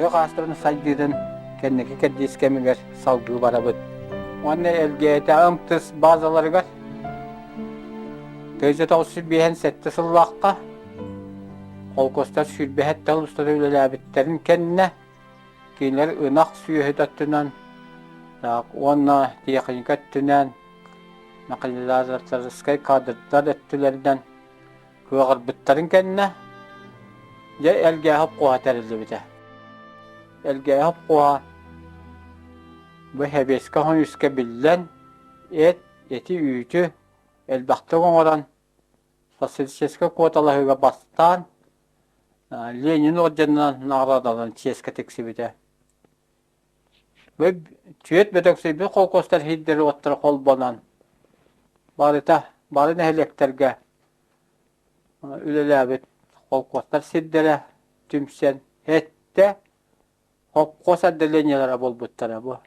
Тыа хаастарын сайдыытын кэнники кэрдиис кэмигэр салгыы барабыт. Уонна Элгээтэҕим тыс базаларыгар 1957 сыллаахха холкуостар сүүрбэһэттэн устата үлэлээбиттэрин кэннэ Кинилэр ынах сүөһү өттүнэн уонна тиэхиньикэ өттүнэн, механизаторскай кадрдар өттүлэринэн кыаҕырбыттарын кэннэ, дьэ Элгээһи куоһа тэриллибитэ. Элгээһи куоһа бу Сэбиэскэй Союзка биллэн, эт, эти-үүтү элбэхтик оҥорон, социалистическай куоталаһыыга бастаан Ленин орденынан наҕараадаланан чиэскэ тиксибитэ. Бу түөрт бөдөксүйбүт холкуостар сирдэрэ-уоттара холбонон, барыта бары нэһилиэктэргэ үлэлээбит холкуостар сирдэрэ түмсэн эттэ холкуос отделениелара буолбуттара бу.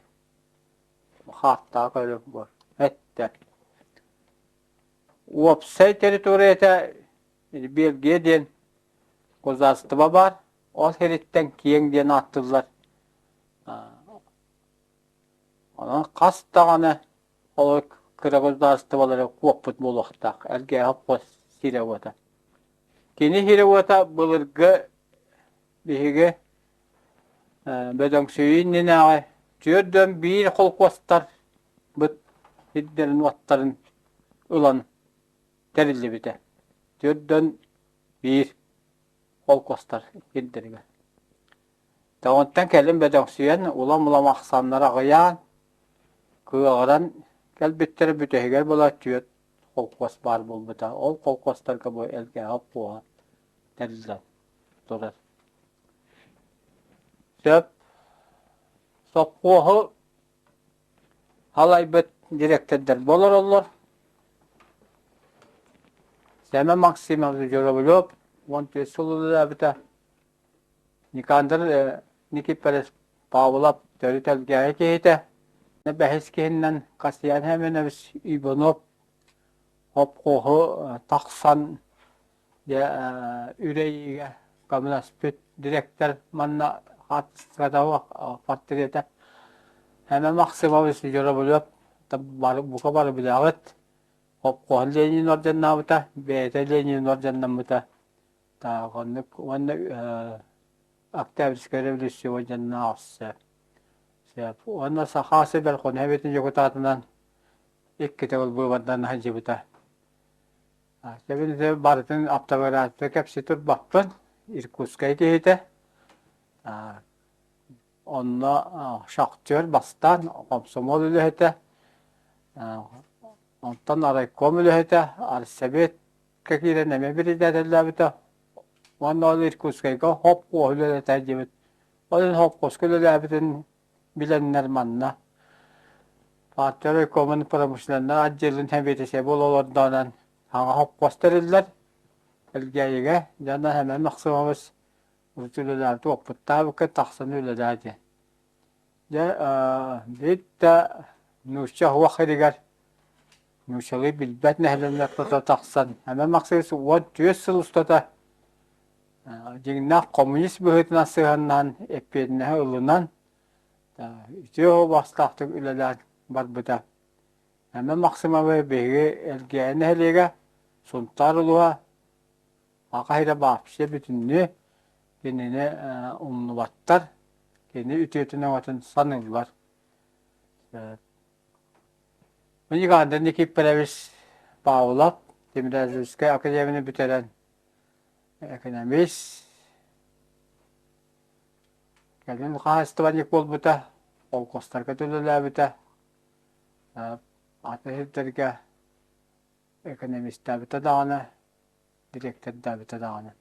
Хааттаах көрүҥ бу. Эттэ. Уопсай территорията Бельгия диэн государство баар, ол сириттэн киэҥ диэн ааттыыллар. Онон хас даҕаны ол кыра государстволары куоппут буолуохтаах, Элгээһи хос сирэ-уота. Кини сирэ-уота былыргы биһиги Бөдөҥсүйүү иннинээҕи 41 холкуостарбыт сирдэрин-уоттарын ылан тэриллибитэ. 41 холкуостар сирдэригэр. Онтон кэлин бөдөҥсүйэн, улам-улам ахсааннара аҕыйаан, кыаҕыран кэлбиттэрэ бүтэһигэр була түөрт холкуос баар буолбута. Ол холкуостарга бу Элгээһи холкуоһа тэриллэн турар. Сөп. Сопхуоһу Халайбыт дириэктэрдэр олороллор. Сэмэн Максимович Журавлев 14 сыл үлэлээбитэ. Никандр Никифорович Павлов төрүт Элгээйи киһитэ. Бэһис киһинэн Касьян Семенович Иванов хопхуоһу тахсан Дьэ, үрэйиигэ көмөлөспүт дириэктэр манна хаартыската портрета Эмэ Максимович Журавлев бука бары билэҕит. Хопхуоһун Ленин орденнаабыта, бэйэтэ Ленин орденнаммыта. Так, оннук уонна Октябрьская революция орденнаах сөп. Сөп. Уонна Саха сиригэр Хонэбитин дьокутаатынан иккитэ ол быыбардан сылдьыбыта. Сөбүн барытын аптабыраатта кэпсии турбаппын. Иркутскай киһитэ. Онно шахтер бастаан комсомол үлэһитэ, онтон райком үлэһитэ, арсэбиэккэ киирэн эмиэ биригээдэлээбитэ. Уонна ол Иркутскайга хоп-куоһу үлэлэтэ диэбит. Ол иһин хопкуоска үлэлээбитин билэннэр манна партия райкомун промышленнай отделын сэбиэдиссэйэ буола олордоонон саҥа хопкуос тэриллэр. Элгээйигэ дьоно Сэмэн Максимович урут үлэлээбит уоппуттаабыкка тахсан үлэлээ диэн. Дьэ биир да нуучча уох иригэр нууччалыы билбэт нэһилиэнньэ ортото тахсан Сэмэн Максимович 14 сыл устата дьиҥнээх коммунист быһыытынан сыһыаннаан эппиэтинэһи ылынан үтүө убаастаахтык үлэлээн барбыта. Эмма Максимова биһиги Элгээйи нэһилиэгэ, Сунтаар улууһа, Аха сирэ вообще бүтүннүү кинини умнубаттар, кини үтүөтүн-өҥөтүн саныыллар. Никандр Никифорович Павлов Тимирязевскай академияны бүтэрэн Экономист, кэлин хаһаайыстыбанньык буолбута, холкуостарга үлэлээбитэ, атын сирдэргэ экономистаабыта даҕаны, дириэктэрдээбитэ даҕаны.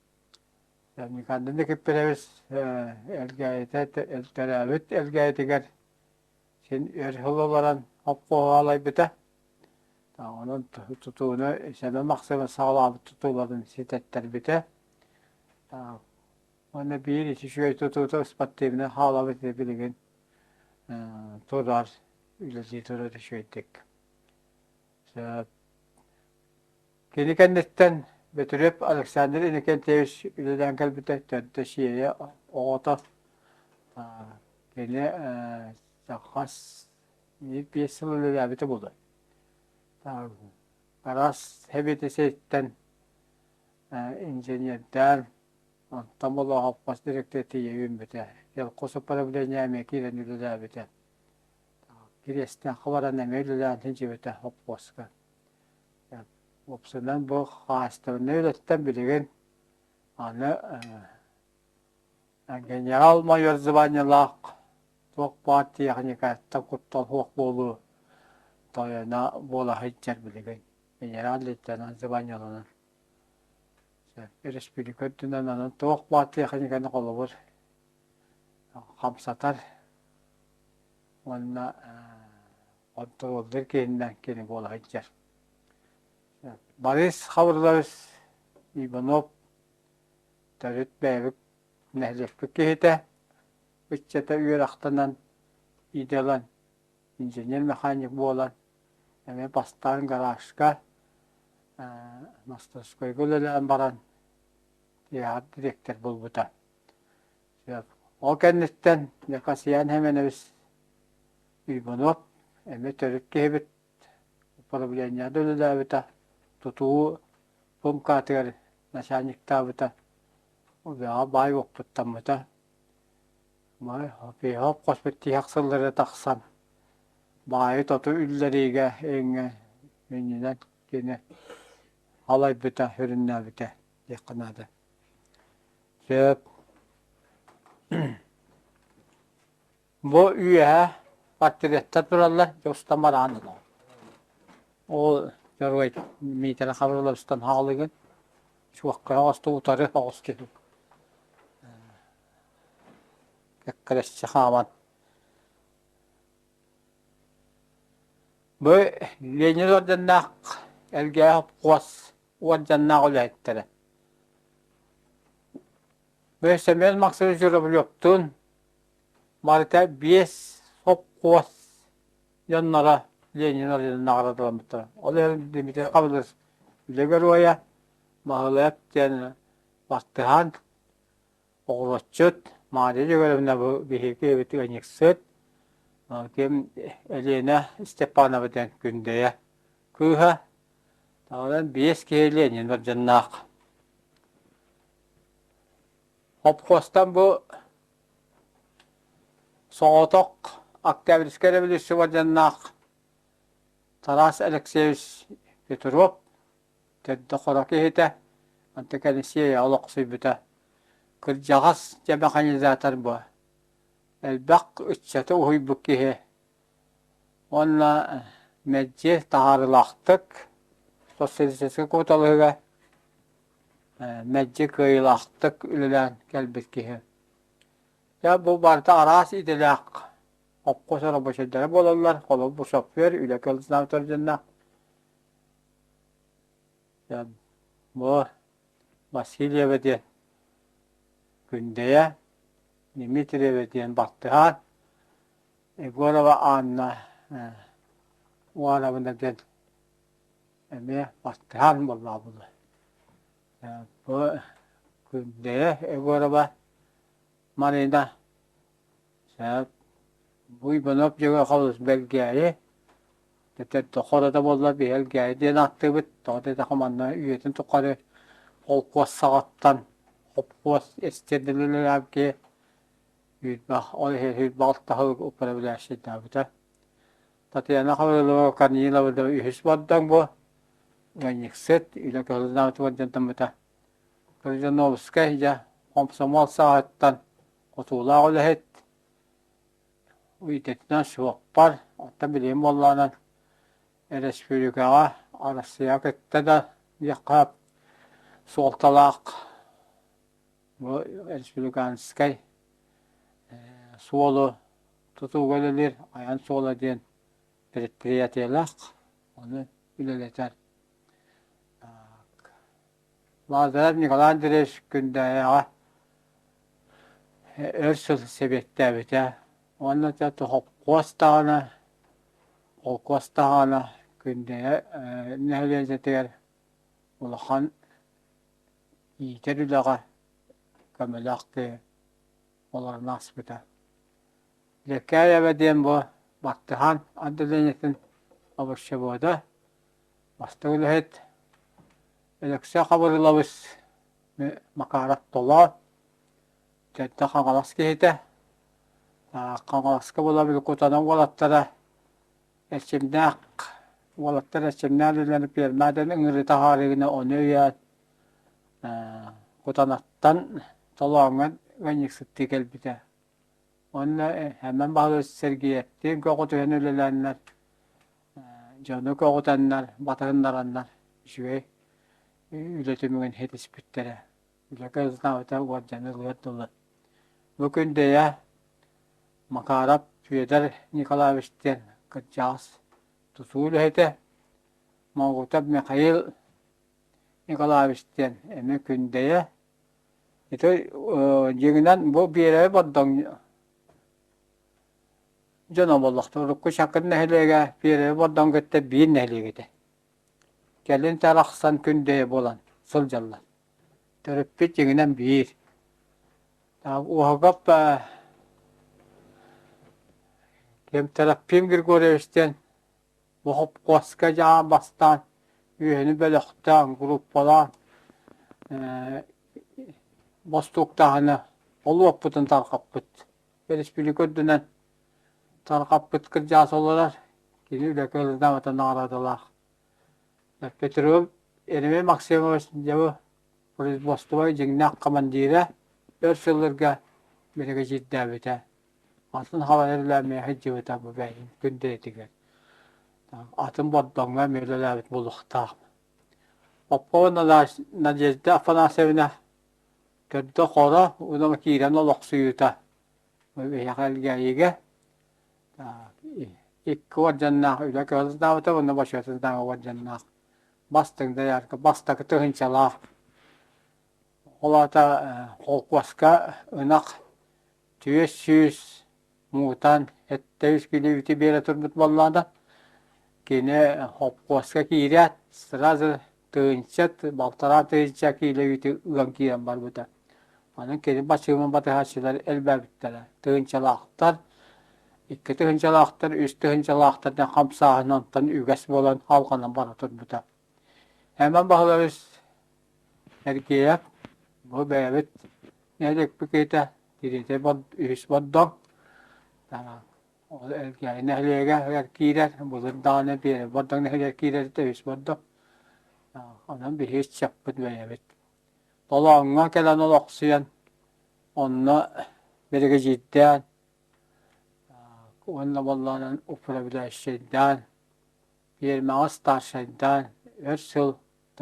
Никандр Никифорович Элгээйитэ төрөөбүт Элгээйитигэр син өр сыл олорон хопхуоһу алайбыта. Онон тутууну Сэмэн Махсымов саҕалаабыт тутууларын ситэттэрбитэ. Уонна биир ити үчүгэй тутуута спортивнай хаалабыт билигин турар, үлэлии турар үчүгэйдик. Кини кэнниттэн Бөтүрүөп Александр Иннокентьевич үлэлээн кэлбитэ, төрдө Сиэйэ оҕото. Кини хас биир-биэс сыл үлэлээбитэ буолуо. Араас сэбиэдиссэйтэн инженердээн, онтон Болоохоппос дириэктэр тиийэ үүммүтэ. Елкос управление эмиэ киирэн үлэлээбитэ. Кириэстээххэ баран эмиэ үлэлээн сылдьыбыта хоппуоска. Уопсайынан бу хаһаайыстыбаннай үлэттэн билигин аны генерал-майор званиелаах туох баар тиэхиньикаттан куттал суох буолуу тойоно буола сылдьар билигин генерал-лейтенант званиеланан. Өрөспүүбүлүкэ үрдүнэн онон туох баар тиэхиньикэни холобур хамсатар уонна хонтуруоллуур киһинэн кини буола сылдьар. Борис Хаврилович Иванов төрүт бэйэбит нэһилиэкпит киһитэ, ыччата үөрэхтэнэн, идэлэн, инженер-механик буолан, эмиэ бастаан гаражка, мастерскойга үлэлээн баран, тыаһар дириэктэр буолбута. Ол кэнниттэн Якасьян Семенович Иванов эмиэ төрүт киһибит управлениеҕа да үлэлээбитэ, тутуу пумкатыгар начальниктаабыта, үлэҕэ баай уоппуттаммыта. Хоспут тиһэх сыллары тахсан баайы тоту үллэриигэ эҥҥэ иннинэн кини халайбыта, сүрүннээбитэ диэххэ наада. Сөп. Бу үөһэ портреттар тураллар, дьэ устан бараан ылаҕын. Ол дьоруой Миитэрэ Хабырыловичтан хаалыгын, суохха оҕосту утары оҕус киһи. Кэккэлэсчи хааман. Бу Ленин орденнаах Элгээһи хос уордьаннаах үлэһиттэрэ. Бу Семен Максимович Журавлевтуун барыта биэс сопхуос дьонноро Ленин орденын наҕараадаламмыттара. Ол иһин Дмитрий Хабылыс үлэ геройа, Баһылайап диэн баттыһан оҕуруотчут Мария Егоровна бу биһиги эбит ыанньыксыт, ким Елена Степанова диэн Күндэйэ кыыһа, таҕынан биэс киһи Ленин орденнаах. Хопхуостан бу соҕотох Октябрьскай революция орденнаах Тарас Алексеевич Петров төрдө хоро киһитэ, онто кэлин олохсуйбута. Кырдьаҕас дьэ механизатор бу. Элбэх ыччаты уһуйбут киһи. Уонна мэлдьи таһаарыылаахтык социалистическай куоталаһыыга мэлдьи кыайыылаахтык үлэлээн кэлбит киһи. Дьэ бу барыта араас идэлээх хопхуос рабочайдара буолаллар. Холобур, бу шофер, үлэ кылдьынаабыт дьонноох. Бу Васильева диэн Күндэйэ, Дмитриева диэн баттыһаан, Егорова Анна Уаровна диэн эмиэ баттыһаан буоллаҕа Бу Күндэйэ Егорова Марина Сөп. Бу Иванов Дьөгүөхабыс Бэлгээйи Хорото буолла биһи Элгээйи диэн ааттыыбыт. Тоҕо диэтэххэ манна үйэтин тухары холкуос саҕаттан хопхуос эстиэрдэлэлээбит киһи үүрбэх ол иһин 26 сыл управляющайдаабыта. Татьяна Хаврилова Корнилова да үһүс бордоҥ бу ыанньыксыт үлэ кыһылынаабыт уордьантаммыта. Крыжановскай дьэ хомсомуол сааһыттан хотуулаах үлэһит Идэтинэн суоппар, оттон билигин буоллаҕынан өрөспүүбүлүкэҕэ, Арассыыйаҕа кытта да диэххэ суолталаах бу республиканскай суолу тутууга үлэлиир Айан суола диэн предприятиелаах. Ону үлэлэтэр. Лазарев Николай Андреевич Күндээйэҕэ өр сыл сэбиэттээбитэ уонна холкуос даҕаны, холкуос даҕаны Күндэйэ нэһилиэнньэтигэр улахан иитэр үлэҕэ көмөлөөх киһи олорон ааспыта. Лэкээйэбэ диэн бу Баттыһаан отделениетын овощевода, бастакы үлэһит Өлөксөй Хабырыылабыс Макаров Толоон, Төрдө Хаҥалас киһитэ. Хаҥаласка була Кутана уолаттара эрчимнээх уолаттар эрчимнээх үлэлэрин пиэрмэ диэн ыҥырыы таһаарыыны ону өйөөн Кутанаттан Толооҥҥо ыанньыксыттыы кэлбитэ. Уонна Эмэн Баһылай Сергеевтиин көҕүтүһэн үлэлээннэр, дьону көҕүтэннэр, батыһыннараннар үчүгэй үлэ түмүгүн ситиспиттэрэ. Үлэ кыһызнаабыта уордьаны ылыар дылы. Бу күн Дэйэ Макаров Федор Николаевич диэн кырдьаҕас тутуу үлэһитэ, Моҕутов Михаил Николаевич диэн эмиэ Күндэйэ. Ити дьиҥинэн бу Биэрэби Бордоҥ дьоно буоллахтар. Урукку Чакыр нэһилиэгэ Биэрэби Бордоҥ кытта биир нэһилиэк этэ. Кэлин тарахсан Күндэйэ буолан сылдьаллар. Төрөппүт дьиҥинэн биир. Уоһугап ким Трофим Григорьевич диэн бу хопкуоска дьаам бастаан үөһүнү бөлөхтөөн, группалаан бостууктааһыны ол уоппутун тарҕаппыт. Өрөспүүбүлүкэ үрдүнэн тарҕаппыт кырдьаҕас олорор. Кини үлэ кыаллынаабата наҕараадалаах. Петров Еремей Максимович дьэ производство дьиҥнээх командира өр сылларга биригэдьиирдээбитэ. Атын халайар үлэ сылдьыбыта бу бэйэтин күндүрэтигэр. Атын Бордоҥҥо эмиэ үлэлээбит буолуохтаах. Попова Надежда Афанасьевна төрдө хоро уонна киирэн олохсуйуута биһиэхэ Элгээйигэ икки уордьаннаах үлэ кыһылдаабыта уонна бочуотунааҕы уордьаннаах бастыҥ доярка бастакы тыһыынчалаах ол аата холкуоска ынах 400 муҥутаан сэттэ үс килиэбити биэрэ турбут буоллаҕына кини холкуоска киирээт сразу тыһыынча балтараа тыһыынча киилэбити ыан киирэн барбыта. Онон кини бачыымын батыһааччылар элбээбиттэрэ. Тыһыынчалаахтар, икки тыһыынчалаахтар, үс тыһыынчалаахтар диэн хамсааһын онтон үгэс буолан алҕанан бара турбута. Эмэн Баһылайбыс Сергеев бу бэйэбит нэһилиэкпит киһитэ тириэтэ үһүс бордоҥ Ол Элгээйи нэһилиэгэр киирэр, былыр даҕаны Биэрэ Бордоҥ нэһилиэгэр киирэр этэ үс Бордоҥ. Онон биһиги ыччаппыт бэйэбит. Толооҥҥо кэлэн олохсуйан, онно биригэдьиирдээн уонна буоллаҕынан управляющайдаан, пиэрмэҕэ старшайдаан өр сыл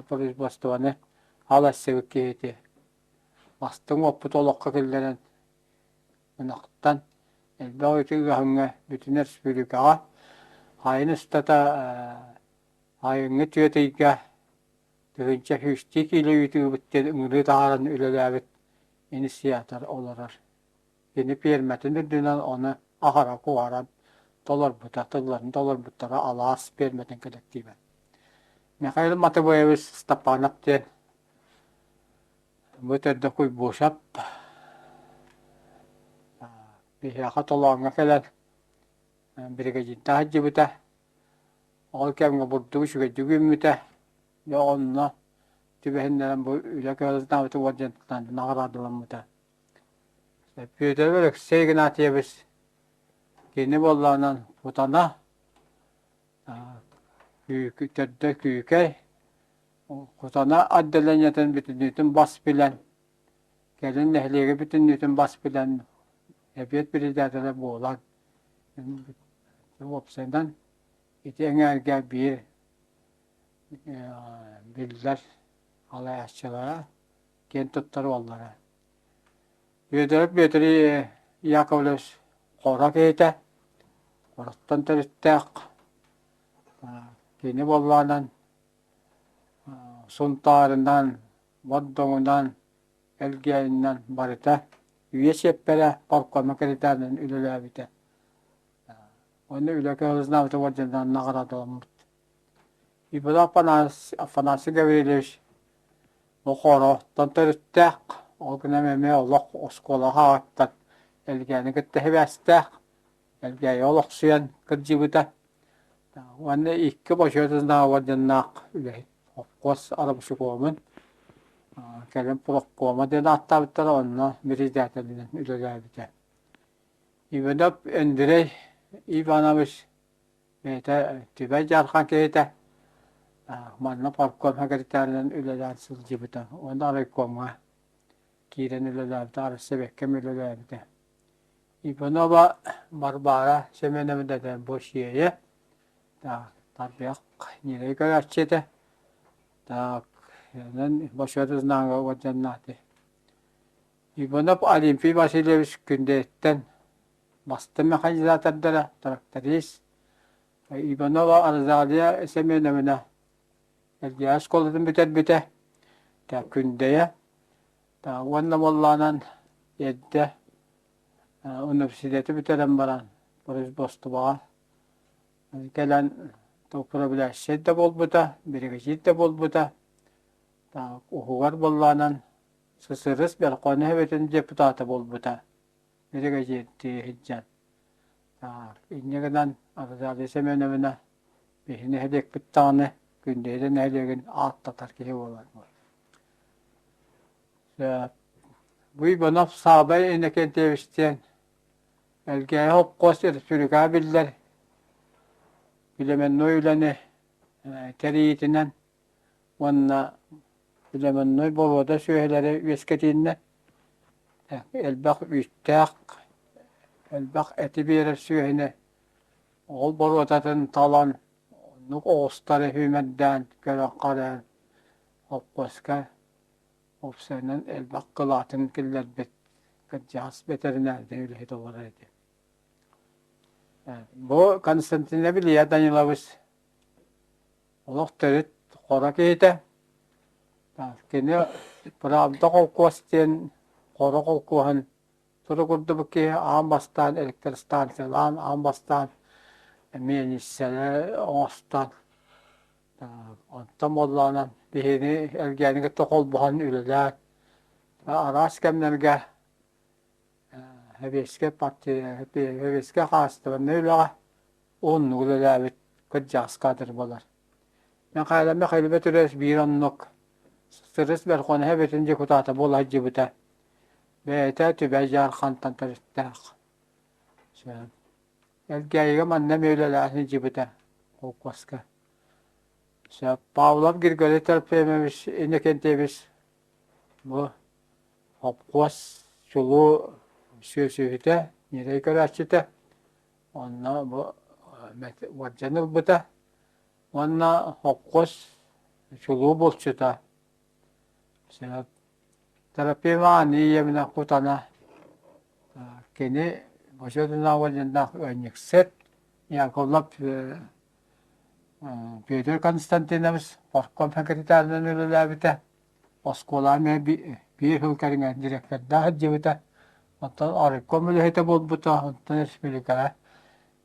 производствоны алассыбыт киһити бастыҥ уоппут олоххо киллэрэн ынахтан элбэх үтү ыаһыҥҥа бүтүн өрөспүүбүлүкэҕэ айан устата айыҥҥы түөрт ыйга тыһыынча сүүстүү киилэ үүтү ыыбыт диэн ыҥырыы таһааран үлэлээбит инициатор олорор. Кини пиэрмэтин үрдүнэн ону аһара куһаран толорбута, тылларын толорбуттара алаас пиэрмэтин кэлэктиибэ. Михаил Матвеевич Степанов диэн Бу төрдө Куйбышев биһиэхэ Толооҥҥо кэлэн биригэдьиирдээх сылдьыбыта. Ол кэмҥэ бурдук үчүгэйдик үүммүтэ. Дьэ онно түбэһиннэрэн бу үлэ кыһалҕатынаабыт уордьантан наҕараадаламмыта. Петр Алексей Игнатьевич кини буоллаҕынан Кутана төрдө Күүкэй Кутана отделениетын бүтүннүүтүн бас билэн, кэлин нэһилиэги бүтүннүүтүн бас билэн, эбиэт председателэ буолан, уопсайынан ити эҥээргэ биир биллэр салайааччылара, киэн туттар уоллара. Федоров Дмитрий Яковлевич хоро киһитэ, хороттон төрүттээх. Кини буоллаҕынан Сунтаарынан, Бордоҥунан, Элгээйинэн барыта үйэ чиэппэрэ паркома кредитынан үлэлээбитэ. Онно үлэ кыһаллыбыта уордьанынан наҕараадаламмыт. Иван Афанасий Гаврильевич Мохороттон төрүттээх, ол гынан эмиэ олох оскуолаҕа аҕаттан Элгээни кытта сибээстээх, Элгээйи олохсуйан кырдьыбыта. Уонна икки бочуотунай уордьаннаах үлэһит холкуос арабысыкуомун кэлин профкома диэн ааттаабыттара, онно председателинэн үлэлээбитэ. Иванов Андрей Иванович бэйэтэ Түбэй Дьаархан киһитэ, манна партком секретарынан үлэлээн сылдьыбыта уонна райкомҥа киирэн үлэлээбитэ, Арсебеккэ үлэлээбитэ. Иванова Варвара Семеновна этэ бу сиэйэ, так тарбыйах ньирэй көрөөччү этэ, так онон Бочуотунааҕы уордьаннааты. Иванов Олимпий Васильевич Күндэйиттэн бастыҥ механизатордара, тракторист, Иванова Розалия Семеновна Элгээйи оскуолатын бүтэрбитэ, так Күндэйэ Уонна буоллаҕынан эрдэ университеты бүтэрэн баран производствоҕа кэлэн управляющай да буолбута, биригэдьиир да буолбута. Уһугар буоллаҕынан ССРС Верховнай Советын депутата буолбута биригэдьиирдии сылдьан. Инньэ гынан Розалия Семеновна биһи нэһилиэкпит даҕаны Күндэйэ нэһилиэгин ааттатар киһи буолар. Бу Иванов Саабай Иннокентьевич диэн Элгээйи холкуос республикаҕа биллэр племенной үлэни тэрийиитинэн уонна племенной боруода сүөһүлэри үөскэтииннэ элбэх үүттээх, элбэх эти биэрэр сүөһүнү ол боруодатын талан оннук оҕустары сүүмэрдээн көрөн-харайан холкуоска уопсайынан элбэх кылаатын киллэрбит кырдьаҕас бэтэринээрдэй үлэһит олорор этэ. Бу Константинов Илья Данилович олох төрүт хоро киһитэ. Кини Правда холкуос диэн хоро холкуоһун туругурдубут киһи аан бастаан электростанциялаан, аан бастаан миэлиссэлэри оҥостон Онтон буоллаҕына биһигини Элгээни кытта холбоһон үлэлээн араас кэмнэргэ Сэбиэскэй партия, Сэбиэскэй хаачыстыбаннай үлэҕэ уһуннук үлэлээбит кырдьаҕас кадр буолар. Михаил Михайлович Петрович биир оннук Сырыс Верховнай Советын депутата буола сылдьыбыта. Бэйэтэ Түбэй Дьаархантан төрүттээх. Элгээйигэ манна эмиэ үлэлээн сылдьыбыта холкуоска. Сөп. Павлов Григорий Трофимович Иннокентьевич бу холкуос чулуу сүөсүһүтэ, ньирэй көрөөччүтэ. Онно бу уордьан ылбыта. Уонна холкуос чулуу булчута. Сөп. Трофима Андреевна Кутана кини Бочуотунаа уордьаннаах ыанньыксыт Яковлев Петр Константинович партком секретарынан үлэлээбитэ. Оскуолаҕа эмиэ биир сыл кэриҥэ директордаах сылдьыбыта. Оттон райком үлэһитэ буолбута, онтон республикаҕа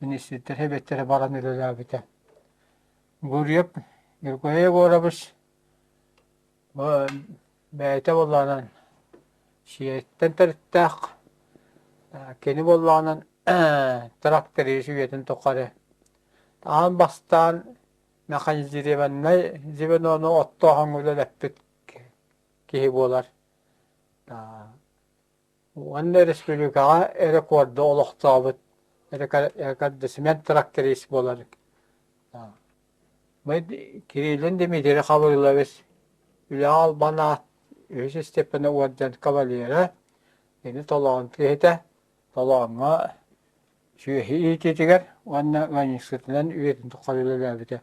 министрдэр сэбиэттэрэ баран үлэлээбитэ. Гурьев Григорий Егорович Бэйэтэ буоллаҕынан сиэриттэн төрүттээх, кини буоллаҕынан тракторист үйэтин тухары аан бастаан механизированнай звенону оттооһуҥҥа үлэлэппит киһи буолар. Уонна республикаҕа рекорду олохтообут рекордсмен тракторист буолар. Кириллин Дмитрий Хабырылович үлэҕэ албан аат үһүс степени уордьан кавалера, кини толоон киһитэ, толооҥҥо сүөһү иитиитигэр уонна ыанньыксытынан үйэтин тухары үлэлээбитэ.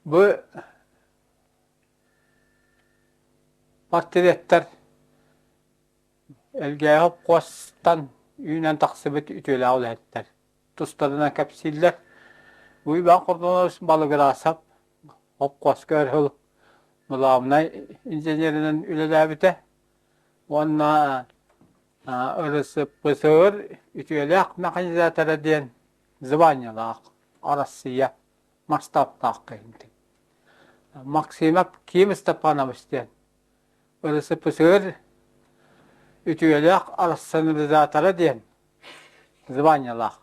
Бу портреттар Элгээйи холкуостан үүнэн тахсыбыт үтүөлээх үлэһиттэр тустарынан кэпсииллэр. Уйбаан Хордонович Балыгырасов холкуоска өр сыл главнай инженеринэн үлэлээбитэ уонна РСПСР үтүөлээх механизатора диэн званиелаах Арассыыйа масштабтаах киһи. Максимов Ким Степанович диэн РСПСР үтүөлээх рационализатора диэн званиелаах.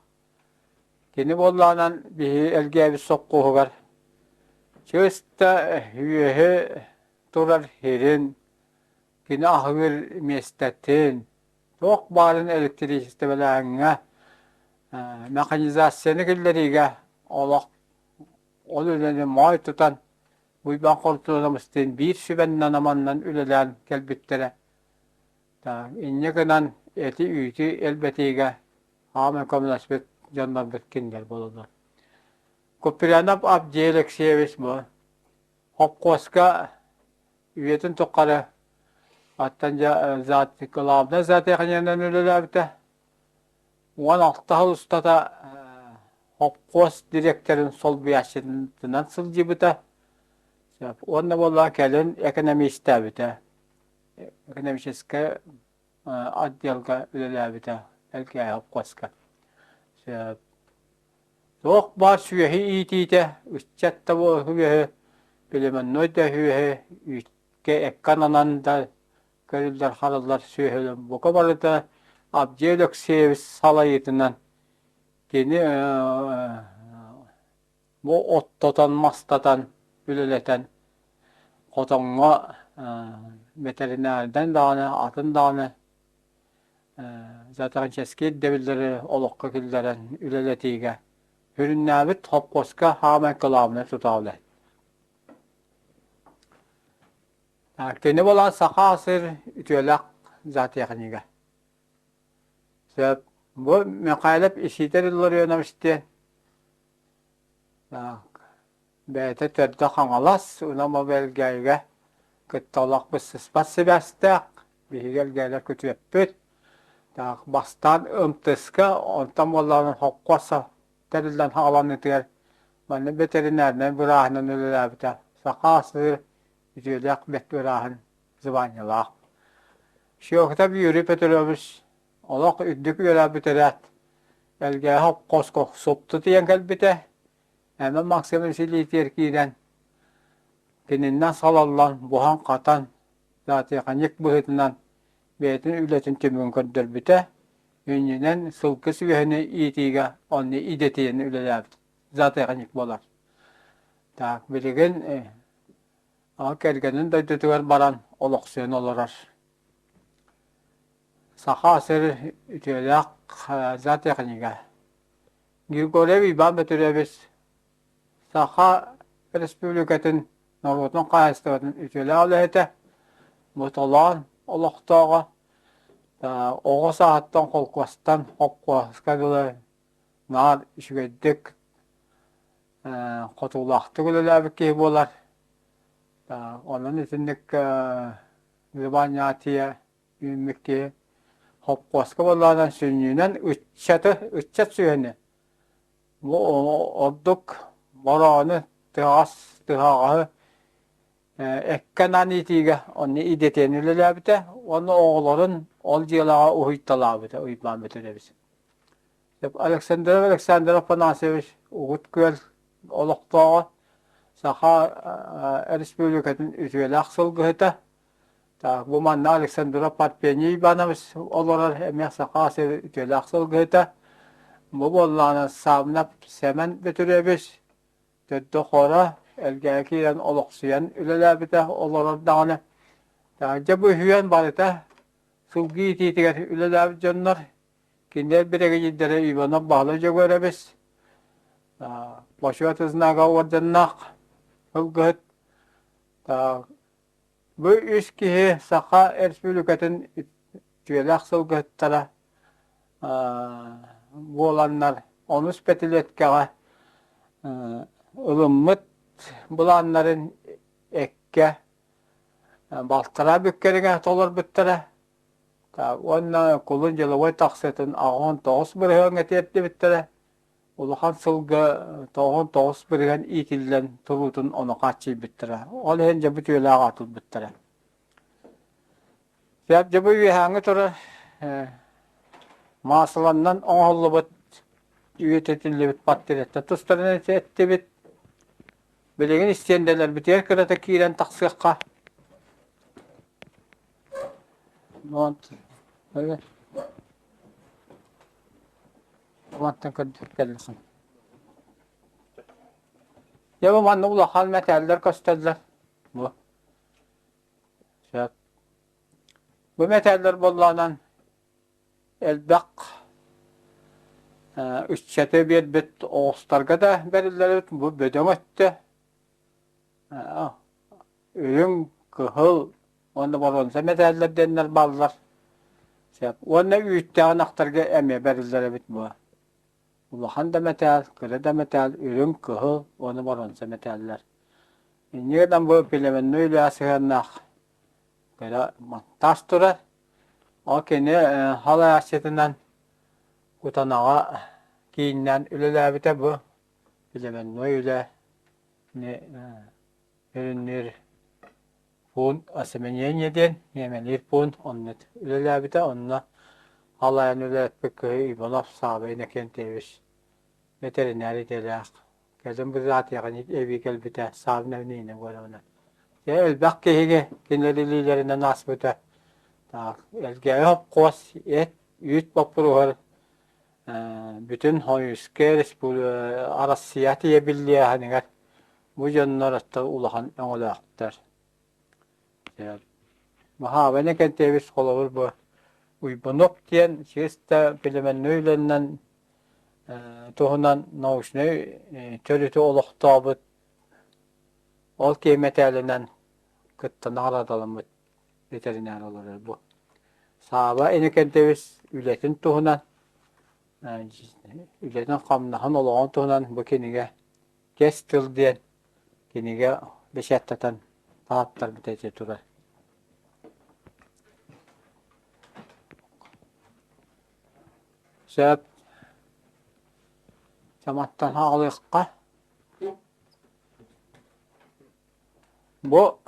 Кини буоллаҕынан биһи Элгээбит сопхуоһугар чыста үөһэ турар сирин, кини аһыыр миэстэтин, туох баарын электричестволааһыҥҥа, механизацияны киллэриигэ олох ол үлэни моой тутан Уйбаан Хортуонабыстыын биир сүбэннэн-аманнан үлэлээн кэлбиттэрэ. Инньэ гынан эти-үүтү элбэтиигэ Аамай көмөлөспүт дьоннорбут кинилэр буолаллар. Куприянов Авдей Алексеевич бу хопхуоска үйэтин тухары оттон дьэ главнай зоотехниянан үлэлээбитэ. 16 сыл устата хопхуос дириэктэрин солбуйааччытынан сылдьыбыта. Уонна буоллаҕа кэлин экономистээбитэ. Экономическай отделга үлэлээбитэ Элгээйи холкуоска. Туох баар сүөһү иитиитэ, ыччат да сүөһү, племенной да сүөһү, үүткэ эккэ ананан да көрүллэр хараллар сүөһүлэр бука барыта Авдей Алексеевич салайыытынан кини Бу оттотон-мастатан үлэлэтэн хотоҥҥо бэтэринээрдэн даҕаны, атын даҕаны зоотехническэй ирдэбиллэри олоххо киллэрэн үлэлэтиигэ сүрүннээбит хопхуоска саамай кылаабынай тутаах үлэһит. Кини буолан Саха сир үтүөлээх зоотехнига. Сөп. Бу Михайлов Исидор Илларионович диэн Бэйэтэ төрдө Хаҥалас, уонна Элгээйигэ кытта олох быстыспат сибээстээх, биһиги Элгээйилэр күтүөппүт. Бастаан МТС-ка, онтон буоллаҕына холкуос тэриллэн саҕаланыытыгар манна бэтэринээринэй бырааһынан үлэлээбитэ. Саха сыр үтүөлээх бэрт бырааһын званиелаах. Щекотов Юрий Петрович Олох үрдүк үөрэх бүтэрээт, Элгээһи хопхуоска супту тиийэн кэлбитэ. Эмэн Максим Васильевич киирэн, кининнэн салаллан, буһан-хатан, зоотехник быһыытынан бэйэтин үлэтин түмүгүн көрдөрбүтэ. Иннинэн сылгы сүөһүнү иитиигэ онно идэтийэн үлэлээбит зоотехник буолар. Так, билигин кэргэнин дойдутугар баран олохсуйан олорор. Саха сир үтүөлээх зоотехнига Григорьев Иван Петрович Саха Республикатын норуотун хаһаайыстыбатын үтүөлээх үлэһитэ, Ботолоон олохтооҕо, оҕо сааһыттан холкуостан холкуоска дылы наар үчүгэйдик хотуулаахтык үлэлээбит киһи буолар. Онон итинник Занятие үүммүт киһи холкуоска буоллаҕына сүнньүнэн ыччаты, ыччат сүөһүнү бу ордук бороону, тыаҕас, тыһаҕаһы эккэ анаан иитиигэ онно идэтийэн үлэлээбитэ уонна оҕолорун ол дьыалаҕа уһуйталаабыта Уйбаан Бөтүрүөбүс. Александров Александр Афанасьевич Угут Күөл олохтооҕо, Саха Республикатын үтүөлээх сылгыһыта. Так, бу манна Александров Парфений Иванович олорор эмиэ Саха сир үтүөлээх сылгыһыта. Бу буоллаҕына Савнап Сэмэн Бөтүрүөбүс төрдө хоро Элгээйи киирэн олохсуйан үлэлээбитэ олорор даҕаны. Дьэ бу үһүөн барыта сылгы иитиитигэр үлэлээбит дьоннор Кинилэр биригэдьиирдэрэ Иванов Баһылай Дьөгүөрэбис, Бочуот знага орденнаах сылгыһыт. Бу үс киһи Саха Республикатын үтүөлээх сылгыһыттара буоланнар онус пятилеткаҕа ылыммыт былааннарын эккэ балтараа бүк кэриҥэ толорбуттара. Уонна кулун деловой тахсыытын 89 бырыһыаҥҥа тиэрдибиттэрэ. Улахан сылга 99% иитиллэн туруутун ону хааччыйбыттара. Ол иһин дьэ бүтүөлээх аатырбыттара. Сөп дьэ бу үөһээҥҥи турар маасыланнан оҥоһуллубут үйэтитиллибит портреттар тустарынан эттибит. Билигин истиэндэлэрбитигэр кырата киирэн тахсыахха. Вот. Мантан көрдүк кэллэхин. Дьэ бу манна улахан мэтээллэр көстөллөр. Бу. Сөп. Бу мэтээллэр буоллаҕынан элбэх ыччаты биэрбит оҕустарга да бэриллэр эбит. Бу бөдөҥ өттө үрүҥ, кыһыл уонна боруонса мэтээллэр диэннэр бааллар. Сөп. Уонна үүттээх ынахтарга эмиэ бэриллэр эбит бу. Улахан да мэтээл, кыра да мэтээл, үрүҥ, кыһыл уонна боруонса мэтээллэр. Инньэ гынан бу племенной үлэҕэ сыһыаннаах кыра монтаж турар. Ол кини салайааччытынан Кутанаҕа кииннээн үлэлээбитэ бу племенной үлэ сүрүннүүр пуун осеменение диэн миэмэлиир пуун онно үлэлээбитэ. Онно халайан үлэлэппит киһи Иванов Саба Иннокентьевич ветеринар идэлээх. Кэлин бырдаатыйаҕа эбии кэлбитэ Савна Нина Егоровна. Дьэ элбэх киһигэ кинилэр илиилэринэн ааспыта. Так, Элгээйи хопхуос эт үүт боппуруоһар бүтүн Хойуска Арассыйа тиийэ биллиэһинигэр бу дьоннор оттон улахан өҥөлөөхтөр. Маһаабаны Кэнтиэбис холобур бу Уйбунук диэн чисто племенной үлэннэн туһунан научнай төрүтү олохтообут ол киһи мэтээлинэн кытта наҕараадаламмыт ветеринар олорор бу. Сааба Иннокентьевич үлэтин туһунан үлэтин-хамнаһын олоҕун туһунан бу кинигэ Кэс тыл диэн кинигэ бэчээттэтэн таһааттарбыта ити турар. Сөп. Саматтан хаалыахха. Бу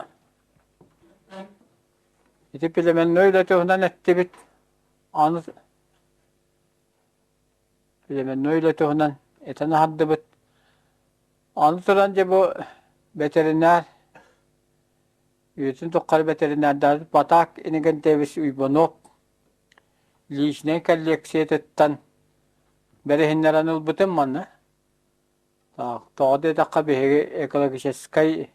ити племенной үлэ туһунан эттибит. Аны племенной үлэ туһунан этэн аһардыбыт. Аны туран дьэ бу ветеринар үйэтин тухары ветеринардаабыт Батак Иннокентьевич Уйбанов личнэй коллекциятыттан бэриһиннэрэн ылбытым манна. Тоҕо диэтэххэ биһиги экологическай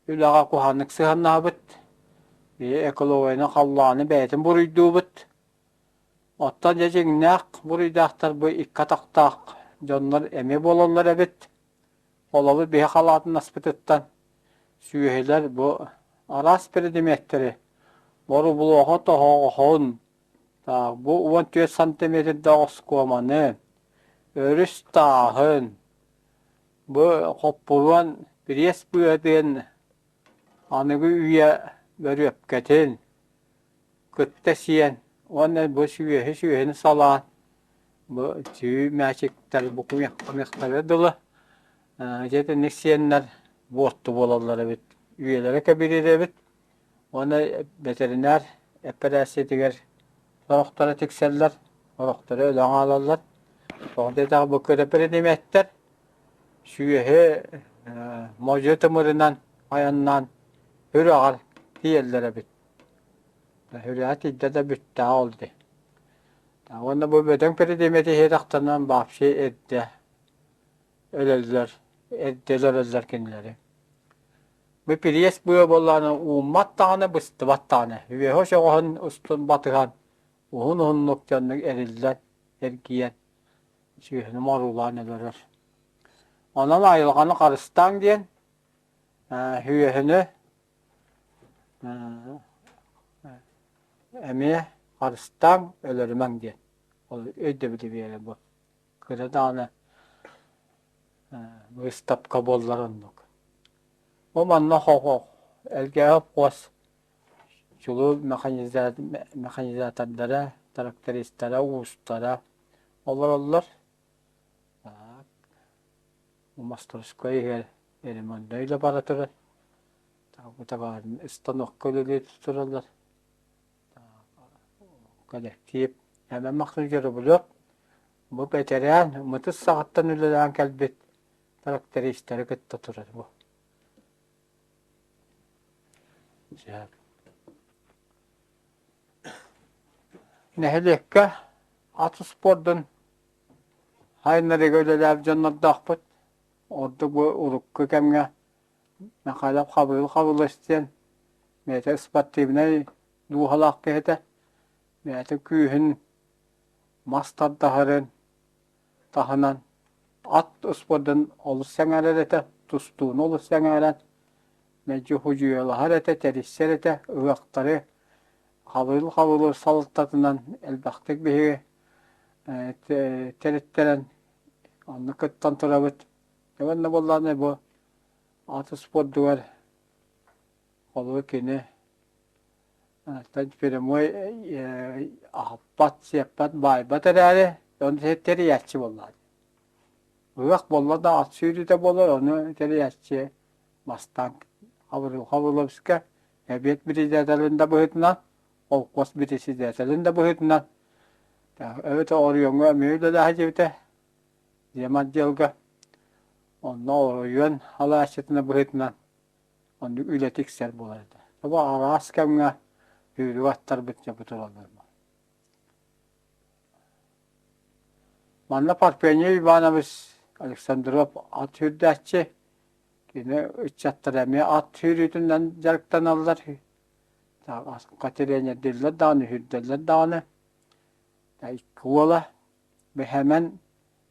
үлэҕэ куһаҕаннык сыһыаннаһабыт. Биһиги экологияны халлааны бэйэтин буруйдуубут. Оттон дьэ дьиҥнээх буруйдаахтар бу икки атахтаах дьоннор эмиэ буолаллар эбит. Холобур биһи халаатын аспытыттан сүөһүлэр бу араас предметтэри борубулуоха тоһоҕоһун Бу 14 сантиметрдаах оскуоманы, өрүс тааһын, бу хоппуруон пресс быатын, аныгы үйэ бөрүөпкэтин кытта сиэн уонна бу сүөһү сүөһүнү салаан бу түү мээчиктэр бу кумиахтара дылы дьэ итинник сиэннэр буорту буолаллар эбит үйэлэрэ кэбириир эбит Уонна бэтэринээр эппэрээссийэтигэр сорохторо тиксэллэр, сорохторо өлөн хаалаллар. Тоҕо диэтэххэ бу кыра предметтэр сүөһү модьу тымырынан айаннаан үрэҕэр тиийэллэр эбит. Үрэҕэ тиийдэ да бүттэҕэ ол дии. Уонна бу бөдөҥ предмети иһиэтэхтэринэ вообще эрдэ өлөллөр, эрдэ өлөрөллөр кинилэри. Бу пириэс быа буоллаҕына ууммат даҕаны, быстыбат даҕаны. Үөһэ өсөҕөһүн устун батыһан, уһун-уһуннук дьоннук эриллэн, эргийэн, сүөһүнү моруулаан өлөрөр. Онон айылҕаны харыстааҥ диэн сүөһүнү эмиэ харыстааҥ, өлөрүмэҥ диэн ол өйдөбүлү биэрэр бу. Кыра даҕаны быыстапка буоллар оннук. Бу манна Элгээйи хос Чулуу механизатордара, трактористара, уустара олороллор. Мастерскай иһэр ремонтнай үлэ бара турар. Станокка үлэлии тураллар. Кэлэктиип Эмэн Махсыгы Рублев бу бэтэрээн мытыс саҕаттан үлэлээн кэлбит трактористары кытта турар бу. Нэһилиэккэ ат спордун хайыннарыыга үлэлээбит дьоннордоохпут. Ордук бу урукку кэмҥэ Михайлов Хабырыл Хабылыс диэн бэйэтэ спортивнай дууһалаах киһи этэ. Бэйэтэ күүһүн мас тардаһарын таһынан ат спордун олус сэҥээрэр этэ, тустууну олус сэҥээрэн, мэлдьи худьуйалаһар этэ, тэрийсэр этэ, ыһыахтары Хабырыл-Хабылы салалтатынан элбэхтик биһиги тэриттэрэн онно кыттан турабыт. Уонна буоллаҕына бу ат спордугар холобур кини прямой аһаппат, сиэппэт, баайбат эрээри, ону тэрийээччи буоллаҕа. Ыһыах буолла да ат сүүрүүтэ буолар, ону тэрийээччи бастаан Хабырыл Хабыловска эбиэт председателин да быһыытынан, холкуос председателин да быһыытынан эбэтэр оройуоҥҥа эмиэ үлэлэһэ диэбитэ, дьиэм отделга. Онно оройуон халааччытына быһыытынан оннук үлэ тиксэр буолар этэ. Бу араас кэмҥэ сүүрүк аттарбыт дьэ бу тураллар. Манна Парфений Иванович Александров ат сүүрдээччи. Кини ыччаттара эмиэ ат сүүрүүтүнэн дьарыктаналлар. Тренердииллэр даҕаны, сүүрдэллэр даҕаны. Икки уола Бэһэмэн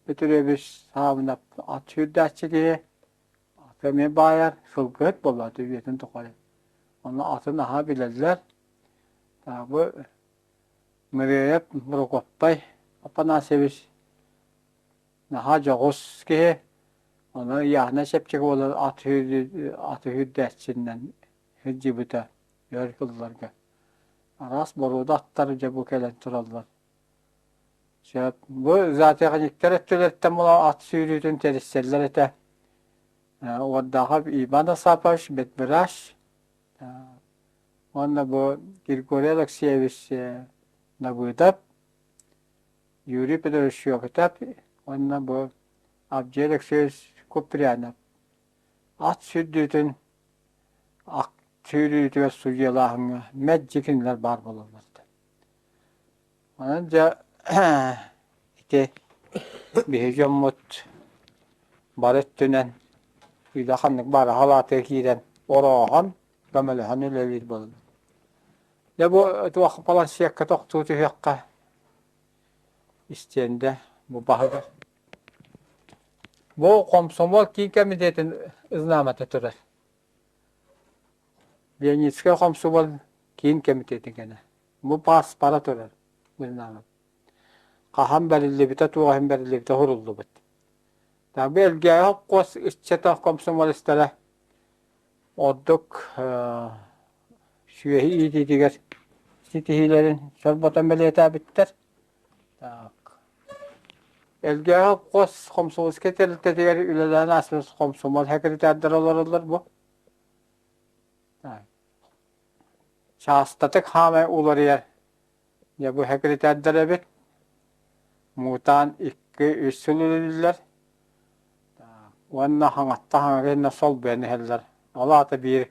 Петрович Саабынап ат сүүрдээччи киһи. Аты эмиэ баайар, сылгыһыт буолла үйэтин тухары. Ону аты наһаа билэллэр. Бу Мырыайап Прокоппай Афанасьевич наһаа дьоҕус киһи. Ону ыйааһына чэпчэки буолан ат аты сүүрдээччинэн сылдьыбыта өр сылларга. Араас боруода аттар дьэ бу кэлэн тураллар. Сөп. Бу зоотехниктар өттүлэриттэн була ат сүүрүүтүн тэрийсэллэр этэ. Уордаахап Иван Асапович ветврач уонна бу Григорий Алексеевич Давыдов, Юрий Петрович Щекотов уонна бу Авдей Алексеевич Куприянов ат сүүрдүүтүн ат сүүрүүтүгэр судьуйалааһыҥҥа мэлдьи кинилэр баар буолаллар. Онон дьэ ити биһиги дьоммут бары өттүнэн үлэ ханнык баара халаатыгар киирэн орооһон, көмөлөһөн үлэлиир буоллулар. Дьэ бу туох планшекка тохтуу түһүөххэ истиэндэ бу баһыгар. Бу Комсомол киин комитетин знамята турар. Ленинскэй комсомол киин комитетин кэнэ. Бу пааспара турар быһыылааҕым. Хаһан бэриллибитэ, туох иһин бэриллибитэ суруллубут. Бу Элгээйи холкуос ыччата комсомолецтара ордук сүөһү иитиитигэр ситиһиилэрин сорботон бэлиэтээбиттэр. Так. Элгээйи холкуос комсомольскай тэрилтэтигэр үлэлээн ааспыт комсомол секретардара олороллор бу. Так. Чаастатык хаамай уларыйар дьэ бу сэкирэтээрдэр эбит муҥутаан 2-3 сыл үлэлииллэр уонна хаҥатта хаҥа гэннэ солбуйан иһэллэр. Ол аата биир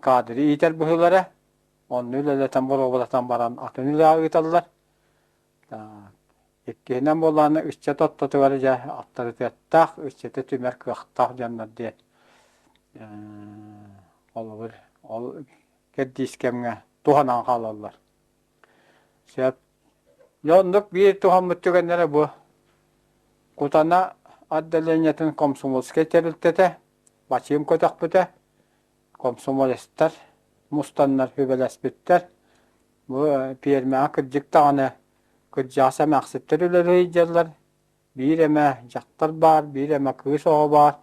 кадры иитэр быһыылара онно үлэлэтэн боруобалатан баран атын үлэҕэ ыыталлар. Иккиһинэн буоллаҕына ыччат ортотугар дьэ аптарытыаттаах, ыччаты түмэр кыахтаах дьоннор диэн холобур ол кэрдиис кэмҥэ туһанан хаалаллар. Сөп. Дьэ оннук биир туһаммыт түгэннэрэ бу Кутана отделениетын комсомольскай тэрилтэтэ бачыым көтөхпүтэ, комсомолецтар мустаннар сүбэлэспиттэр. Бу пиэрмэҕэ кырдьык даҕаны кырдьаҕас эмээхситтэр үлэлии сылдьаллар. Биир эмэ дьахтар баар, биир эмэ кыыс оҕо баар.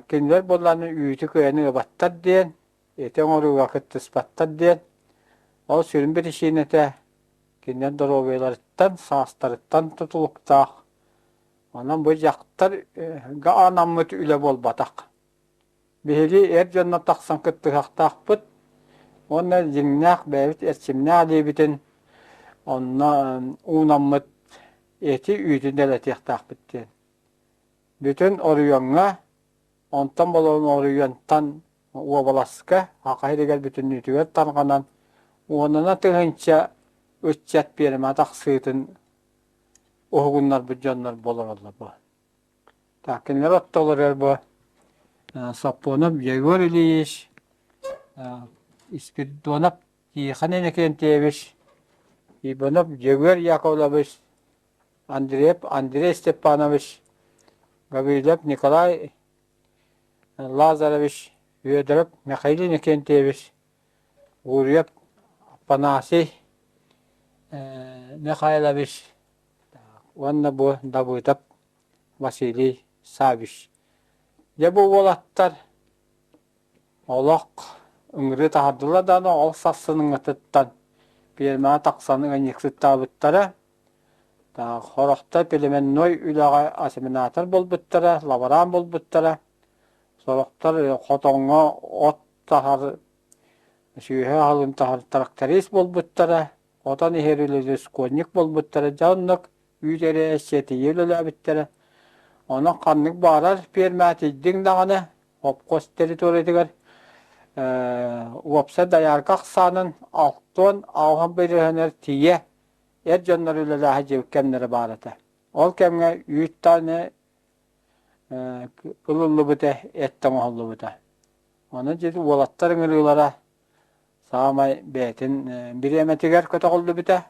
Кинилэр буоллаҕына үүтү кыайан ыабаттар диэн, эти оҥорууга кыттыспаттар диэн. Ол сүрүн биричиинэтэ кинилэр доруобуйаларыттан, саастарыттан тутулуктаах. Онон бу дьахтарга анаммыт үлэ буолбатах. Биһиги эр дьонно тахсан кыттыһыахтаахпыт уонна дьиҥнээх бэйэбит эрчимнээх илиибитин онно уунаммыт эти үүтүн дэлэтиэхтээхпит диэн. Бүтүн оройуоҥҥа, онтон болон оройуонтан уобаласка, Саха сиригэр бүтүннүүтүгэр тарҕанан уонунан тыһыынча ыччат пиэрмэ тахсыытын уһугуннарбыт дьоннор буолараллар бу. Так, кинилэр ортолоругар бу Саппонов Егор Ильич, Спиридонов Тихон Иннокентьевич, Иванов Егор Яковлевич, Андреев Андрей Степанович, Гаврилов Николай Лазаревич, Федоров Михаил Иннокентьевич, Гурьев Афанасий Михайлович уонна бу Давыдов Василий Саввич. Дьэ бу уолаттар олох ыҥырыы таһардылар даҕаны ол сарсыныҥҥытыттан пиэрмэҕэ тахсан ыанньыксыттаабыттара. Сорохтор племенной үлэҕэ осеменатор буолбуттара, лабораан буолбуттара. Сорохтор хотоҥҥо от таһар, сүөһү аһылын таһар тракторист буолбуттара. Отон иһэр үлэлиир школьник буолбуттара, дьэ оннук үүт эрэ сиэтийэ үлэлээбиттэрэ. Онон ханнык баҕарар пиэрмэҕэ тиийдиҥ даҕаны, хопхуос территориятыгар уопсай доярка ахсаанын 68 бырыһыанар тиийэ эр дьоннор үлэлээһи дьиэбит кэмнэрэ баар этэ. Ол кэмҥэ үүт даҕаны ылыллыбыта, эт да оҥоһуллубута. Онон дьэ уолаттар ыҥырыылара саамай бэйэтин бириэмэтигэр көтөҕүллүбүтэ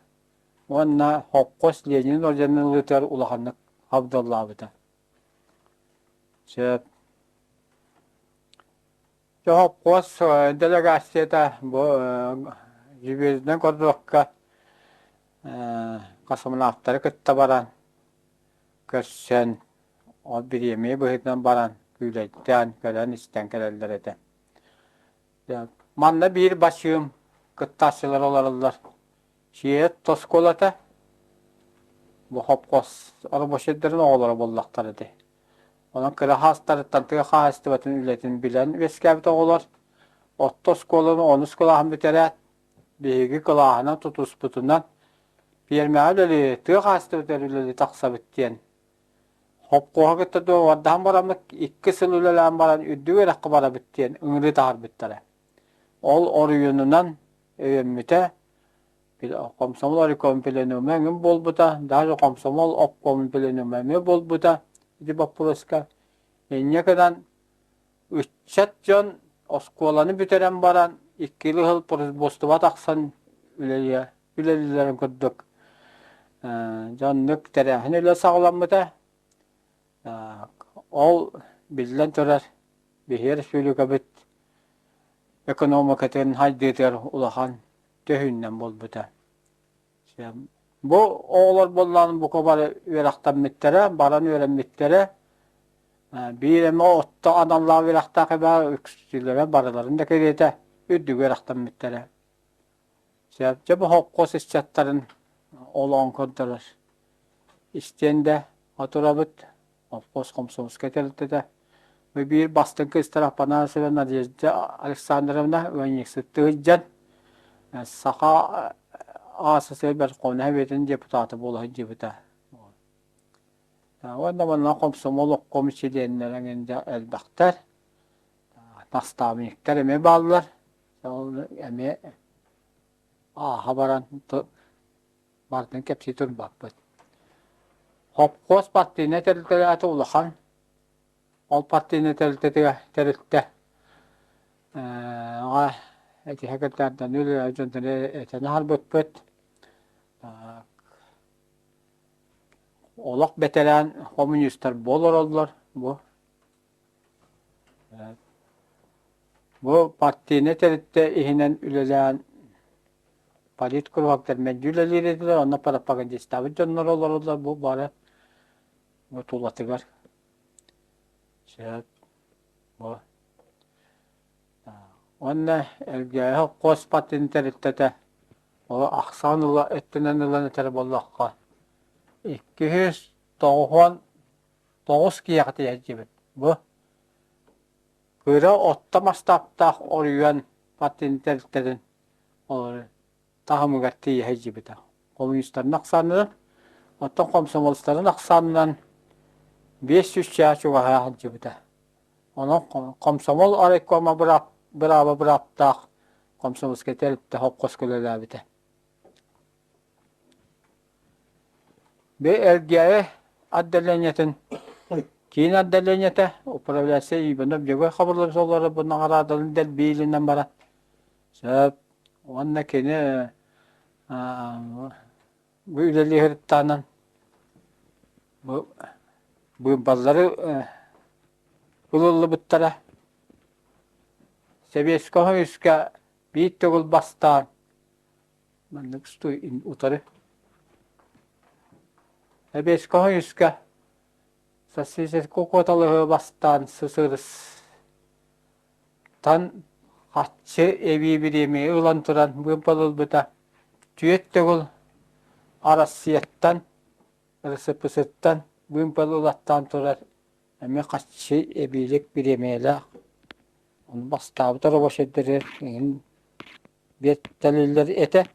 уонна холкуос Ленин орденын ылыытыгар улаханнык абдаллаабыта. Сөп. Дьэ холкуос делегацията бу Звездный городокка космонавтары кытта баран көрсөн ол бириэмийэ быһыытынан баран күүлэйдээн көрөн-истэн кэлэллэр этэ. Манна биир бачыым кыттааччылар олороллор. Сиэт оскуолата бу хопхуос рабочайдарын оҕолоро буоллахтара ити. Онон кыра хаастарыттан тыа хаһаайыстыбатын үлэтин билэн үөскээбит оҕолор орто оскуоланы онус кылааһын бүтэрээт, биһиги кылааһынан тутуспутунан пиэрмэҕэ үлэлии, тыа хаһаайыстыбатыгар үлэлии тахсабыт диэн Хопхуоһу кытта дуогабардаһан бараммыт икки сыл үлэлээн баран үрдүк үөрэххэ барабыт диэн ыҥырыы таһаарбыттара. Ол оройуонунан өйөммүтэ, комсомол райком пленума эҥин буолбута, даже комсомол обкомун пленума эмиэ буолбута ити боппуруоска. Инньэ гынан ыччат дьон оскуоланы бүтэрэн баран иккилии сыл производство тахсан үлэлиэ үлэлииллэрин курдук дьоннук тэрээһин үлэ саҕаламмыта. Ол биллэн турар биһиги республикабыт экономикатын сайдыытыгар улахан төһүүннэн буолбута. Бу оҕолор буоллаан бука бары үөрэхтэммиттэрэ, баран үөрэммиттэрэ. Биир эмэ отто аналлаах үөрэхтээх эбээ үксүлэрэ барыларын да кэриэтэ үрдүк үөрэхтэммиттэрэ. Дьэ бу холкуос ыччаттарын олоҕун көрдөрөр истиэндэ отурабыт холкуос комсомольскай тэрилтэтэ. Бу биир бастыҥ кыыстара Афанасьева Надежда Александровна ыанньыксыттыы сылдьан Саха АССР Верховнай Советын депутата буола сылдьыбыта. Уонна манна комсомол обком чилиэннэрэ элбэхтэр, наставниктар эмиэ бааллар. Ол эмиэ ааһа баран барытын кэпсии турбаппыт. Хопхуос партийнай тэрилтэлээтэ улахан. Ол партийнай тэрилтэтигэр тэрилтэ этиһэ кырдаарданы үлэлээбит дьонтон этэн аһарбыппыт. Олох бэтэрээн коммунистар буола олороллор бу. Бу партийнай тэрилтэ иһинэн үлэлээн политкуруһуоктар мэлдьи үлэлиир этилэр, онно пропагандистаабыт дьоннор олороллор бу бары бу тулатыгар. Сөп. Бу. Уонна Элгээйи холкуос партийнай тэрилтэтэ. Ол ахсаан ыла өттүнэн ылан этэр буоллахха, 299 киһиэхэ тиийдибит. Бу кыра отто масштабтаах оройуон партиятын тэрилтэтин таһымыгар тиийэ сылдьыбыта. Коммунистарын ахсаанынан, оттон комсомолецтарын ахсаанынан 500 чаа чугаһаа сылдьыбыта. Онон комсомол райкома бырааба бырааптаах комсомольскай тэрилтэ холкуоска үлэлээбитэ. Бу Элгээйи отделениетын киин отделениета управляющай Иванов Дьөгүөр Хабырлович олорор бу наҕараадаларын дэлбиилинэн баран сөп уонна кини бу үлэлии сырыттаҕынан бу быыбаллары ылыллыбыттара. Сэбиэскэй Союзка биир төгүл бастаан маннык утары Сэбиэскэй Союзка Социалистическай куоталаһыы бастаан сысырыс тан харчы эбии бириэмийэ ылан туран быыбар ылбыта. Түөрт төгүл Арассыйаттан, РСПС-тан быыбар ылаттаан турар эмиэ харчы эбиилик бириэмийэлээх. Ону бастаабыт рабочайдары эҥин биэртэлииллэр этэ.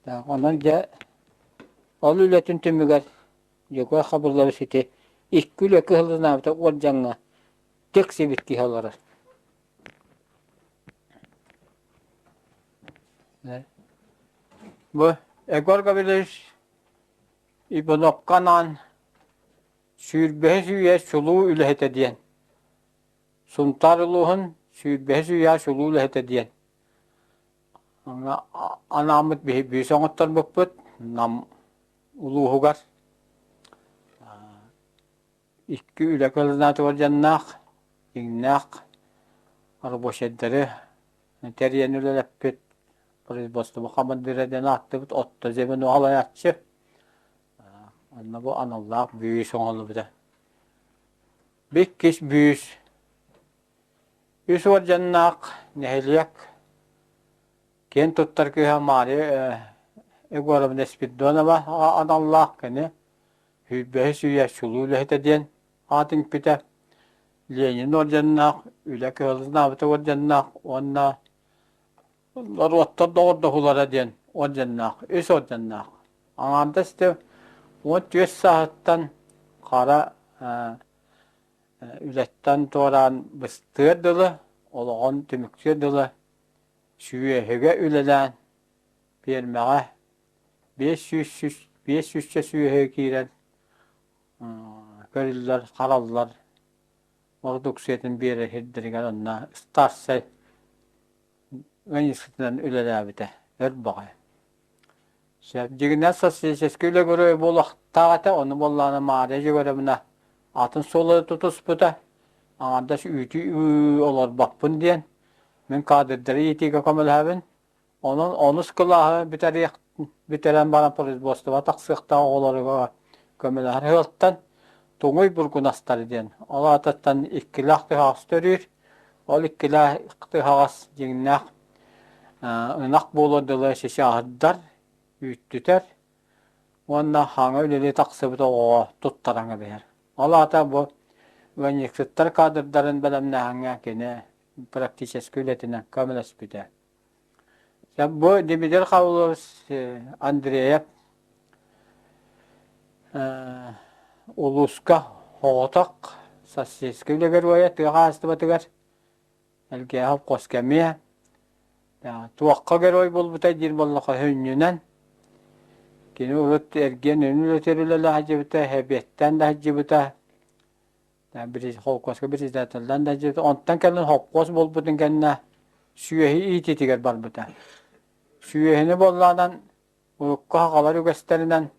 Онон дьэ ол үлэтин түмүгэр Дьөгүөр Хабыллабыс ити икки үлэ кыһыллынаабыта уордьаҥҥа тиксибит киһи олорор. Бу Егор Гаврильевич Ивановка анаан сүүрбэһис үйэ чулуу үлэһитэ диэн Сунтаар улууһун сүүрбэһис үйэ чулуу үлэһитэ диэн анааммыт биһи бүүс оҥотторбуппут Нам улууһугар икки үлэ кылынаатыгар дьонноох, дьиҥнээх рабочайдары тэрийэн үлэлэппит производство хамандыыра диэн ааттыыбыт отто звено салайааччы. Онно бу аналлаах бүүс оҥоһуллубута. Иккис бүүс үс уордьаннаах нэһилиэк Киэн туттар кыыһа Мария Егоровна Спиридонова аналлаах кини сүүрбэһис үйэ чулуу үлэһитэ диэн аат иҥпитэ. Ленин орденнаах, Үлэ кыһылынаабыта орденнаах уонна норуоттар доҕордоһуулара диэн орденнаах, үс орденнаах. Аҥаардас ити 14 сааһыттан хара үлэттэн туораан быстыар дылы, олоҕун түмүктүөр дылы Сүөһүгэ үлэлээн, пиэрмэҕэ 500 сүүсчэ сүөһү киирэн көрүллэр, хараллар бородууксуйатын биэрэр сирдэригэр онно старшай ыанньыксытынан үлэлээбитэ өр баҕайы. Сөп. Дьиҥинэн социалистическай үлэ геройа буолуохтаах этэ, ону буоллаҕына Маарыйа Егоровна атын суолу тутуспута, аҥардас үүтү олорбоппун диэн Мин кадрдары иитиигэ көмөлөһөбүн. Онон онус кылааһы бүтэриэх бүтэрэн баран производствоҕа тахсыахтаах оҕолоругар көмөлөһөр сыалтан туҥуй бургунастары диэн ол аатыттан иккилээх тыһаҕас төрүүр. Ол иккилээх тыһаҕас дьиҥнээх ынах буолуор дылы сисэ аһырдар, үүттүтэр уонна хаҥа үлэлии тахсыбыт оҕоҕо туттаран кэбиһэр. Ол аата бу ыанньыксыттар кадрдарын бэлэмнээһиҥҥэ кини практическай үлэтинэн көмөлөспүтэ. Бу Дмитрий Хавлович Андреев улууска оҕотох социальскай үлэ геройа тыа хаһаайыстыбатыгар Элгээһи хоско эмиэ туохха герой буолбутай диир буоллахха сүнньүнэн кини урут эргиэн үлэтигэр үлэлэһэ сылдьыбыта, эбиэттэн да сылдьыбыта холкуоска председателлээн да сылдьыбыта. Онтон кэлин холкуос буолбутун кэннэ сүөһү иитиитигэр барбыта. Сүөһүнү буоллаҕынан урукку сахалар үгэстэринэн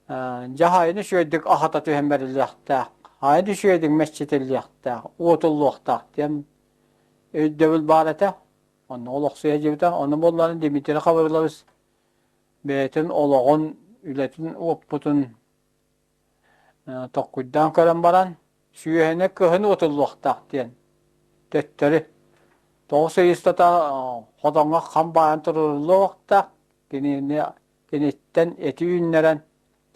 дьаһайын үчүгэйдик аһата түһэн бэриллиэхтээх, хайын үчүгэйдик мэччитиллиэхтээх, уотуллуохтаах диэн өйдөбүл баар этэ. Онно олохсуйа сылдьыбыта. Ону буоллаҕына Дмитрий Хаврилович бэйэтин олоҕун, үлэтин уоппутун Толкуйдаан көрөн баран, сүөһүнү кыһын уотуллуохтаах диэн төттөрү. Тоҕус ый устата хотоҥҥо хам баайан туруллуохтаах, кинини киниттэн эти үүннэрэн,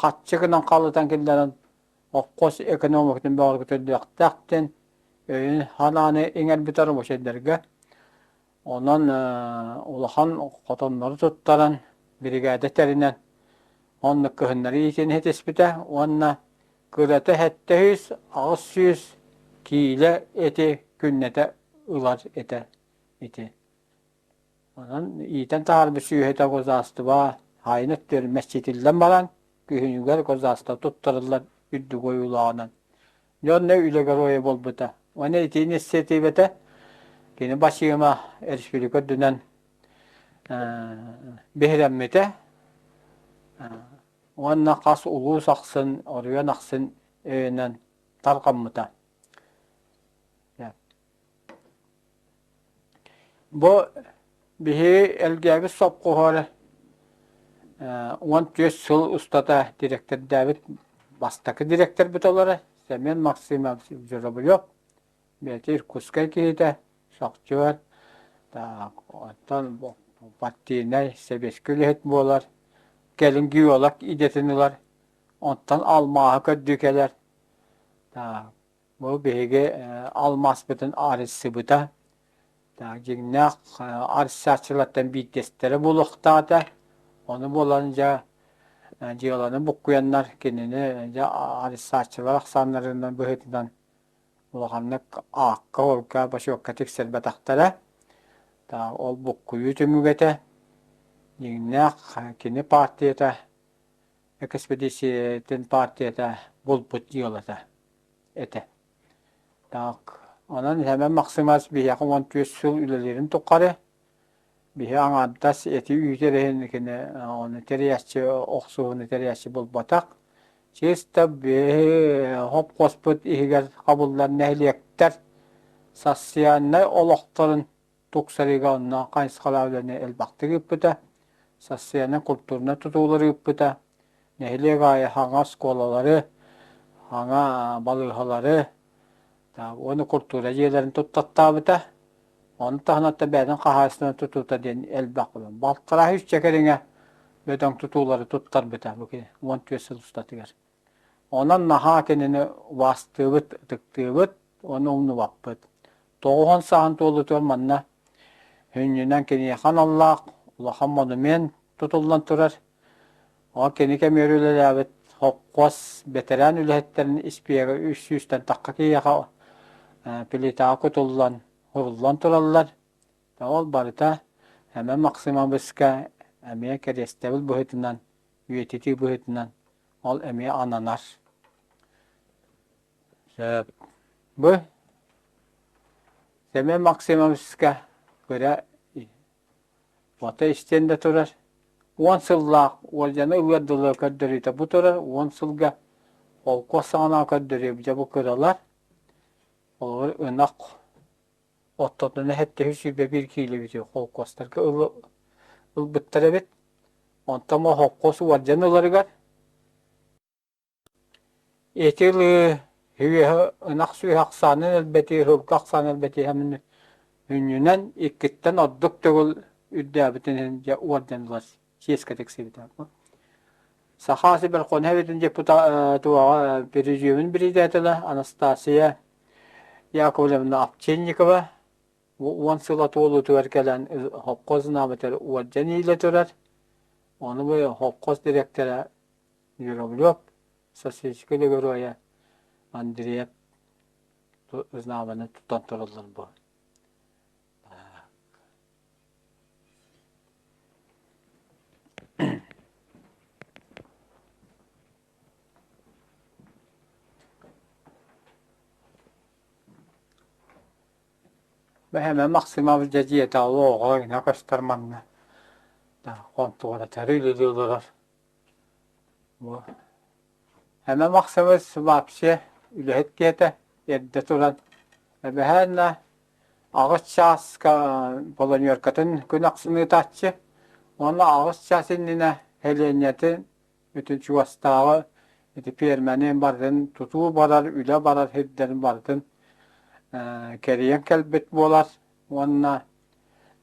хаччы гынан халытан киллэрэн холкуос экономикатын бөҕөргөтүллүөхтээх диэн өйүн-санааны иҥэрбитэ рабочайдарга. Онон улахан хотоннору туттаран, биригээдэ тэринэн, оннук кыһыннары иитин ситиспитэ уонна кырата 700-800 киилэ эти күннэтэ ылар этэ ити. Онон иитэн таһаарбыт сүөһүтэ государство хаайын өттүгэр мэччитиллэн баран, күһүнүгэр государство туттарыллар үрдүк ойуулааҕынан. Дьэ онно үлэ геройа буолбута. Уонна ити инициативата кини бачыыма республика үрдүнэн биһирэммитэ. Уонна хас улуус ахсын, оройуон ахсын өйөнөн тарҕаммыта. Бу биһиги Элгээбит сопхуоһа 14 сыл устата дириэктэрдээбит бастакы дириэктэрбит олоро Семен Максимович Журавлев, бэйэтэ Иркутскай киһитэ, шахтер, оттон партийнай, сэбиэскэй үлэһит буолар, кэлин геолог идэтин ылар, онтон алмааһы көрдүү кэлэр. Бу биһиги алмааспытын арыйсыбыта. Дьиҥнээх арыйсааччылартан биирдэстэрэ буолуохтаата. Ону буолан дьэ дьыаланы буккуйаннар кинини дьэ арыйсааччылар ахсааннарынан быһыытынан улаханнык аакка-уолга бочуокка тиксэрбэтэхтэрэ. Ол буккуйуу түмүгэ этэ. Дьиҥнээх кини партията экспедициятын партията булбут дьыалата этэ. Так, онон Сэмэн Максимович биһиэхэ 14 сыл үлэлиирин тухары биһи аҥаардас эти үүтэр иһин кини ону тэрийээччи охсуһууну тэрийээччи булбатах. Чисто биһи хопхоспут иһигэр хабыллар нэһилиэктэр социальнай олохторун тупсарыыга онно хайысхалаах үлэни элбэхтик ыыппыта, социальнай-культурнай тутуулары ыыппыта, нэһилиэк аайы саҥа оскуолалары, саҥа балыыһалары уонна культура дьиэлэрин туттаттаабыта. Ону таһынан бэйэтин хаһаайыстыбатын тутуута диэн элбэх буолан, балтараа сүүсчэ кэриҥэ бөдөҥ тутуулары туттарбыта бу 14 сыл устатыгар. Онон наһаа кинини убаастыыбыт, ытыктыыбыт уонна умнубаппыт. 90 сааһын туолуутугар манна сүнньүнэн киниэхэ аналлаах улахан монумент тутуллан турар. Ол кини кэмигэр үлэлээбит холкуос бэтэрээн үлэһиттэрин испиэгэ үс сүүстэн тахха киһиэхэ плитаҕа кутуллан, уһуллан тураллар. Ол барыта Эмэн Максимовичка эмиэ кэриэстэбил быһыытынан, үйэтитии быһыытынан ол эмиэ ананар. Сөп. Бу Семен Максимовичка кыра фото истиэндэ турар. 10 сыллаах уолдьаны ылыар дылы көрдөрүүтэ бу турар. 10 сылга холкуос саҕана көрдөрүү дьэ бу кыралар. Олор ынах оттотуна 721 киилэбити холкуостарга ылбыттар эбит. Онтон бу холкуос уордьан ыларыгар Ити ылыы үөһэ ынах сүөһү ахсаанын элбэтии, сылгы ахсаанын элбэтии сүнньүнэн иккиттэн ордук төгүл үрдээбитин иһин дьэ уордьан ылар чиэскэ тиксибитэ. Саха Сибирхонэбитин депутата президиумун председателэ Анастасия Яковлевна Овчинникова 10 сыла туолуутугар кэлэн холкуос знаметар уордьан иилэ турар. Ону бу холкуос дириэктэрэ Журавлев, социалистическай геройа Андреев знамяны тутан тураллар бу. Бэһэмэ Максимов дьэ дьиэтэ оҕо гына көстөр манна хонтуоратары үлэлии олорор Эмэ Максимович вообще үлэһит киһитэ эрдэ туран эбэһээннэ аҕыс чааска планеркатын күн ахсын ыытааччы уонна аҕыс чаас иннинэ сэлиэнньэтин бүтүн чугастааҕы ити пиэрмэни барытын тутуу барар, үлэ барар сирдэрин барытын кэрийэн кэлбит буолар. уонна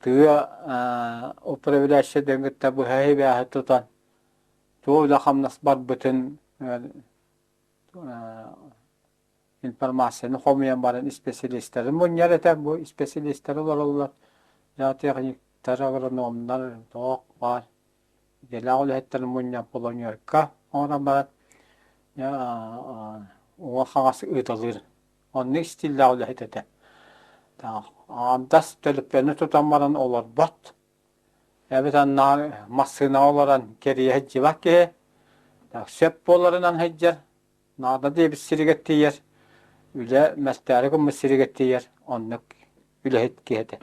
тыа управляющайдарын кытта быһа сибээһи тутан туох үлэ-хамнас барбытын информацияны хомуйан баран испэсэлиистэрин мунньар этэ. Бу испэсэлиистэр олороллор, техниктар, агрономнар, туох баар идэлээх үлэһиттэрин мунньан планерка оҥорон баран уҥа-хаҥас ыыталыыр. Оннук стиллээх үлэһит этэ. Аҥардас төлөпүөнү тутан баран олорбот. Эбэтэр наар массыынаҕа олорон кэрийэ сылдьыбат киһи сөп буоларынан сылдьар, наада диэбит сиригэр тиийэр, үлэ мэлтээри гыммыт сиригэр тиийэр, оннук үлэһит киһи этэ.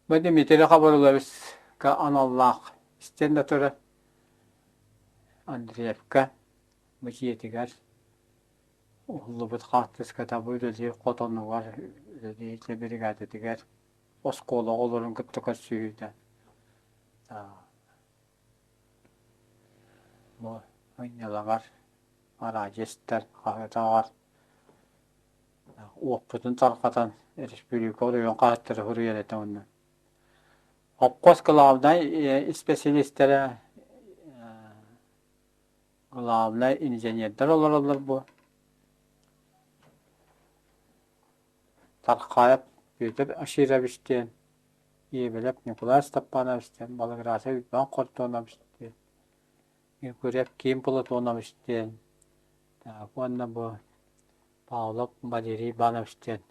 Бу Дмитрий Хабырыловичка аналлаах стенда турар Андреевка бу дьиэтигэр уһуллубут хаартыската бу үлэлиир хотонугар, үлэлиир биригээдэтигэр оскуола оҕолорун кытта көрсүһүүтэ. Бу ынньалаҕар араадьыстар хаһыатаҕар уоппутун тарҕатан республика оройуон хаһыаттара суруйар этэ уонна Холкуос кылаабынай испэсэлиистэрэ главнай инженердэр олороллор буо. Тархаев Петр Аширович диэн, Иэбэлэп Ньукулай Степанович диэн, Балыгырасов Иван Хортонович диэн, Егорев Ким Платонович диэн, уонна бу Павлов Валерий Иванович диэн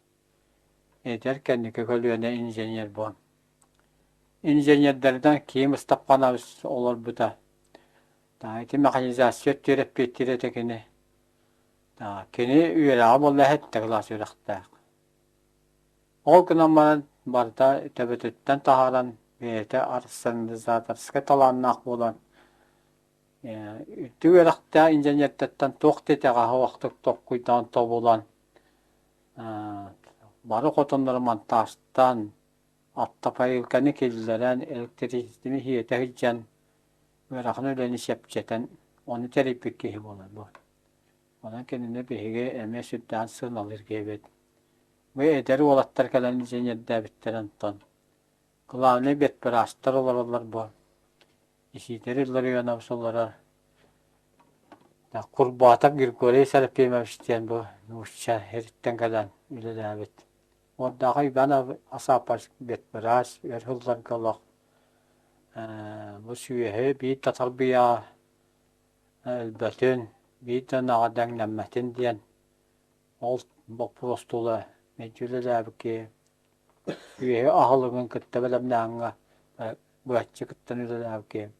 эдэр кэнники көлүөнэ инженер буолан. Инженердэринэн Ким Степанович олорбута. Ити механизация өттүгэр эппиэттиир этэ кини. Кини үөрэҕэ буолла сэттэ кылаас үөрэхтээх. Ол гынан баран барыта төбөтүттэн таһааран бэйэтэ ассенизаторскай талааннаах буолан үрдүк үөрэхтээх инженердэттэн туох да итэҕэһэ суохтук толкуйдаан тобулан бары хотоннору монтажтаан автопоилканы киллэрэн электричествоны сиэтэ сылдьан ыарахан үлэни чэпчэтэн ону тэрийбит киһи буолар бу. Онон кинини биһиги эмиэ сүрдээх сыаналыыр киһибит. Бу эдэр уолаттар кэлэн инженердээбиттэр онтон. Главный ветбыраастар олороллор бу. Исидор Илларионович олорор. Курбатов Григорий Серафимович диэн бу нуучча сириттэн кэлэн үлэлээбит. Уордааҕы Иван Асапович ветбыраас өр сылларга олох бу сүөһү биир татарбыйа өлбөтүн, биир да ынаҕа дэҥнэммэтин диэн ол боппуруос тула мэлдьи үлэлээбит киһи үөһэ аһылыгын кытта бэлэмнээҥҥэ быһаччы кыттан үлэлээбит киһи.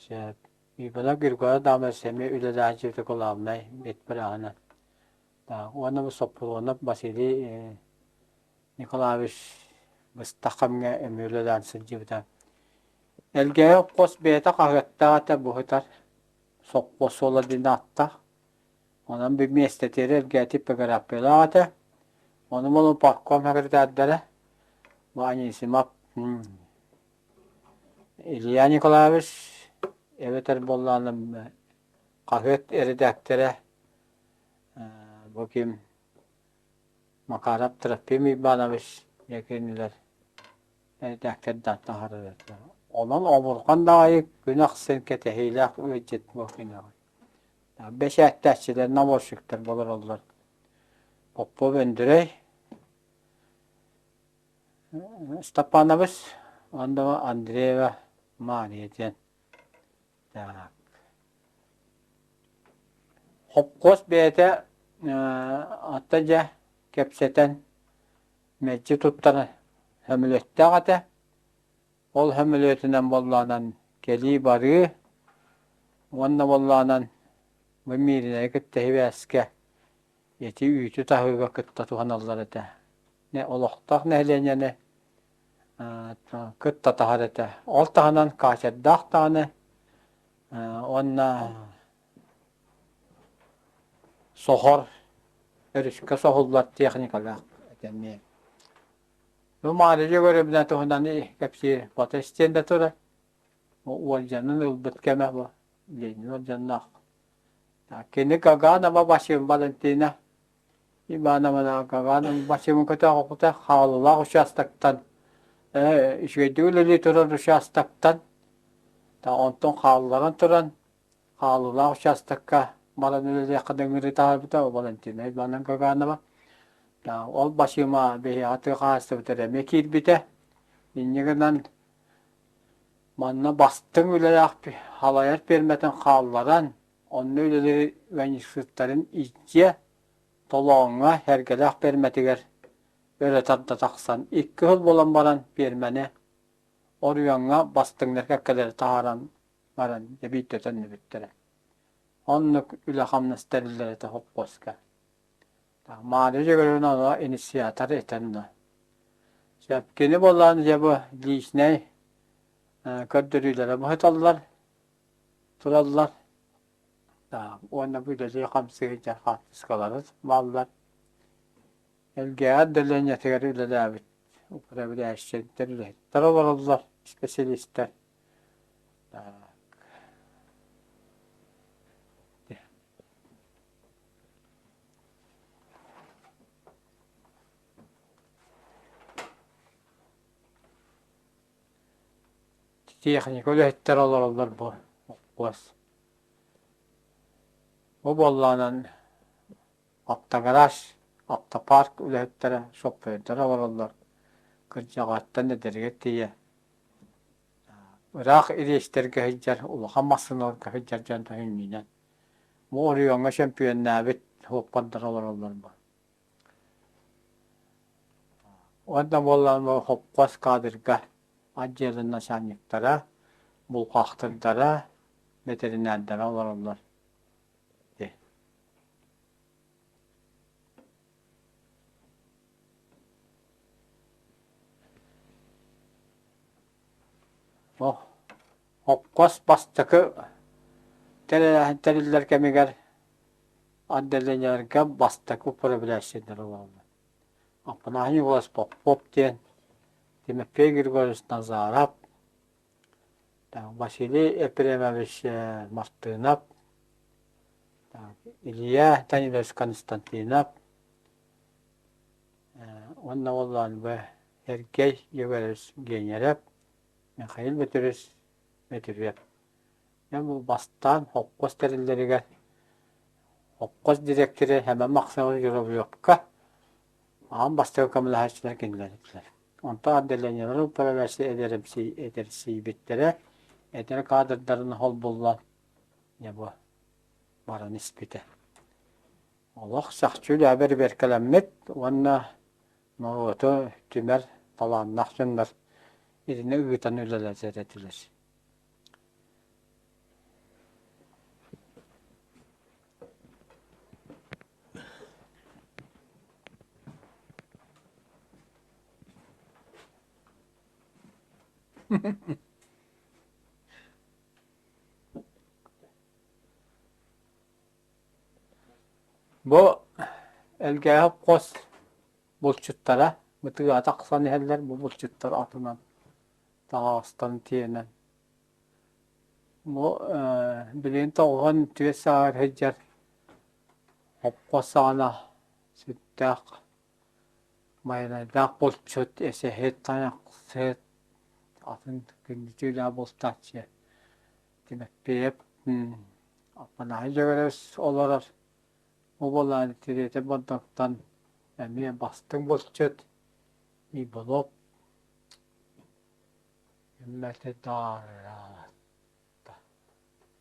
Сөп. Иванов Григорий Адамович эмиэ үлэлээччи главнай ветбырааһынан. Уонна бу Соппуруонап Василий Николаевич быстах кэмҥэ эмиэ үлэлээн сылдьыбыта. Элгээйи хос бэйэтэ хаһыаттаах этэ быһытар сопхуос суола диэн ааттаах. Онон бу миэстэтигэр Элгээйи типографиялаах этэ. Ону булан партком секретардара бу Анисимов Илья Николаевич эбэтэр буоллаҕына хаһыат эрэдээктэрэ бу ким Макаров Трофим Иванович кинилэр эрэдээктэрдээх таһаарар этилэр. Онон омурҕан да аайы күн ахсын кэтэһиилээх ыалдьыт буолуо Бэчээттээччилэр, наборщиктар олороллор. Попов Өндүрэй, Степанович уонна Андреева Мария диэн. Так. Хопкуос бэйэтэ ата дьэ кэпсэтэн мэлдьи туттар сөмөлүөттээх этэ. Ол сөмөлүөтүнэн буоллаҕынан кэлии-барыы уонна буоллаҕынан бу Мииринэйи кытта сибээскэ ити үүтү таһыыга кытта туһаналлар этэ. Олохтоох нэһилиэнньэни кытта таһар этэ. Ол таһынан катердаах даҕаны уонна соһор, өрүскэ соһуллар техникалаах этэ эмиэ. Бу Маарыйа Дьөгүөрэбинэ туһунан кэпсиир фото истиэндэ турар. Уолдьанын ылбыт кэмэ бу. Ленин уолдьаннаах. Кини Гаганова Василий Валентина Ивановна Гаганова Василий көтөҕө хаалылаах участоктан үчүгэйдик үлэлии турар участоктан онтон хаалларан туран Хаалыылаах учаастакка баран үлэлиэххэ ыҥырыы таһаарбыта Валентина Ивановна Гаганова. Ол Басима биһиэхэ тыа хаһаайыстыбатыгар эмиэ киирбитэ. Инньэ гынан манна бастыҥ үлэлээх халайар пиэрмэтин хаалларан, онно үлэлиир ыанньыксыттарын илдьэ Толооҥҥо Сэргэлээх пиэрмэтигэр өрө тарда тахсан, икки сыл буолан баран пиэрмэни оройуоҥҥа бастыҥнар кэккэлэри таһааран баран дьэ биирдэ төннүбүттэрэ. Оннук үлэ-хамнас тэриллэр этэ хоппуоска. Маарыйа Дьөгүөрүнэ ону инициатор этэн Сөп кини буоллаан дьэ бу личнэй көрдөрүүлэрэ быһыталлар, тураллар. Уонна бу үлэлии-хамсыы сылдьар хаартыскалары бааллар. Элгээҕэ отделениетыгар үлэлээбит управляющайдар үлэһиттэр олороллор, специалистар. Так. Техника үлэһиттэр олороллор бу хос. Бу буоллаҕынан автогараж, автопарк үлэһиттэрэ, шофердара олороллор. Кырдьаҕаттан эдэригэр тиийэ Ыраах ириэстэргэ сылдьар, улахан массыыналарга сылдьар дьон төһүнньүнэн бу оройуоҥҥа чөмпүйүөннээбит суоппардар олороллор бу. Уонна буоллаҕына хопхуос каадырга отделын начальниктара, булхаахтырдара, бэтэринээрдэрэ олороллор. Хопкуос бастакы тэриллэр кэмигэр отделениеларга бастакы управляющайдар ылаллар. Афанасий Николаевич Попов диэн, Тимофей Григорьевич Назаров, Василий Ефремович Мартынов, Илья Данилович Константинов уонна уоллаан бу Сергей Егорович Генерев, Михаил Петрович Мөтүрүөп. Дьэ бу бастаан холкуос тэриллэригэр холкуос дириэктэрэ Сэмэн Максимович Журавлевка аан бастакы көмөлөһөөччүлэр кинилэр этилэр. Онтон отделениелары управляющай эдэрсийбиттэрэ, эдэр кадрдарын холбуллан дьэ бу баран испитэ. Олох чахчы үлэҕэ бэрэбиэркэлэммит уонна норуоту түмэр талааннаах дьоннор итини ыытан үлэлэтэр этилэр. Бу Элгээһи хос булчуттара бытыга тахсан иһэллэр, бу булчуттар атынан таһаҕастарын тиэнэн. Бу билигин тоҕуһан түөс сааһыгар сылдьар хоппо саҕана сүрдээх байанайдаах булчут, эсэһит, тайахсыт, атын күндү түүлээх бултааччы Тимофеев Аппанаһы Дьөгүөрүс олорор. Бу буоллаҕына Тириэтэ Бордоҥтон эмиэ бастыҥ булчут Иванов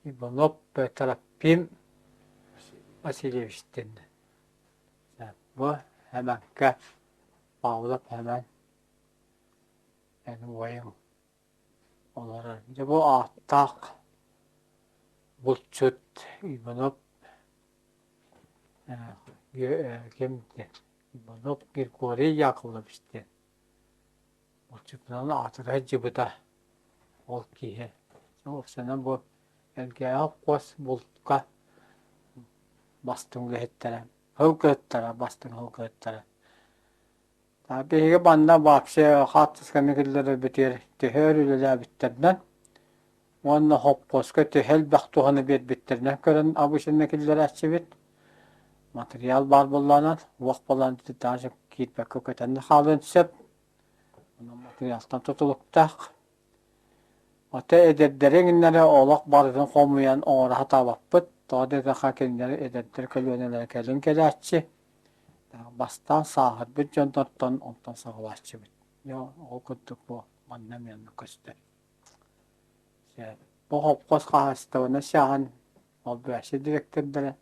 Иванов Трофим Васильевич диэн бу Эмэҥкэ Павлов Эмэн эн убайыҥ олорор. Дьэ бу ааттаах булчут Иванов ким диэн Иванов Григорий Яковлевич диэн Булчутунан аатыра сылдьыбыта ол киһи. Уопсайынан бу Элгээйи хос бултка бастыҥ үлэһиттэрэ, сылгыһыттара бастыҥ сылгыһыттара. Биһиги манна вообще хаартысканы киллэрэрбитигэр төһө өр үлэлээбиттэринэн уонна хоппуоска төһө элбэх туһаны биэрбиттэринэн көрөн обычно киллэрээччибит. Матырыйаал баар буоллаҕына, уох буолан даже киирбэккэ көтөн да хаалыан сөп. Онон матырыйаалтан тутулуктаах. Ата эдэрдэри эҥиннэри олох барытын хомуйан оҥоро сатаабаппыт. Тоҕо диэтэххэ кинилэр эдэрдэр көлүөнэлэрэ кэлин кэлээччи. Бастаан сааһырбыт дьоннортон онтон саҕалааччыбыт. Дьэ ол курдук бу манна эмиэ оннук көстөр. Бу хопхуос хаһаайыстыбаны саҕан олбуйааччы дириэктэрдэрэ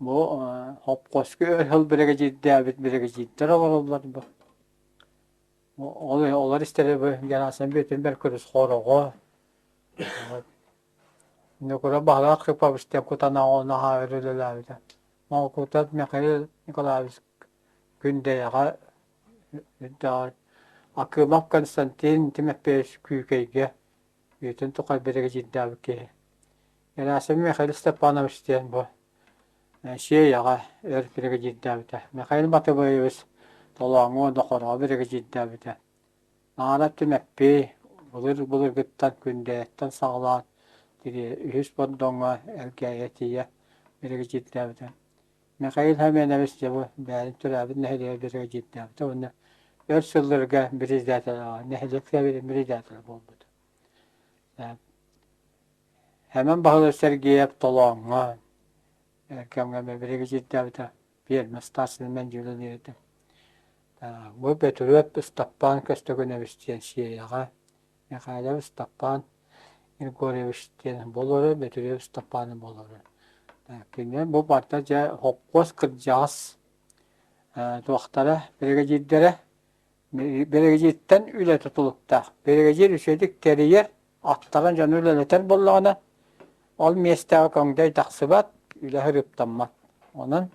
бу хопхуоска өр сыл биригэдьиирдээбит биригэдьиирдэр олороллор бу. Ол олор истэрэ бу Герасим Бүөтүн Бэркүрүс хороҕо Ньукура Баһылай Архипович диэн кутанаҕа наһаа өр үлэлээбитэ. Моҕокутат Михаил Николаевич Күндэйэҕэ үрдээҕэр Акымов Константин Тимофеевич Күүкэйгэ үйэтин тухары биригэдьиирдээбит киһи. Герасим Михаил Степанович диэн бу Сиэйэҕэ өр биригэдьиирдээбитэ. Михаил Матвеевич Толооҥҥо уонна Хороҕо биригэдьиирдээбитэ. Наара Түмэппий былыр-былыргыттан Күндэйэттэн саҕалаан үһүс Бордоҥҥо Элгээйигэ тиийэ биригэдьиирдээбитэ. Михаил Семенович дьэ бу бэйэтин төрөөбүт нэһилиэгэр биригэдьиирдээбитэ уонна өр сылларга председатель нэһилиэк председателэ буолбута. Эмэн Баһылай Сергеев Толооҥҥо кэмҥэ биригэдьиирдээбитэ, пиэрмэ старшинынан дьүүлэлиир этэ. Бу Бөтүрүөп Ыстаппаан Көстөкүнэбис диэн Сиэйэҕэ Михайлов Ыстаппаан Григорьевич диэн буолара, Бөтүрүөп Ыстаппаана буолара. Кини бу барыта дьэ хопхуос кырдьаҕас туохтара, биригэдьиирдэрэ Биригэдьииртэн үлэ тутулуктаах. Биригэдьиир үчүгэйдик тэрийэр, аттаран дьону үлэлэтэр буоллаҕына, ол миэстэҕэ көҥдөй тахсыбат, үлэ ырыптаммат. Онон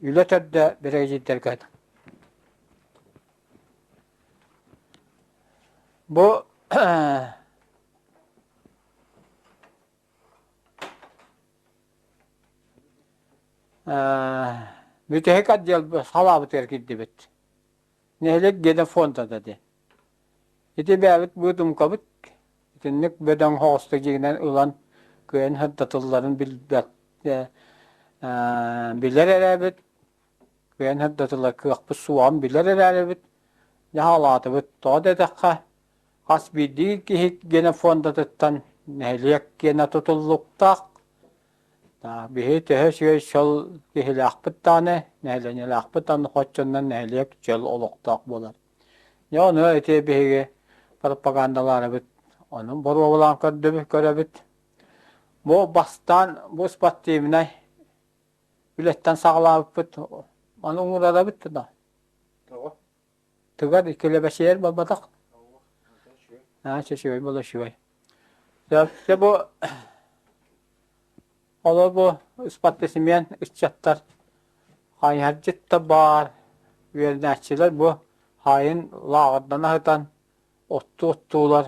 үлэ төрдө биригэдьиирдэргэ Бу Бүтэһик отдел салаабытыгар киирдибит. Нэһилиэк генофондата диэн. Ити бэйэбит быыдымкабыт итинник бөдөҥ соҕустук дьиҥинэн ылан кыайан сырдатылларын билбэт билэр эрээбит, кыайан сырдатыллар кыахпыт суоҕун билэр эрээрибит, дьаһалаатыбыт. Тоҕо диэтэххэ, Хас биирдии киһи генофондатыттан нэһилиэк гена тутуллуктаах. Биһи төһө үчүгэй чөл киһилээхпит даҕаны, нэһилиэнньэлээхпит даҕаны хоччоннон нэһилиэк чөл олохтоох буолар. Дьэ ону ити биһиги пропагандалаарыбыт, ону боруобалаан көрдөбүт, көрөбүт. Бу бастаан бу спортивнай үлэттэн саҕалаабыппыт, ону уҥурарабыт да. Тоҕо? Тыгар килэбэчийэр буолбатах. Аа, үчүгэй буолла үчүгэй. Дьэ бу олор бу спортсмен ыччаттар хайыһардьыт да баар үөрэнээччилэр бу хаайын лааҕырдан аһытан оттуу оттуулар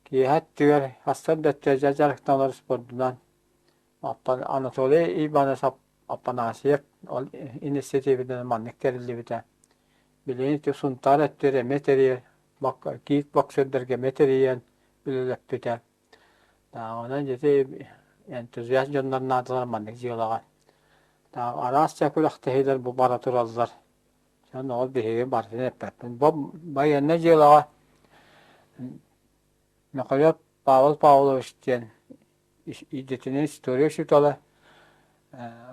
киэһэ өттүгэр хастар да өттүгэр дьарыктаналар спордунан Анатолий Иванович Апанасьев ол инициативатынан маннык тэриллибитэ. Билигин ити Сунтаар өттүгэр эмиэ тэрийэр, кикбоксердарга эмиэ тэрийэн үлэлэппитэ. Онон ити энтузиаст дьоннор наадалар маннык дьыалаҕа. Араас күрэхтэһиилэр бу бара тураллар. Дьон ол биһиги барытын эппэппин. Бу байыаннай дьыалаҕа Михаил Павел Павлович диэн идэтинэн история учуутала,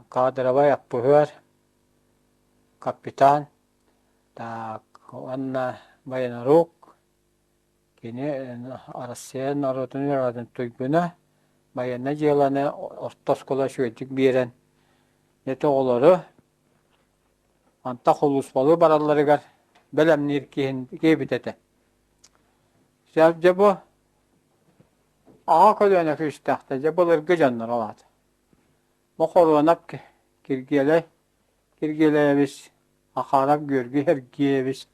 кадровай аппыһыар, капитан, так уонна военрук, кини Россия норуотун үөрэҕин туйгуна, байыаннай дьыаланы орто оскуола үчүгэйдик биэрэн, ити оҕолору антах улууспалыы баралларыгар бэлэмниир киһин киһибит этэ. Дьэ бу Аҕа көлүөнэ күүстээхтэр, дьэ былыргы дьоннор ол аата. Мохоруонап Киргиэлэй Киргиэлэйэбис, Ахаров Георгий Сергеевич,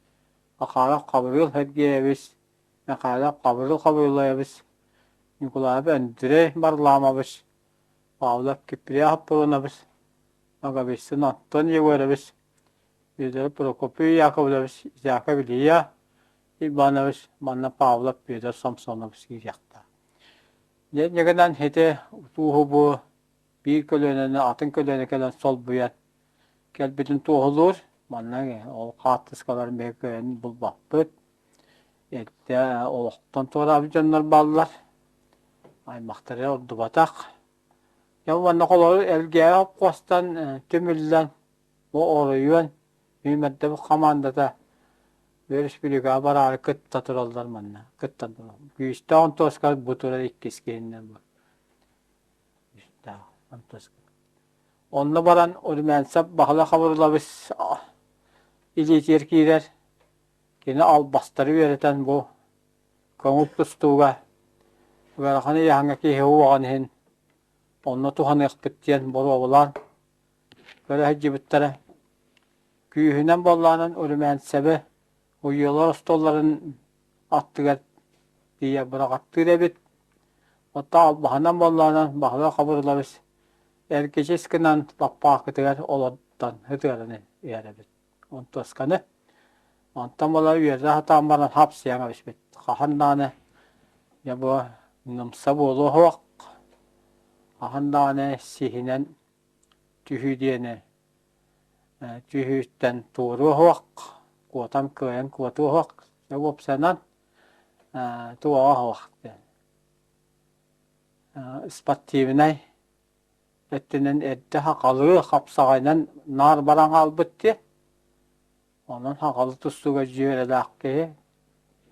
Ахаров Хабырыыл Сергеевич, Михайлов Хабырыыл Хабырылаевич, Ньукулаев Андрей Варламович, Павлов Киприан Хаппырунович, Ноговицын Антон Егорович. Петр Прокопий Яковлевич, Яков Илья Иванович манна Павлов Петр Самсонович киириэхтээх. Дьэ инньэ гынан ити утууһу бу биир көлүөнэни атын көлүөнэ кэлэн солбуйан кэлбитин туоһулуур. Манна ол хаартыскаларын биһиги кыайан булбаппыт. Эрдэ олохтон туораабыт дьоннор бааллар. Аймахтара ордубатах. Дьэ уонна холобур Элгээйи холкуостан түмүллэн бу оройуон сүүмэрдэбил хамаандата өрөспүүбүлүкэҕэ бараары кытта тураллар манна кыттан тураллар. Күүстээх Онтуоска бу турар иккис киһиннэн бу. Күүстээх Онтуоска. Онно баран Румянцев Баһылай Хабырылабыс илиитигэр киирэр. Кини албастары үөрэтэн бу көҥүл тустууга ыарахан ыйааһыҥҥа киһи уоҕун иһин онно туһаныахпыт диэн боруобалаан көрө сылдьыбыттара. Күүһүнэн буоллаҕынан Румянцевы уйуолар остуолларын аттыгар тиийэ быраҕаттыыр эбит. Оттон албаһынан буоллаҕынан Баһылай Хабырылабыс эргичис гынан лаппаакытыгар олордон ытыаран иһэр эбит. Онтуосканы. Онтон буола үөрэ сатаан баран хапсыйан кэбиспит. Хаһан даҕаны дьэ бу нымса буолуо суох, хаһан даҕаны сиһинэн түһүү диэни түһүүттэн туоруо суох, куотан кыайан куотуо суох, дьэ уопсайынан туоҕа суох диэн. Спортивнай өттүнэн эрдэ сахалыы хапсаҕайынан наар баран хаалбыт дии. Онон сахалыы тустууга дьүөрэлээх киһи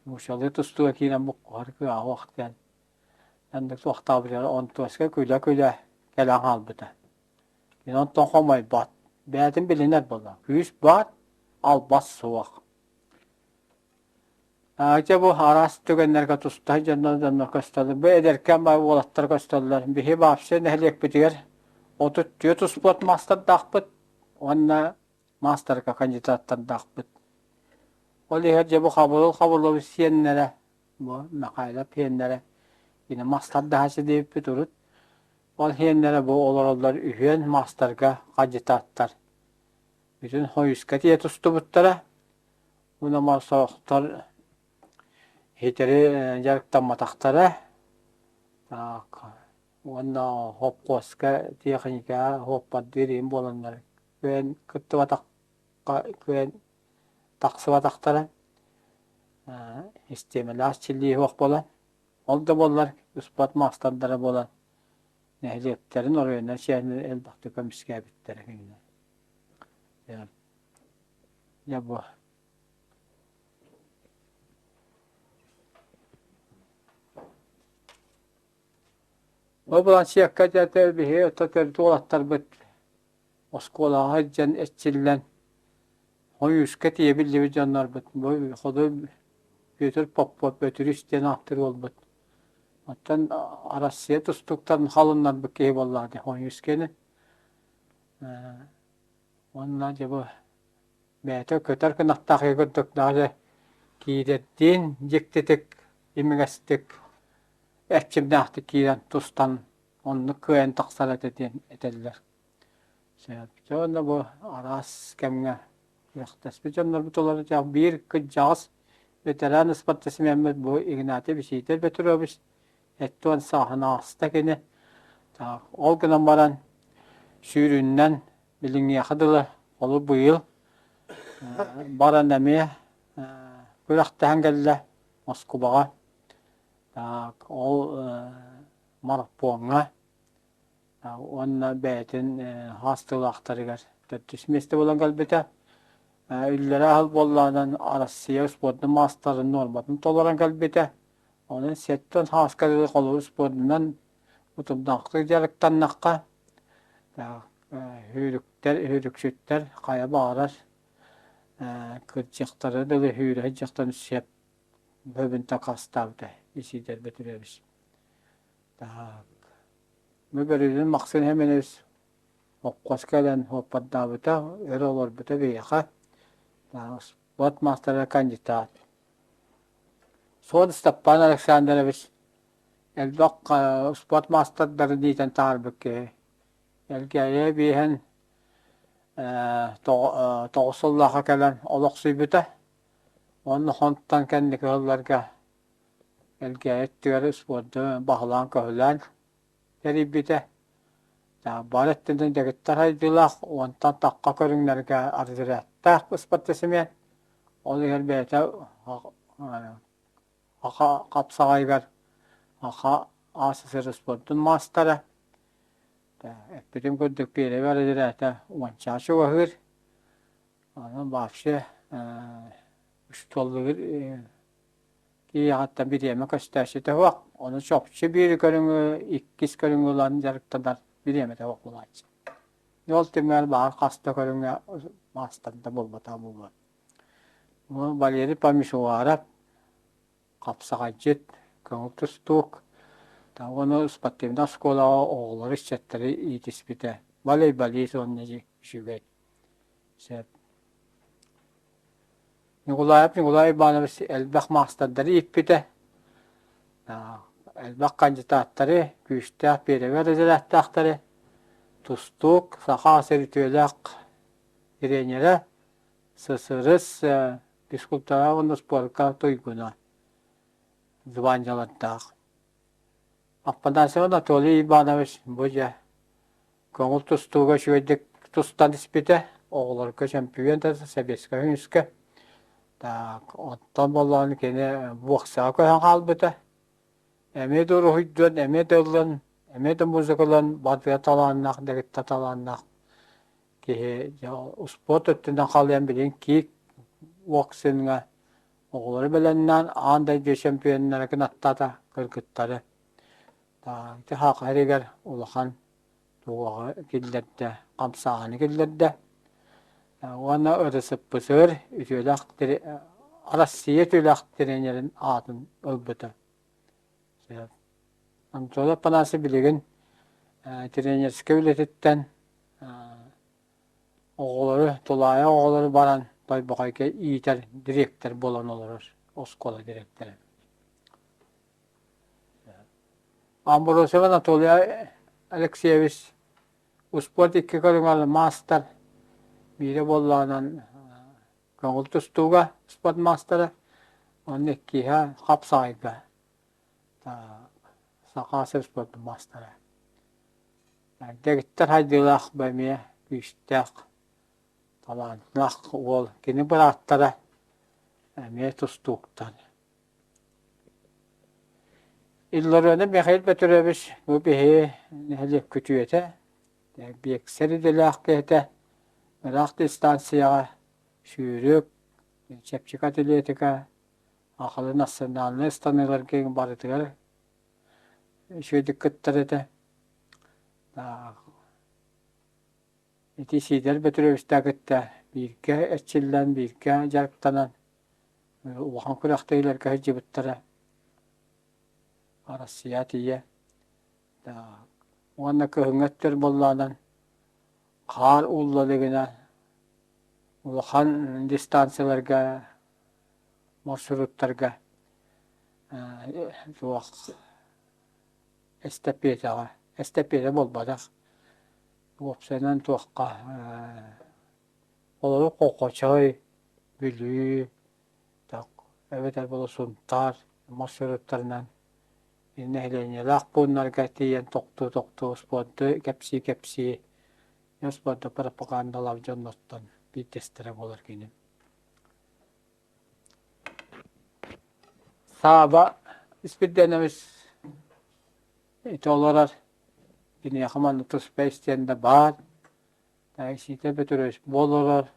нууччалыы тустууга киирэн буккуһар кыаҕа суох диэн оннук суохтаабытыгар Онтуоска күлэ-күлэ кэлэн хаалбыта. Мин онтон хомойбот, бэйэтин билинэр буолла. Күүс баар, албас суох. Дьэ бу араас түгэннэргэ тустаах дьоннор дьоннор көстөллөр. Бу эдэркээн баай уолаттар көстөллөр. Биһи вообще нэһилиэкпитигэр 34 успуорт маастардаахпыт уонна маастарга кандидаттардаахпыт. Ол иһэр дьэ бу Хабырыл Хабылович сиэннэрэ, бу Михайлов сиэннэрэ, кини маастардаһааччы диэбиппит урут. Ол сиэннэрэ бу олороллор үһүөн маастарга кандидаттар. Бүтүн хойуска тиийэ тустубуттара. Уонна сорохтор ситэри дьарыктамматахтара. Так уонна хопхуоска тиэхиньикэҕэ хуоппардыыр иһин буоланнар күөн кыттыбатахха күөн тахсыбатахтара. Систиэмэлээх чиллии суох буолан, ол да буоллар успуорт маастардара буолан нэһилиэктэрин оройуоннарын чиэһинэн элбэхтик көмүскээбиттэрэ кинилэр. Дьэ бу Ол былансыакка дьэ биһиги ото төрүт уолаттарбыт оскуолаҕа сылдьан эрчиллэн хойууска тиийэ биллибит дьоннорбут бу Ходой Петр Попов Бөтүрүс диэн ааттыыр уолбут. Оттон Арассыыйа тустууктарын халыннарбыт киһи буоллаҕа дии хойуусканы. Уонна дьэ бу бэйэтэ көтөр кынаттаах курдук даже киирэрдиин дьиктитик, имигэстик, эрчимнээхтик киирэн тустан оннук кыайан тахсар этэ диэн этэллэр. Дьэ уонна бу араас кэмҥэ күрэхтэспит дьоннорбут олорор биир кырдьаҕас ветеран ыспартысмеммыт бу Игнатий Васильевич Петрович 70 сааһын ааста кини. Ол гынан баран сүүрүннэн билиҥҥиэхэ дылы олу быйыл баран эмиэ күрэхтэһэн кэллэ Москубаҕа. Ол марафоҥҥа уонна бэйэтин хаастыылаахтарыгар төрдүс миэстэ буолан кэлбитэ. Үллэрэ аһыл буоллаҕынан Арассыыйа спордун маастарын нуорматын толорон кэлбитэ. Онон сэттэн сааска дылы холобур спордунан утумнаахтык дьарыктаннахха, сүүрүктэр, сүүрүксүттэр хайа баҕарар кырдьыктары дылы сүүрэ сылдьыахтарын сөп бөбүн такаастаабыта Исидор Петрович. Так. Бу бөрүнүн Максим Семенович холкуоска кэлэн суоппардаабыта, өр олорбута биһиэхэ. Спорт маастара кандидат. Суон Степан Александрович элбэх спорт маастардарын иитэн таһаарбыт киһи. Элгээйи биэһэн 9 сыллаахха кэлэн олохсуйбута. Уонна онтон кэнники сылларга Элгээйи өттүгэр спорду баһылаан-көһүлээн тэрийбитэ. Бары өттүнэн дэгиттэр сайдыылаах, уонтан тахха көрүҥнэргэ разрядтаах спортсмен. Ол иһин бэйэтэ Аха хапсаҕайыгар Аха АССР спордун маастара. Эппитим курдук первый разряда уонча чугаһыыр. Онон вообще устуоллугар киһиэхэттэн бириэмэ көстөөччүтэ суох. Ону чопчу биир көрүҥү, иккис көрүҥү ылан дьарыктанар бириэмэтэ суох буолааччы. Ол түмүгэр баҕар хас да көрүҥҥэ маастарда буолбатах буолуо. Валерий Помишуаров хапсаҕайдьыт, көҥүл тустуук, уонна спортивнай оскуолаҕа оҕолору, ыччаттары иитиспитэ. Волейболист уонна үчүгэй. Сөп. Ньукулаев Ньукулай Иванович элбэх маастардары ииппитэ. Элбэх кандидаттары, күүстээх перевер разрядтаахтары, тустуук, саха сир үтүөлээх тренерэ, ССРС физкультура уонна спорка туйгуна званиелардаах. Афанасьев Анатолий Иванович бу дьэ көҥүл тустууга үчүгэйдик тустан испитэ, оҕолорго чөмпүйүөн да Сэбиэскэй Союзка. Так, оттон буоллаҕына кини боксаҕа көһөн хаалбыта. Эмиэ да уруһуйдуон, эмиэ да ыллан, эмиэ да музыкалан барыта талааннаах, дэгиттэ талааннаах киһи дьэ успуорт өттүнэн халыйан билигин киик боксиҥҥа оҕолору бэлэмнээн аан дойду чемпионнара гынаттаата кыргыттары. Ити Саха сиригэр улахан туоҕу киллэрдэ, хамсааһыны киллэрдэ. Уонна РСПСР үтүөлээх Россия үтүөлээх тренерин аатын ылбыта. Анатолий Апанасьев билигин тренерскэй үлэтиттэн оҕолору, тулаайах оҕолору баран Тойбохойго иитэр дириэктэр буолан олорор, оскуола дириэктэрэ. Амбросев Анатолий Алексеевич успуорт икки көрүҥэр маастар, биирэ буоллаҕынан көҥүл тустууга спорт маастара, уонна иккиһэ хапсаҕайга Саха сир спордун маастара. Дэгиттэр хайдыылаах бу эмиэ күүстээх, талааннаах уол. Кини бырааттара эмиэ тустууктар. Илларионов Михаил Петрович бу биһи нэһилиэк күтүөтэ, биэксэр идэлээх киһитэ, ыраах дистанцияҕа сүүрүк, чэпчэки атлетика, Ахалы национальнай ыстаныыларга барытыгар үчүгэйдик кыттар этэ. Ити Сидор Петровичтаах кытта бииргэ эрчиллэн, бииргэ дьарыктанан улахан күрэхтэһиилэргэ сылдьыбыттара. Арассыйа тиийэ. Уонна кыһыҥҥы өттүгэр буоллаҕынан хаар уулла илигинэ улахан дистанцияларга маршруттарга туох эстэпиэтэҕэ эстэпиэтэ буолбатах уопсайынан туохха олору Хохочой, Бүлүү эбэтэр буолуо Сунтаар маршруттарынан нэһилиэнньэлээх пууннарга тиийэн тохтуу-тохтуу спорду кэпсии-кэпсии спорду пропагандалаах дьоннортон биирдэстэрэ буолар кини. Сааба Испирдиэнэбис ити олорор, киниэхэ манна туспа истиэндэ баар, Сиитэ Петрович бу олорор,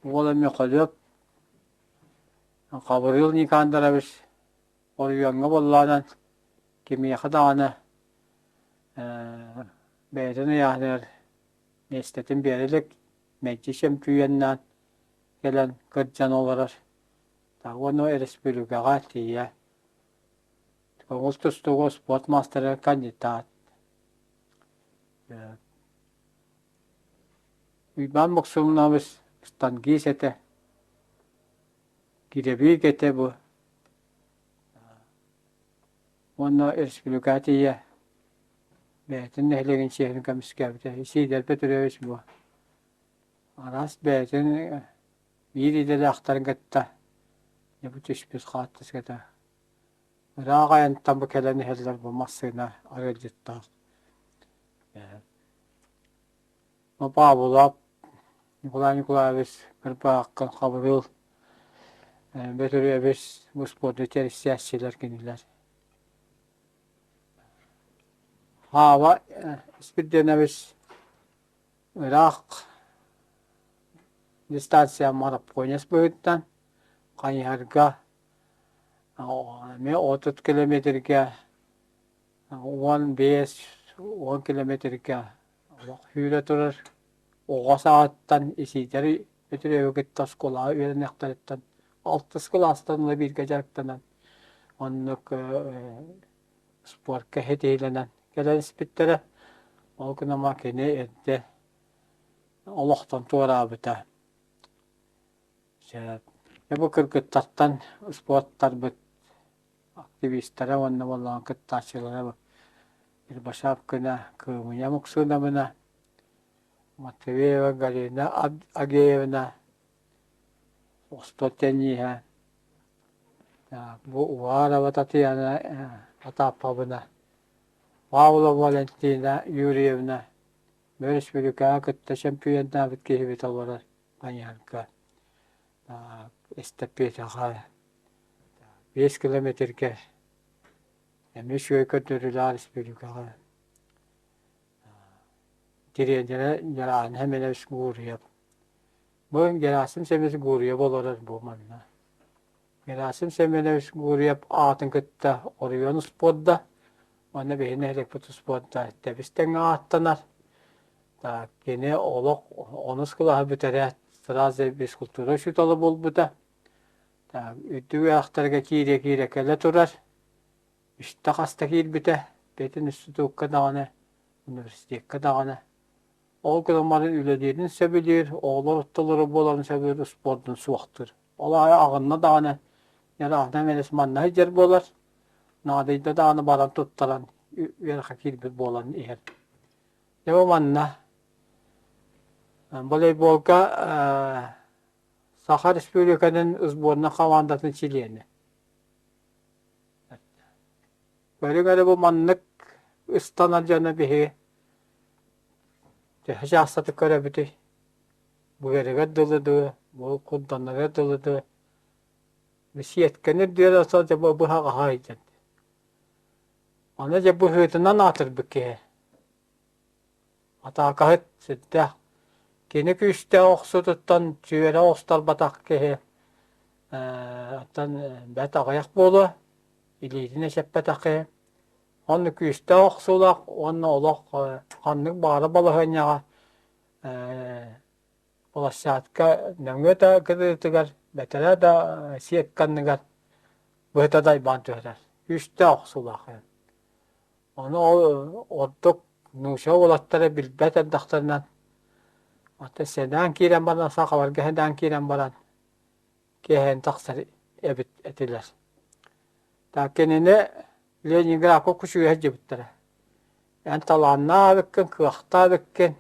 уол эмиэ Холүөп, Хабырыыл Никандрович оройуоҥҥа буоллаҕынан кимиэхэ даҕаны бэйэтин ыйааһыныгар миэстэтин биэрэ илик, мэлдьи чөмпүйүөннээн кэлэн кырдьан олорор. Уонна өрөспүүбүлүкэҕэ тиийэ көҥүл тустууга спорт маастарыгар кандидат. Уйбаан Муксунович штангист этэ, кирэбиик этэ бу. Уонна өрөспүүбүлүкэҕэ тиийэ бэйэтин нэһилиэгин чиэһин көмүскээбитэ. Сидор Петрович бу. Араас бэйэтин биир идэлээхтэрин кытта дьэ бу түспүт хаартыската. Ыраах айантан бу кэлэн иһэллэр бу массыына арыалдьыттаах. Павлов Николай Николаевич Кырбаахха Хабырыыл Бөтүрүөбүс бу спорду тэрийсээччилэр кинилэр. Хаава Спирденович ыраах дистанция марафонец быһыытынан хайыһарга эмиэ 30 километрга 15 10 километрга олох сүүрэ турар оҕо сааһыттан Исиидэр Петровы кытта оскуолаҕа үөрэниэхтэриттэн алтыс кылаастан ыла бииргэ дьарыктанан оннук спорка ситиһиилэнэн кэлэн испиттэрэ. Ол гынан кини эрдэ олохтон туораабыта. Дьэ бу кыргыттартан спорттарбыт активистара уонна буоллаҕына кыттааччылара Рябошапкина Кыымыйа Муксуновна, Матвеева Галина Агеевна, Осто Тэньиһэ, бу Уварова Татьяна Потаповна, Павлова Валентина Юрьевна өрөспүүбүлүкэҕэ кытта чөмпүйүөннээбит киһибит олорор Маньярга эстафетаҕа 5 километрга эмиэ үчүгэй көрдөрүүлээх республикаҕа тириэньэрэ Герасим Семенович Гурьев. Бу Герасим Семенович Гурьев олорор бу манна. Герасим Семенович Гурьев аатын кытта оройуон успуорда уонна биһиги нэһилиэкпит успуорда тэбис тэҥҥэ ааттанар. Так, кини олох онус кылааһы бүтэрээт сразу физкультура учуутала буолбута. Так, үрдүк үөрэхтэргэ киирэ-киирэ кэлэ турар. Үстэ хаста киирбитэ, бэйэтин институкка даҕаны, университекка даҕаны. Ол гынан баран үлэлиирин сөбүлүүр, оҕолор ортолоро буоларын сөбүлүүр, успуордун суохтуур. Ол аайы аҕынна даҕаны, Ярослав Эмилевич манна сылдьар буолар, наадыйда даҕаны баран туттаран үөрэххэ киирбит буолан иһэр. Дьэ бу манна волейболга Саха Республикатын сборнай хамаандатын чилиэнэ. Көрүҥ эрэ бу маннык ыстанар дьону биһиги төһө чаастатык көрөбүтүй? Быарыгар дылы дуу, бу курданарыгар дылы дуу, сиэткэни үрдүгэр дьэ бу быһаҕаһа сылдьан. Аны дьэ быһыытынан аатырбыт киһи. Атаакаһыт сүрдээх. Кини күүстээх охсуутуттан түөрэ оҕустарбатах киһи оттон бэрт аҕыйах буолуо, илиитин эчэппэтэх киһи. Онно күүстээх охсуулаах уонна олох ханнык баҕарар балаһыанньаҕа площадка нөҥүө да кытыытыгар, бэтэрээ да сетка анныгар быһыта дайбаан түһэрэр. Күүстээх охсуулаах. Ону ол ордук нуучча уолаттара билбэт эрдэхтэринэ ата сэнээн киирэн баран сахаларга сэнээн киирэн баран киэһээн тахсар эбит этилэр. Так кинини Ленинградка күчүгэ сылдьыбыттара. Эн талааннаах эбиккин, кыахтаах эбиккин,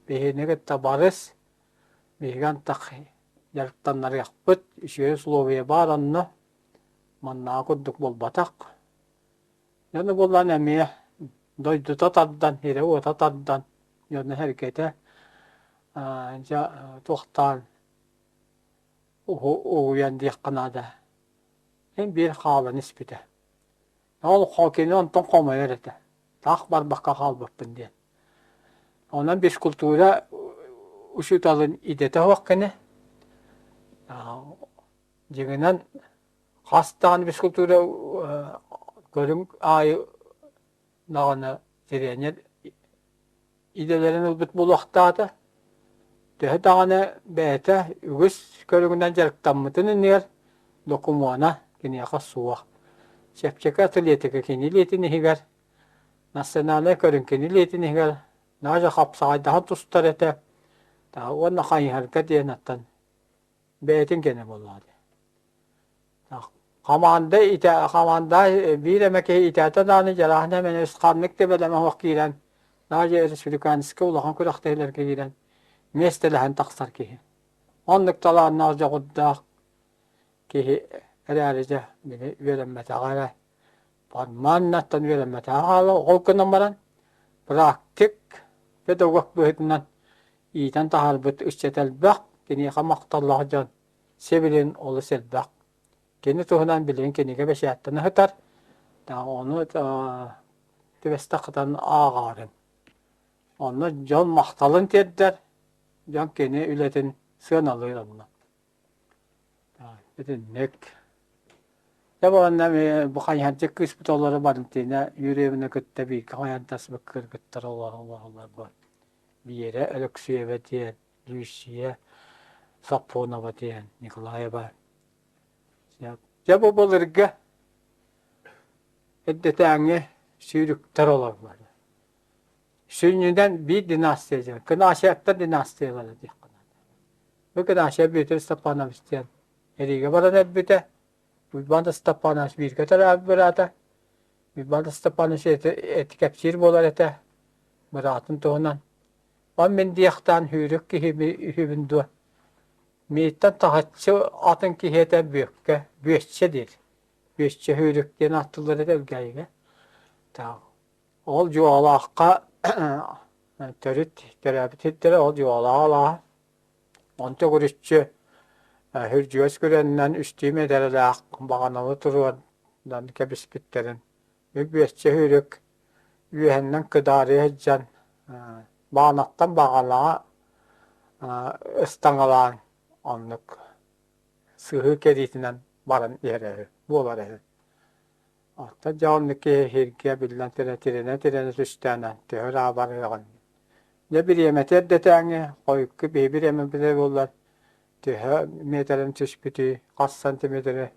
биһигини кытта барыс, биһиги антах дьарыктаннарыахпыт, үчүгэй условия баар онно, маннааҕы курдук буолбатах. Дьону булан эмиэ дойдута тардан, сирэ-уота тардан, дьоно-сэргэтэ дьэ туохтаан угуйан диэххэ наада. Син биир хаалан испитэ. Ол кини онтон хомойор этэ. Таах барбакка хаалбыппын диэн. Онон физкультура учууталын идэтэ суох кини. Дьиҥинэн Хас даҕаны физкультура көрүҥ аайы даҕаны тириэньэр идэлэрин ылбыт буолуохтаата. Төһө даҕаны бэйэтэ үгүс көрүҥүнэн дьарыктаммытын иннигэр докумуона киниэхэ суох. Чэпчэки атлетика кини илиитин иһигэр, национальнай көрүҥ кини илиитин иһигэр наадьа хапсаҕайдаһан тустар этэ уонна хайыһарга диэн аттан бэйэтин кэнэ буоллаҕа дии. Хамаанда итэ хамаанда биир эмэ киһи итээтэ даҕаны дьарааһын эмэни ханнык да бэлэмэ суох киирэн, даже республиканскай улахан күрэхтэһиилэргэ киирэн. миэстэлэһэн тахсар киһи. Оннук талааннаах, дьоҕурдаах киһи эрээри дьэ били үөрэммэтэҕэ эрэ формальнаттан үөрэммэтэҕэ хаалла. Ол гынан баран практик педагог быһыытынан иитэн таһаарбыт ыччат элбэх, киниэхэ махталлаах дьон сибилин олус элбэх. Кини туһунан билигин кинигэ бэчээттэнэ сытар. Ону түбэстэ хатан ааҕаарыҥ. Онно дьон махталын тиэрдэр, дьон кини үлэтин сыаналыыр онно. Итинник. Дьэ уонна бу хайыһардьыт кыыспыт олоро Валентина Юрьевна кытта бииргэ хайыһардаспыт кыргыттар олороллор бу. Биэрэ Өлөксүөбэ диэн, Люция Сапонова диэн, Николаева. Дьэ бу былыргы эрдэтээҥҥи сүүрүктэр олороллор. Сүнньүнэн биир династия диэн, Кынаачайыттар династиялара диэххэ наада. Бу Кынаачай Бүөтүр Степанович диэн эриигэ баран өлбүтэ. Уйбаан Степанович бииргэ төрөөбүт быраата. Уйбаан Степанович эти, эти кэпсиир буолар этэ быраатын туһунан. Он мин диэхтээн сүүрүк киһи үһүбүн дуо? Мииттэн таһыччы атын киһи этэ Бүөккэ, Бүөччэ диир. Бүөччэ сүүрүк диэн ааттыыллар этэ Элгээйигэ. Ол Дьуолаахха төрүт төрөөбүт сирдэрэ ол Дьуолаах алааһа. Онто төгүрүччү Хүрдьүөс күрэнинэн үстүү миэтэрэлээх баҕананы туруоран кэбиспиттэрин үбүөччэ сүүрүк үөһэннэн кыдаарыйа сылдьан баҕанаттан баҕанаҕа ыстаҥалаан оннук сыһыы кэриитинэн баран иһэрэ үһү, буолара үһү. Оттон дьэ оннук киһи сиргэ биллэн турар тирэнэ-тирэнэ түстээнэ төһө ыраах барыаҕын. Дьэ бириэмэтэ эрдэтээҥи хойукку биһи бириэмэбитэ буоллар төһө миэтэрэн түспүтүй, хас сантиметры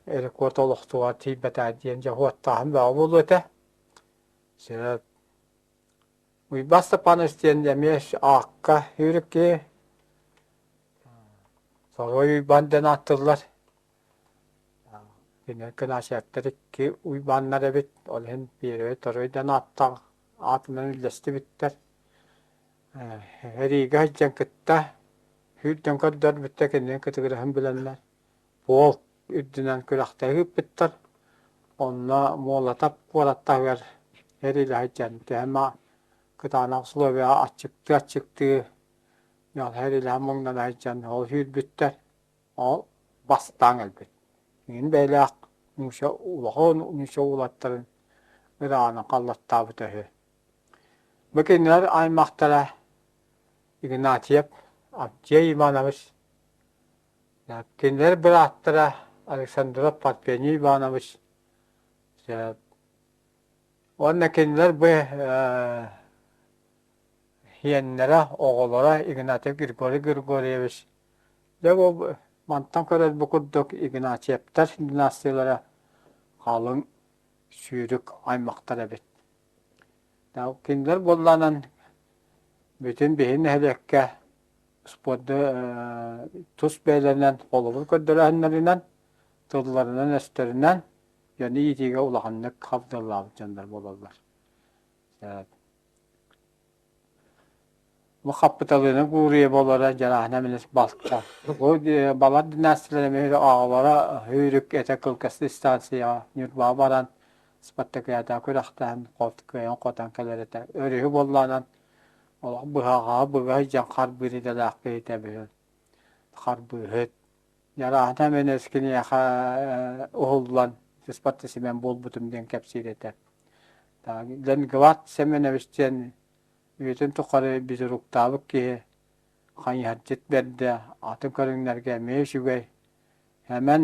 рекорд олохтугар тиийбэтэ диэн дьэ уоттааһын бөҕө буолуо этэ. Сөп. Уйбаан Степанович диэн эмиэ аакка сүүрүк киһи. Соруой Уйбаан диэн ааттыыллар. Кинилэр Кынаачайыптар икки Уйбааннар эбит, ол иһин первый, второй диэн ааттаах аатынан үллэстибиттэр. Эриигэ сылдьан кытта сүүрдэн көрдөрбүттэр, кинини кытыгыраһын билэннэр полк үрдүнэн күрэхтэһии ыыппыттар. Онно Муолатап куорат таһыгар эриилэ сылдьан төһө эмэ кытаанах условияҕа аччыктыы-аччыктыы эриилэһэн муҥнана сылдьан ол сүүрбүттэр. Ол бастаан өлбүт. Мин бэйэлээх нуучча улахан нуучча уолаттарын ырааҕынан халлаттаабыта үһү. Бу кинилэр аймахтара Игнатьев Авдей Иванович, кинилэр бырааттара Александров Парфений Иванович уонна кинилэр бу Сиэннэрэ, оҕолоро Игнатьев Григорий Григорьевич дьэ бу мантан көрөр бу курдук Игнатьевтар династиялара халыҥ сүүрүк аймахтар эбит. Кинилэр буоллаанан бүтүн биһи нэһилиэккэ спорду тус бэйэлэринэн холобур көрдөрөөһүннэринэн, тылларынан-өстөрүнэн дьону иитиигэ улаханнык хабдаллаабыт дьоннор буолаллар. Бу хаппыталыына Гурия буолара дьарааһына эминэс балта. Бу балар династиялара эмиэ оҕолоро сүүрүк этэ кылгас дистанцияҕа Ньурбаҕа баран спартакиадаҕа күрэхтэһэн кыайан хотон кэлэр этэ. Өрүһү буоллаҕынан олох быһаҕаһа быга сылдьан харбыыр идэлээх киһитэ эбит. Харбыыһыт. Дьарааһына эминэс киниэхэ уһуллан спортсмен буолбутум диэн кэпсиир этэ. Ленгвард Семенович диэн үйэтин тухары безруктаабыт киһи хайыһардьыт бэрдэ, атын көрүҥнэргэ эмиэ үчүгэй. Сэмэн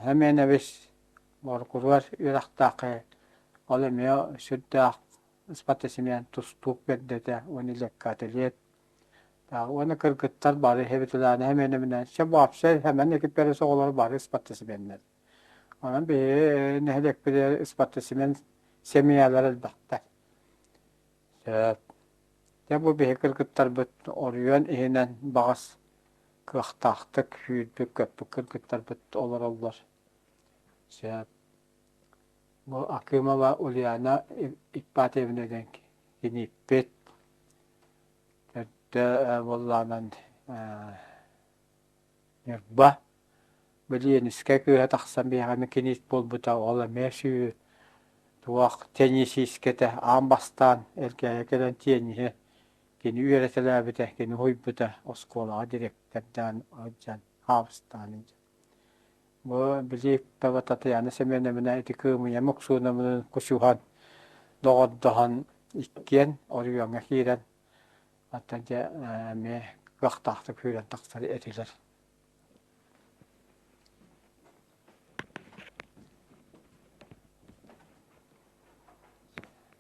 Семенович борокуруор үөрэхтээх ол эмиэ сүрдээх спортсмен тустуук бэрдэ этэ уонна легкоатлет. Уонна кыргыттар бары Светлана Семеновна, вообще Сэмэн Экиперис оҕолоро бары спортсменнэр. Онон биһиги нэһилиэкпитигэр спортсмен семьялар элбэхтэр. Сөп. Дьэ бу биһиги кыргыттарбыт оройуон иһинэн баҕас кыахтаахтык сүүрбүт-көппүт кыргыттарбыт олороллор. Сөп. Бу Акимова Ульяна Ипатьевна диэн кинииппит. өттө буоллаҕынан Ньурба Билиэнискэй кыыһа тахсан биһиэхэ мэкинист буолбута, ол эмиэ сү туох теннисисткэтэ аан бастаан Элгээйи кэлэн тенниһи кини үөрэтэлээбитэ, кини уһуйбута, оскуолаҕа дириэктэрдээн сылдьан, хаабыстаан илдьэн. Бу Билииппэбэ Татьяна Семеновна ити Кыымыйа Муксуновнын кучуһан, доҕордоһон иккиэн оройуоҥҥа киирэн Оттон дьэ эмиэ кыахтаахтык сүүрэн тахсар этилэр.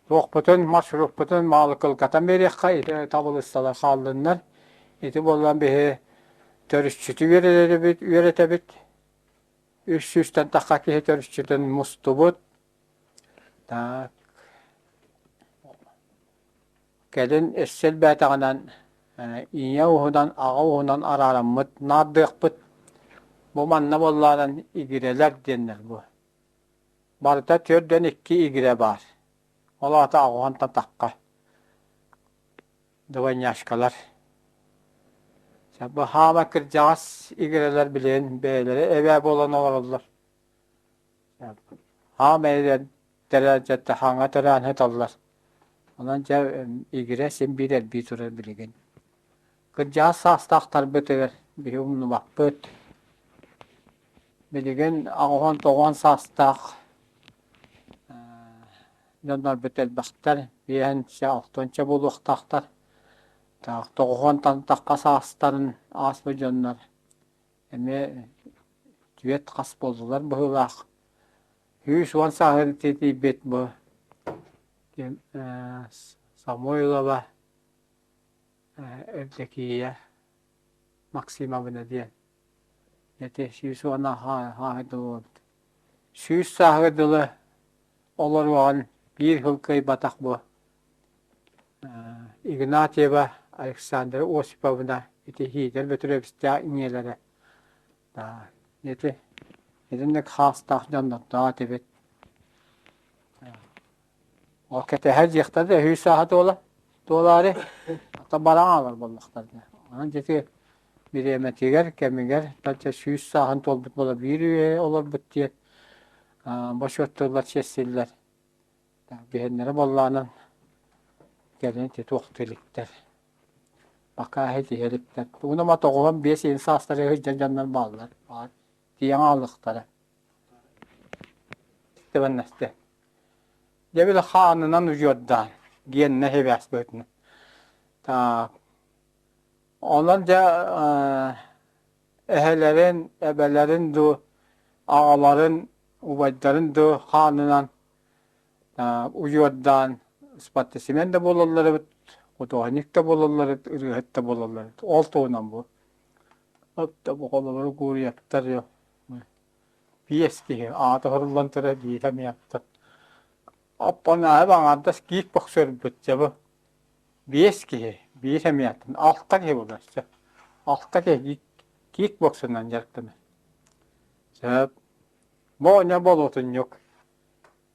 Туохпутун, маршруппутун маалыкылгатан биэриэххэ, ити табылыссалар хааллыннар. Ити буоллан биһи төрүччүтү үөрэтэбит, үөрэтэбит. Үс сүүстэн тахха киһи төрүччүтүн мустубут. Так. Кэлин өссө элбээтэҕинэн ийэ уһунан, аҕа уһунан араараммыт наардыахпыт. Бу манна буоллаҕынан игирэлэр диэннэр бу. Барыта 42 игирэ баар. Ол аата аҕыһан тахха. Двойняшкалар. Бу хаама кырдьаҕас игирэлэр билигин бэйэлэрэ эбээ буолан олороллор. Хаама эрэн тэрээччитэ хаҥа тэрээн сыталлар. Онон дьэ игирэ син биир элбии турар билигин. Кырдьаҕас саастаахтарбытыгар биһи умнубаппыт. Билигин 89 саастаах дьоннорбут элбэхтэр, биэһэнчэ, алтыанча буолуохтаахтар. Тоҕуһуонтан тахха саастарын ааспыт дьоннор эмиэ түөрт хас буоллулар быһыылаах. 110 сааһын тиийбит бу Самойлова Евдокия Максимовна диэн. Ити 110 сааһыгар дылы 100 сааһыгар дылы олоруоҕун биир сыл кыайбатах бу Игнатьева Александра Осиповна ити Иитэр Бөтүрүөбүстээх ийэлэрэ ити итинник хаастаах дьоннордоох этибит. Ол кэтэһэр диэхтэрэ да үһүс сааһа туола туолаары ата баран хаалар буоллахтарына. Онон дьэ бириэмэтигэр, кэмигэр бачча 100 сааһын туолбут буола биир үйэ олорбут диэн бочуоттууллар, чиэстииллэр. Биһиннэрэ буоллаҕынан кэлин ити туохтуу иликтэр. Бакаа итиһэ иликтэр. Уонна 95 иһин саастарыгар сылдьар дьоннор бааллар. Баар. Тиийэн хаалыахтара. Тэбэннэстэ. Дьэ били хаанынан удьуордаан, гиэннэ сибээс быһыытынан. Так. Онон дьэ эһэлэрин, эбэлэрин дуу, аҕаларын, убайдарын дуу хаанынан удьуордаан спортсмен да буолаллар эбит, художник да буолаллар эбит, ырыаһыт да буолаллар эбит. Ол туһунан бу. Холобур Гурьевтар биэс киһи аата суруллан турар биирэ эмиэ Оппонааһы аҥаардас киик боксербут дьэ бу биэс киһи биир эмиэттэн алта киһи буолар чэ алта киһи кикбоксунан дьарыктанар. Сөп. Бу оҕонньор болуотунньук.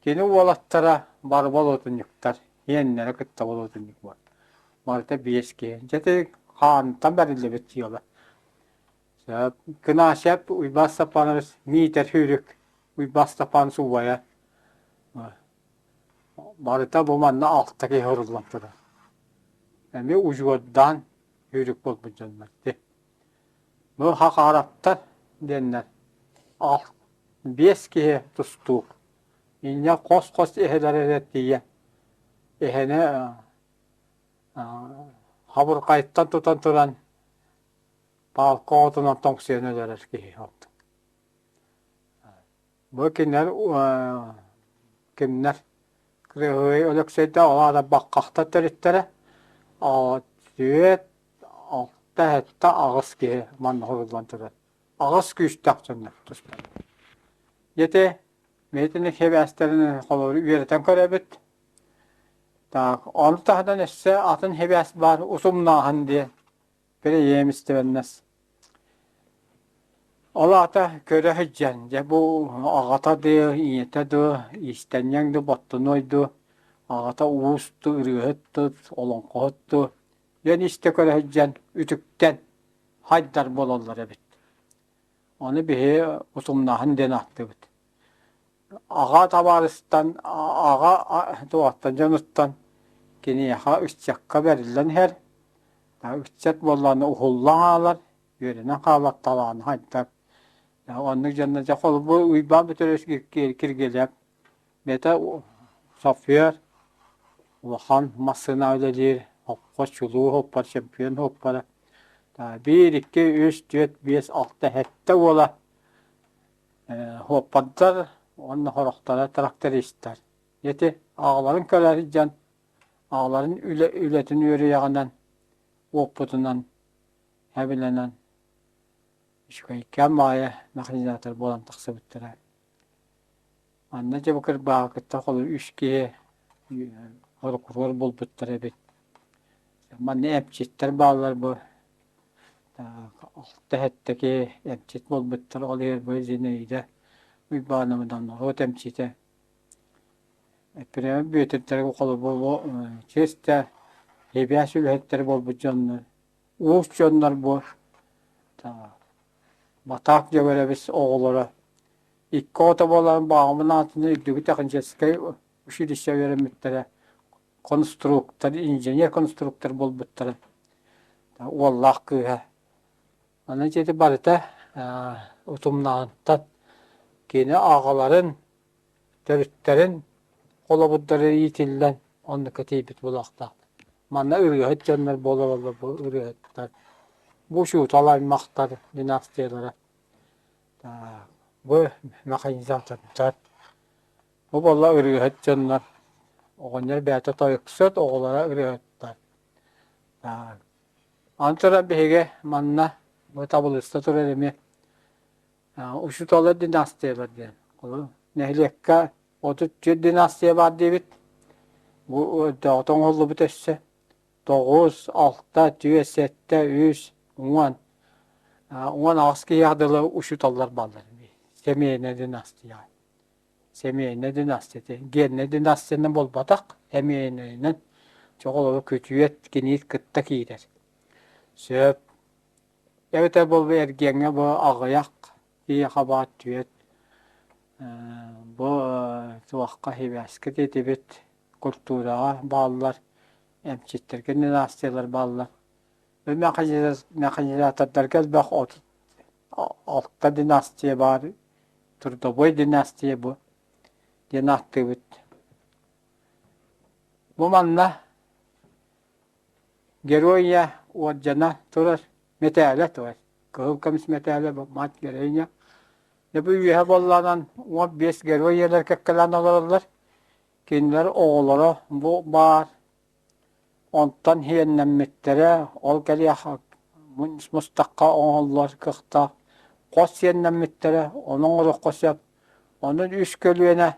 Кини уолаттара бары болуотунньуктар, иэннэрэ кытта болуотунньук буолар. Барыта биэс киһи. Дьэ ити хаантан бэриллибит дьыала. Сөп. Кынасеп Уйбаас Степанович Миитэр Сүүрүк Уйбаас Степанович убайа. Барыта бу манна алта киһи оруллан турар. Эмиэ удьуордаан сүүрүк буолбут дьоннор дии. Бу хахаараттар диэннэр биэс киһи тустуук. Инньэ хос-хос эһэлэр эрэ тиийэ эһэни хабырҕайыттан тутан туран палка оҕотунан тоҥсуйан өлөрөр киһи ордук. Бу кинилэр кимнэр Кырыһыай Өлөксөйдөөх ол аата Баккахтар төрүттэрэ түөрт алта сэттэ аҕыс киһи манна суруллан турар. Аҕыс күүстээх дьоннор туспа. Ити итини сибээстэрин холобур үөрэтэн көрөбүт. Так, ону таһынан өссө атын сибээс баар усумнааһын диэн преемственность. Ол аата көрө сылдьан, дьэ бу аҕата дуу, ийэтэ дуу, иистэнньэҥ дуу, боттунуой дуу, аҕата уус дуу, ырыаһыт дуу, олоҥхоһут дуу. Дьон истэ-көрө сылдьан үтүктэн хайдар буолаллар эбит. Ону биһи утумнааһын диэн ааттыыбыт. Аҕа табаарыстан, аҕа туохтан дьонуттан киниэхэ ыччакка бэриллэн иһэр. Ыччат буоллаҕына уһуллан хаалар, үөрэнэн хаалар, талаана хайдар. Оннук дьонно дьэ холобур Уйбаан Петрович Киргиэлэп бэйэтэ шофер, улахан массыына үлэлиир, хоппо чулуу хоппор, чемпион хоппора. Биир, икки, үс, түөрт, биэс, алта, сэттэ уола Суоппардар уонна сорохторо трактористар. Ити аҕаларын көрө сылдьан, аҕаларын үлэ үлэтин үөрүйэҕинэн, уоппутунан эбилэнэн үчүгэйкээн баҕайы механизатор буолан тахсыбыттара. Манна дьэ бу кырбааҕы кытта холобур үс киһи прокурор булбуттар эбит. Манна эмчиттэр бааллар бу алта сэттэ киһи эмчит буолбуттар, ол иһин бу Зинаида Уйбаановна норуот эмчитэ. Эппириэмэ Бүөтүрдэргэ холобур бу чиэстэ сибээс үлэһиттэрэ буолбут дьоннор, уус дьоннор бу Батаак Дьөгүөрэбис оҕолоро икки оҕото буолан баҕабын аатынан Үрдүкү техническэй училище үөрэммиттэрэ, конструктор, инженер-конструктор буолбуттара уоллаах кыыһа. Аны дьиэти барыта утумнаантан кини аҕаларын, төрүттэрин холобурдара иитиллэн оннукка тиийбит буолуохтаах. Манна ырыаһыт дьоннор буолаллар бу ырыаһыттар. Бу учуутал аймахтар династиялара. Бу механизатордар. Бу буолла ырыаһыт дьоннор. Оҕонньор бэйэтэ тойуксут, оҕолоро ырыаһыттар. Аны туран биһиги манна бу табылыста турар эмиэ учууталлар династиялар диэн. Нэһилиэккэ 34 династия баар диэбит. Бу өрдөөҕүтэ оҥоһуллубут өссө. Тоҕус, алта, түөрт, сэттэ, үс, уон, 18 киһиэхэ дылы учууталлар бааллар. Семейная династия. Семейная династия. Генная династиянан буолбатах, семейнайынан чоҕолору күтүөт киниит кытта киирэр. Сөп. Эбэтэр буолбу эргиэҥҥэ бу аҕыйах киһиэхэ баар түөрт бу туохха сибээскэ диэтибит культураҕа бааллар, эмчиттэргэ династиялар бааллар. Механизатордарга элбэх алта династия баар, трудовой династия бу диэн ааттыыбыт. Бу манна Геройя уордьана турар, мэтээлэ турар. Кыһыл көмүс мэтээлэ бу мать героиня. Дьэ бу үөһэ буоллаҕынан 15 герой ийэлэр кэккэлээн олороллор. Кинилэр оҕолоро бу баар. Онтон сиэннэммиттэрэ, ол кэлиэх мустахха оҥоһуллар кыахтаах. Хос сиэннэммиттэрэ, ону оҥоруохха сөп. Онон үс көлүөнэ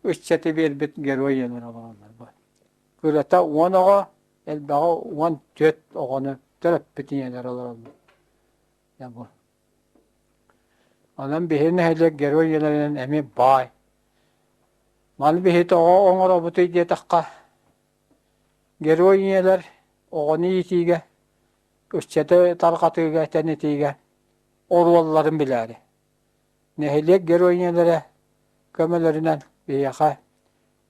ыччаты биэрбит герой ийэлэр олороллор бу. Кырата 10 оҕо, элбэҕэ 14 оҕону төрөппүт ийэлэр олороллор. Дьэ бу. Онон биһи нэһилиэк герой ийэлэринэн эмиэ баай. Маны биһи тоҕо оҥоробутуй диэтэххэ, герой ийэлэр оҕону иитиигэ, ыччаты тарҕатыыга, тэнитиигэ оруолларын билээри. Нэһилиэк герой ийэлэрэ көмөлөрүнэн биһиэхэ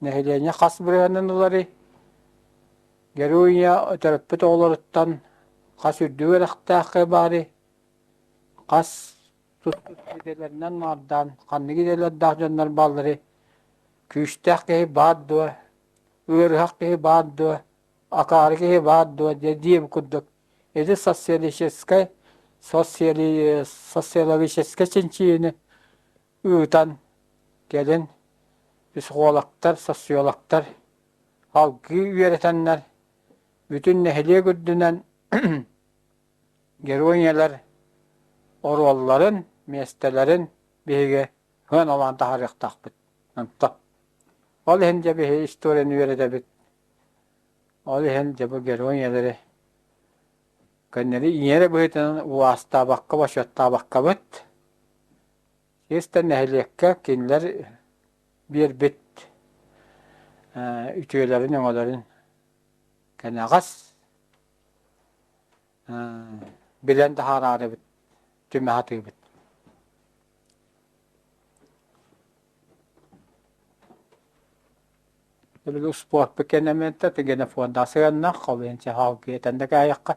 нэһилиэнньэ хас бырыһыанын ыларый? Герой ийэ төрөппүт оҕолоруттан хас үрдүк үөрэхтээх баарый? Хас туспут идэлэринэн наардаан ханнык идэлэрдээх дьоннор баалларый? Күүстээх киһи баар дуо? Ыарыһах киһи баар дуо? Акаары киһи баар дуо? диэн курдук Ити социалистическай социологическай чинчийиини ыытан, кэлин психологтар, социологтар салгыы үөрэтэннэр, бүтүн нэһилиэк үрдүнэн герой ийэлэр оруолларын, миэстэлэрин биһиги сыаналаан таһаарыахтаахпыт. Онто ол иһин дьэ биһиги историяны үөрэтэбит. Ол иһин дьэ бу герой ийэлэри көннөрү ийэ эрэ быһыытынан убаастаабакка, бочуоттаабаккабыт, чисто нэһилиэккэ кинилэр биэрбит үтүөлэрин-өҥөлөрүн кэнэҕэс. Билэн таһаараарыбыт, түмэ сатыыбыт. Били успуорпут кэнэмиэтэ генофонда сыһыаннаах, ол иһин чаһаалгыы этэн да кээйэххэ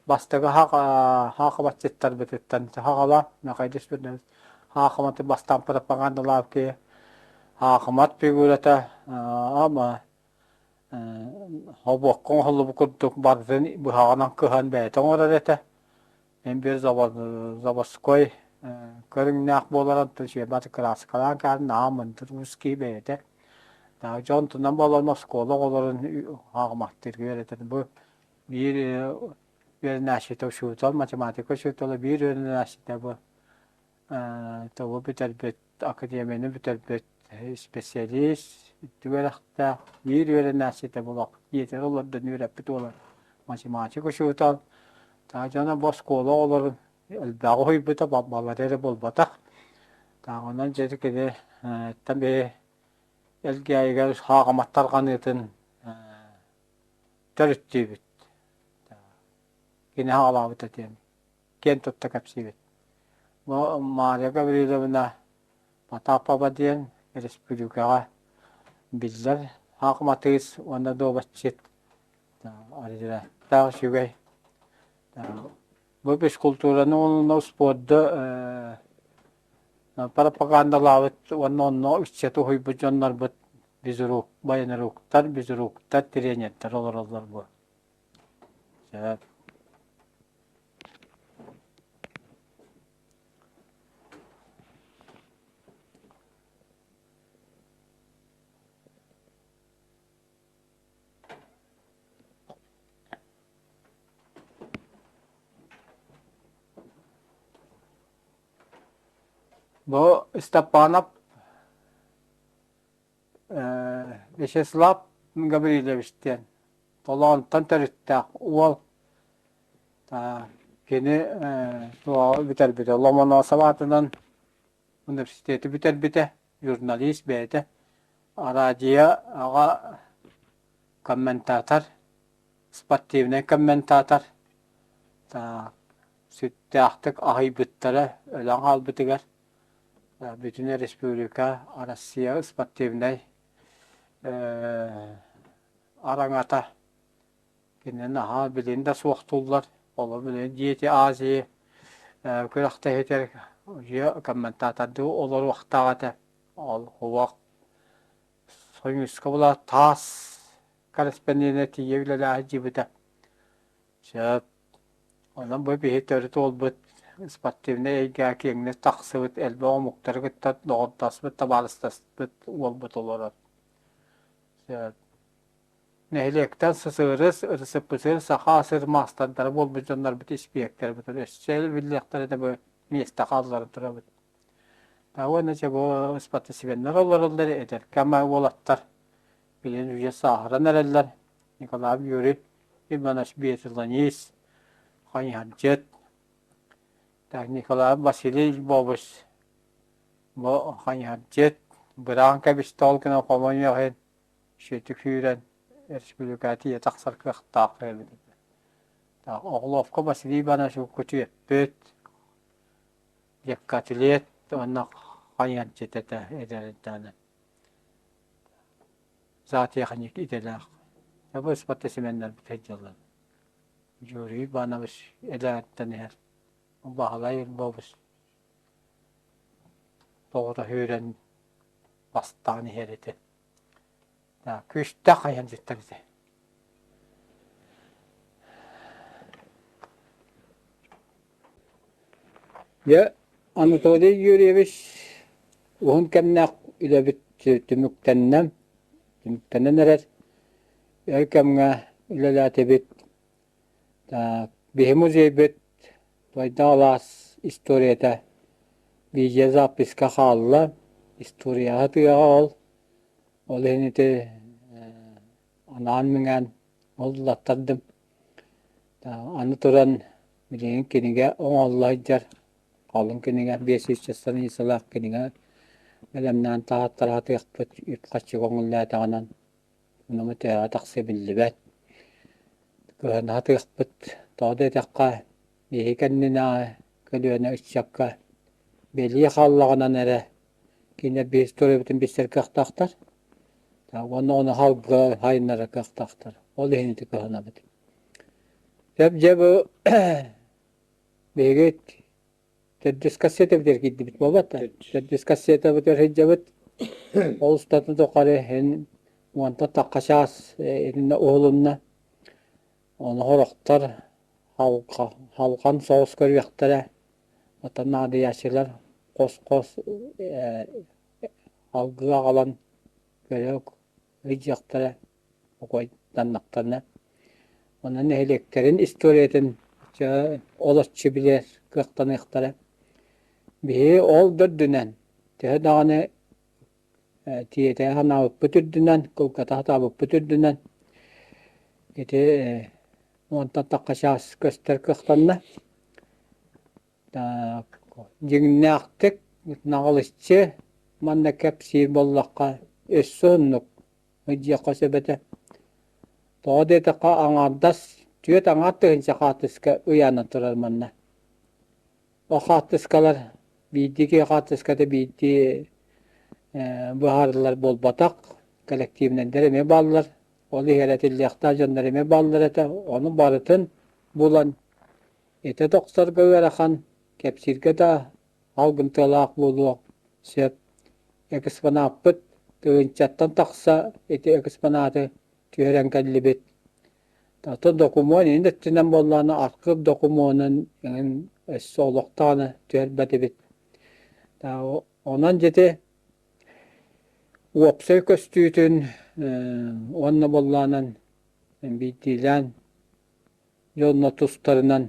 бастакы хаахабатчыттарбытыттан саҕалаан Михаил хаахаматы бастаан пропагандалаабыт киһи хаахымат фигурата ама хобуокка оҥоһуллубут курдук барытын быһаҕынан кыһан бэйэтэ оҥорор этэ. Мин биир заводской көрүҥнээх буоларын үчүгэйбат кырааскалаан кэһэн наһаа мындыр уус киһи бэйэтэ. Дьон онтунан буолан оскуола оҕолорун ааҕымахтыырга үөрэтэр. Бу биир үөрэнээччитэ учуутал, математика учуутала биир үөрэнээччитэ бу тобу бүтэрбит, академияны бүтэрбит исписэлиис, үрдүк үөрэхтээх, биир үөрэнээччитэ булах дьиэтигэр олордон үөрэппит уола математик учуутал. Дьоно бу оскуола оҕолорун элбэҕи уһуйбута, балары эрэ буолбатах. Онон дьэ кини бэйэ Элгээйигэр хаахымат тарҕаныытын төрүттүүбүт. Кини хаалаабыта диэн киэн тутта кэпсиибит. Бу Мария Гавриловна Потапова диэн республикаҕа биллэр хаахыматыыс уонна дуобатчыт таах үчүгэй. Бу физкультураны уонна спорду пропагандалаабыт уонна онно ыччаты уһуйбут дьоннорбут безрук, военруктар, безруктар, тренердэр олороллор бу. Сөп. Бу Степанов Вячеслав Гаврильевич диэн Толоонтон төрүттээх уол кини туоҕу бүтэрбитэ Ломоносов аатынан университеты бүтэрбитэ, журналист бэйэтэ, араадьыйаҕа комментатор, спортивнай комментатор сүрдээхтик аһыйбыттара өлөн хаалбытыгар бүтүн республика Россия спортивнай араҥата Кини наһаа билин да суохтууллар. Олор билин Дети Азии күрэхтэһиитигэр дьиэ комментатордыы олоруохтаах этэ. Ол уох Союзка була таас корреспонденэ тиийэ үлэлээһи дьиибитэ. Сөп. Онон бу биһи төрүт уолбут спортивнай эйгэҕэ киэҥник тахсыбыт, элбэх омуктары кытта доҕордоспут, табаарыстаспыт уолбут олорор. Сөп. Нэһилиэктэн ССРС, РСПСР саха сир маастардара буолбут дьоннорбут испиэктэрбит өссө биллиэхтэрэ да бу миэстэ хаалларан турабыт. Уонна дьэ бу спортсменнар олороллор, эдэркэ ама уолаттар билин уже сааһыран эрэллэр. Николаев Юрий Иванович биатлонист, хайыһардьыт. Так Николаев Василий Львович бу хайыһардьыт, быраан кэбистэ ол гынан хомойуох иһин Үчүгэйдик сүүрэн республикаҕа тиийэ тахсар кыахтаах эбит этэ. Огловка Василий Иванович күтүөппүт, легкоатлет уонна хайыһардьыт этэ эдэрдэҕинэ. Зоотехник идэлээх. Бу спортсменнарбыт сылдьаллар. Юрий Иванович эдэртэн иһэр. Баһылай Львович тоҕута сүүрэн бастаан иһэр этэ. Күүстээх айанньыттар этэ. Дьэ, Анатолий Юрьевич уһун кэмнээх үлэбит түмүктэннэ, түмүктэнэн эрэр. Өр кэмҥэ үлэлээтибит. Биһи музейбыт Байда алаас историята видеозаписка хаалла. Историяҕа тыаҕа ол. Ол иһин ити анаан-минээн ол улаттардым. Аны туран билигин кинигэ оҥоһулла сылдьар. Халыҥ кинигэ 500 страницалаах кинигэ бэлэмнээн таһааттараатыахпыт үп-харчы көҥүллээтэҕинэн Ону тыаҕа тахсыа биллибэт. Кыһана сатыахпыт. Тоҕо диэтэххэ, биһиги кэннинээҕи көлүөнэ ыччакка бэлиэ хааллаҕынан эрэ кинилэр биһиги историябытын билсэр кыахтаахтар уонна ону салгыы сайыннарар кыахтаахтар. Ол иһин ити кыһанабыт. Сөп дьэ бу биһиги төрдүс кассетабытыгар киирдибит буолбат да? Төрдүс кассетабытыгар сылдьабыт. Ол устатын тухары иһин уонтан тахха чаас итиннэ уһулунна. Ону сорохтор халҕан соҕус көрүөхтэрэ, оттон наадыйааччылар хос-хос алгыы аҕалан көрө ыйдьыахтара, бокуойданнахтарына. Онон нэһилиэктэрин историятын олоччу билэр кыахтаныахтара. Биһиги ол да үрдүнэн төһө даҕаны Тиэтэ санаабыппыт үрдүнэн, кылгата сатаабыппыт үрдүнэн ити уонтан тахха чаас көстөр кыахтанна. Дьиҥнээхтик наҕылыччы манна кэпсиир буоллахха өссө оннук диэххэ сөп этэ. Тоҕо диэтэххэ аҥаардас түөрт аҥаар тыһыынча хаартыска ыйаанан турар манна. Ол хаартыскалар биирдии киһи хаартыската биирдии быһаарыллар буолбатах, кэлэктиибинэйдэр эмиэ бааллар, ол иһигэр этиллиэхтээх дьоннор эмиэ бааллар этэ, ону барытын булан ити тохсорго ыарахан, кэпсииргэ да алгымтыалаах буолуох сөп. Экспонаппыт тыһыынчаттан тахса ити экспонаты түһэрэн кэллибит. Атын докумуон иһин өттүнэн буоллаҕына архыып докумуонун эҥин өссө олох даҕаны түһэрбэтибит. Онон дьити уопсай көстүүтүн уонна буоллаҕынан биирдиилээн дьонно тустарынан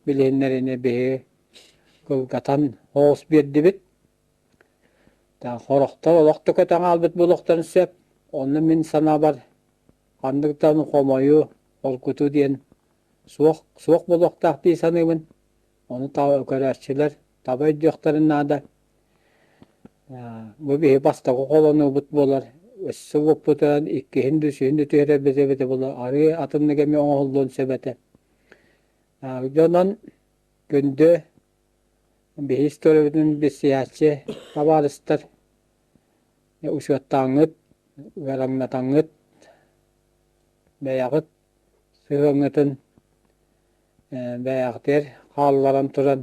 билиһиннэриини биһиги кылгатан соҕус биэрдибит. Сорохтор олох да көтөн хаалбыт буолуохтарын сөп. Онно мин санаабар Ханнык даҕаны хомойуу, холкутуу диэн суох, суох буолуохтаах дии саныыбын. Ону көрөөччүлэр таба өйдүөхтэрин наада. Бу биһи бастакы холонуубут буолар. Өссө уоппутунан иккиһин да үсүһүн да түһэрэрбит эбитэ буоллар, арыы атыннык эмиэ оҥоһуллуон сөп этэ. Дьонон күндү биһи историябытын билсиһээччи табаарыстар учуоттааҥҥыт, ыараҥнатаҥҥыт, бэйэҕит сыһыаҥҥытын бэйэҕитигэр хаалларан туран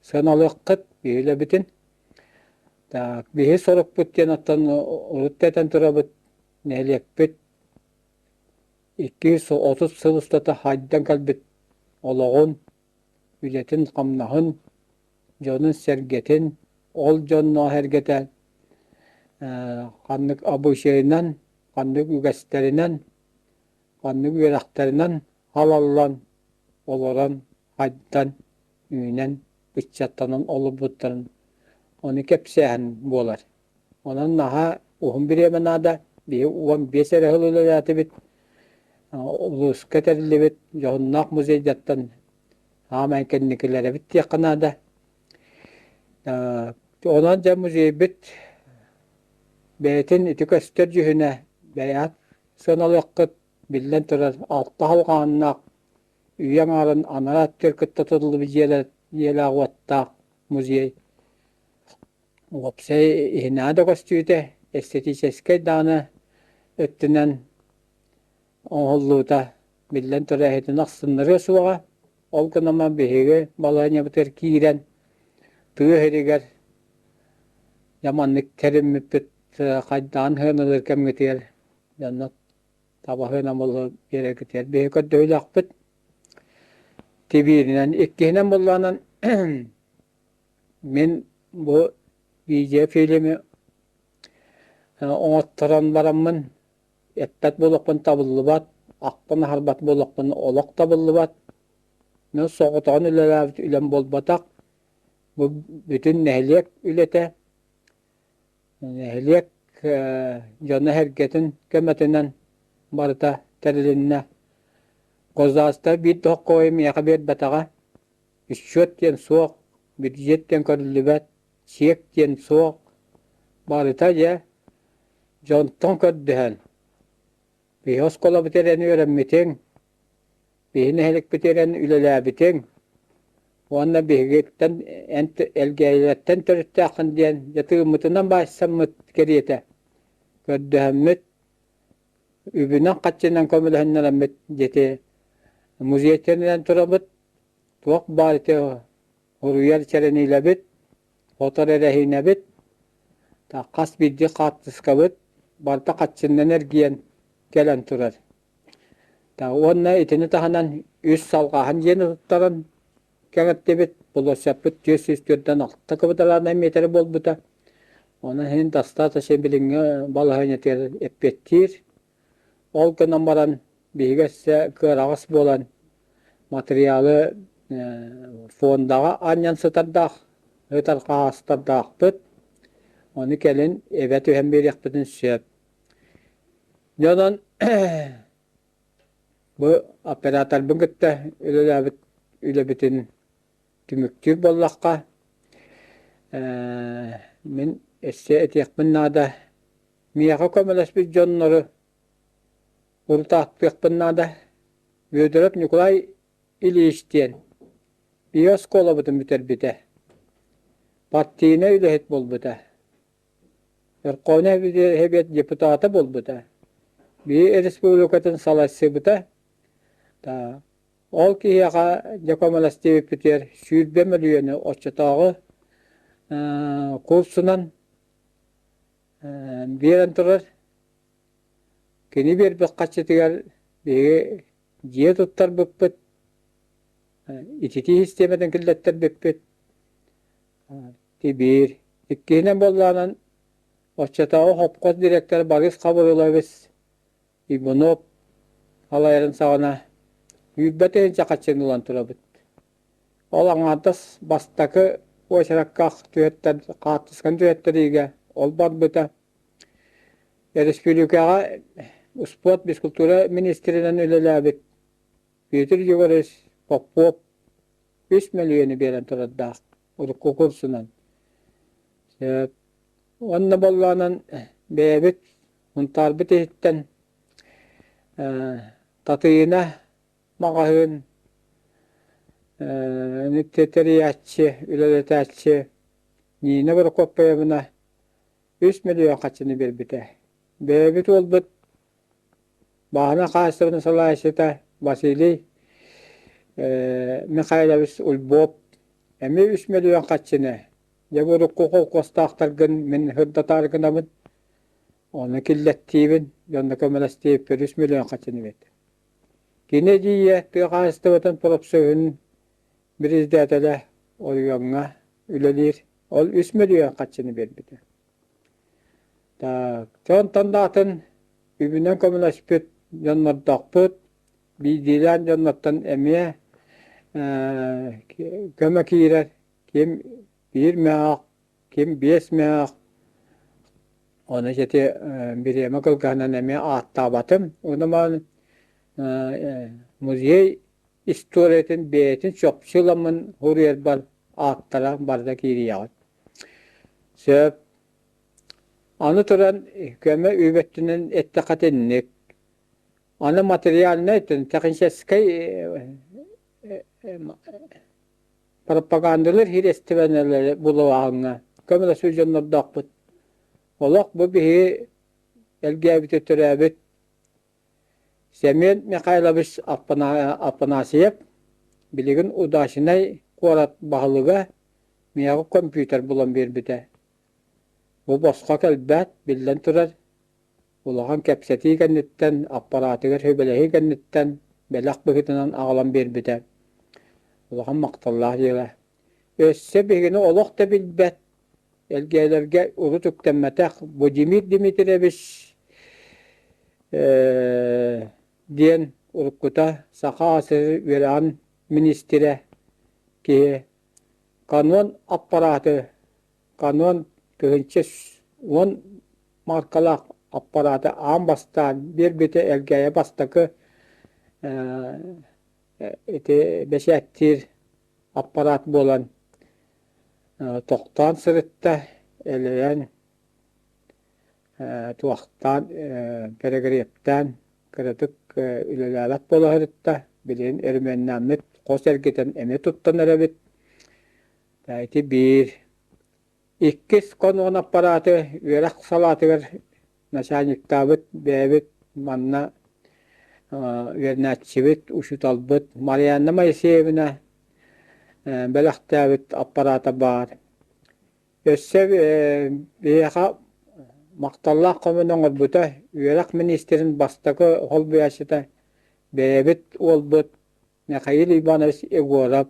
сыаналыаххыт биһи үлэбитин. Так, биһи сорукпут диэн оттон урут да этэн турабыт, нэһилиэкпит 230 сыл устата хайдан кэлбит олоҕун, үлэтин-хамнаһын, дьонун-сэргэтин, ол дьонноох-сэргэтэ ханнык обычайынан, ханнык үгэстэринэн, ханнык үөрэхтэринэн халаллан, олорон, хайдан, үүнэн, ыччаттанан олорбуттарын ону кэпсээһин буолар. Онон наһаа уһун бириэмэ наада. Биһи 15 эрэ сыл үлэлээтибит. Улууска тэриллибит дьоһуннаах музейдартан саамай кэнникилэрэбит диэххэ наада. Онон дьэ музейбит бэйэтин ити көстөр дьүһүнэ бэйэҕит сыаналыаххыт, биллэн турар, алта халҕааннаах үйэ аҥаарын анараа өттүгэр кытта тутуллубут дьиэлээх-уоттаах музей. Уопсай иһинээҕи да көстүүтэ, эстетическэй даҕаны өттүнэн оҥоһуллуута биллэн турар иһитин ахсыннарыа суоҕа. Ол гынан биһиги балаһыанньабытыгар киирэн тыа сиригэр дьэ маннык тэриммиппит хайдаҕын сыаналыыр кэмҥитигэр дьонно табаһыан буолуо биэрэргитигэр биһиги көрдөһүүлээхпит. Тибииринэн иккиһинэн буоллаҕынан Мин бу видеофильми оҥотторон бараммын эппэт буолуохпун табыллыбат, ахтан аһарбат буолуохпун олох табыллыбат. Мин соҕотоҕун үлэлээбит үлэм буолбатах. Бу бүтүн нэһилиэк үлэтэ. Нэһилиэк дьоно-сэргэтин көмөтүнэн барыта тэрилиннэ. Государство биир да сокуойу миэхэ биэрбэтэҕэ. Счет диэн суох, бюджет диэн көрүллүбэт, чиэк диэн суох. Барыта дьэ дьонтон көрдөһөн, биһи оскуолабыт эрэни үөрэммитиҥ. Биһи нэһиликпитигэр үлэлээбитиҥ уонна биһигиттэн эн Элгээйилэртэн төрүттээххин диэн дьэ тыыммытынан баайсаммыт кэриэтэ көрдөһөммүт, үбүнэн-хаччынан көмөлөһүннэрэммит дьити музей тэринэн турабыт. Туох баар ити уруйар чэрэниилэбит, хотор эрэһиинэбит, хас биирдии хаартыскабыт барыта хаччыннан эргийэн кэлэн турар. Уонна итини таһынан үс салҕааһын дьиэни туттаран кэҥэттибит, площадьпыт 446 квадратнай миэтэрэ буолбута. Онон иһин достаточно билиҥҥи балаһыанньатыгар эппиэттиир. Ол гынан баран биһиги өссө кыараҕас буолан матырыйаалы фондаҕа анньан сытардаах, сытар хаһаастардаахпыт. Ону кэлин эбэ түһэн биэриэхпитин сөп. Дьэ онон бу операторбын кытта үлэлээбит үлэбитин түмүктүүр буоллахха, мин өссө этиэхпин наада, миэхэ көмөлөспүт дьоннору урутааттыахпын наада. Бүөтүрэп Ньукулай Ильич диэн биһиги оскуолабытын бүтэрбитэ, партийнай үлэһит буолбута. Верховнай Сэбиэт депутата буолбута, биһи республикатын салайсыбыта. Ол киһиэхэ дьэ көмөлөстүбүппүтүгэр 20 мөлүйүөнү оччотооҕу курсунан биэрэн турар. Кини биэрбит харчытыгар биһиги дьиэ туттарбыппыт, ититии систиэмэтин киллэттэрбиппит. Тибиир. Иккиһинэн буоллаҕынан, оччотооҕу хопхоз директора Борис Хабырылович Иванов салайарын саҕана 20 000 харчыны ылан турабыт. Ол аҥаардас бастакы уочаракка түһэттэр, хаартысканы түһэттэриигэ ол барбыта. Өрөспүүбүлүкэҕэ успуорт, физкультура министринэн үлэлээбит Петр Егорович Попов 3 мөлүйүөнү биэрэн турардаах урукку курсунан. Уонна боллоонон бэйэбит Сунтаарбыт иһиттэн Татыйына маҕаһыын тэрийээччи, үлэлэтээччи Нина Прокопьевна 3 мөлүйүөн харчыны биэрбитэ. Бэйэбит уолбут Бааһына хаһаайыстыбатын салайааччыта Василий Михайлович Ульбов эмиэ 3 мөлүйүөн харчыны дьэ бу урукку холкуостаахтаргын мин сырдатаары гынабын, ону киллэттиибин, дьонно көмөлөстүбүппэр 3 мөлүйүөн харчыны биэрдим. Кини эдьиийэ тыа хаһаайыстыбатын профсоюһун председателэ оройуоҥҥа үлэлиир, ол 3 мөлүйүөн харчыны биэрбитэ. Так, онтон да атын үбүнэн көмөлөспүт дьоннордоохпут, биирдиилээн дьоннортон эмиэ көмө киирэр, ким биир мөһөөх, ким биэс мөһөөх. Ону ити бириэмэ кылгаһынан эмиэ ааттаабатым. Ону маан музей историятын бэйэтин чопчу ыламмын суруйарбар ааттара барыта киириэҕит. Сөп. Аны туран көмө үп өттүнэн эттэххэ итинник. Аны материальнай техническэй пропагандалар сириэстибэнэлэри булуоһаҥҥа көмөлөсүү дьоннордоохпут. Олох бу биһиги элгээбити төрөөбүт Семен Михайлович Афанасьев билигин Удачнай куорат баһылыга миэхэ компьютер булан биэрбитэ. Бу босхо кэлбэт, биллэн турар, улахан кэпсэтии кэнниттэн, аппараатыгар сүбэлэһии кэнниттэн бэлэх быһыытынан аҕалан биэрбитэ. Улахан махталлаах дьыала. Өссө биһигини олох да билбэт, Элгээйилэргэ урут үктэммэтэх Владимир Дмитриевич диэн уруккута Саха АССР үөрэҕин миниистирэ киһи канон аппарааты канон 1010 маркалаах аппарааты аан бастаан биэрбитэ Элгээйи бастакы ити бэчээттиир аппараат буолан тохтоон сырытта, элэйэн, туохтаан, перегребтээн кыратык үлэлээбэт буола сырытта. Билигин өрөмүөннээммит хос эргитэн эмиэ туттан эрэбит. Ити биир. Иккис конуон аппарааты үөрэх салаатыгар начальниктаабыт бэйэбит манна үөрэнээччибит, учууталбыт Марианна Моисеевна бэлэхтээбит аппараата баар. Өссө биһиэхэ махталлаах хомун оҥорбута үөрэх миниистирин бастакы холбуйааччыта бэйэбит уолбут Михаил Иванович Егоров,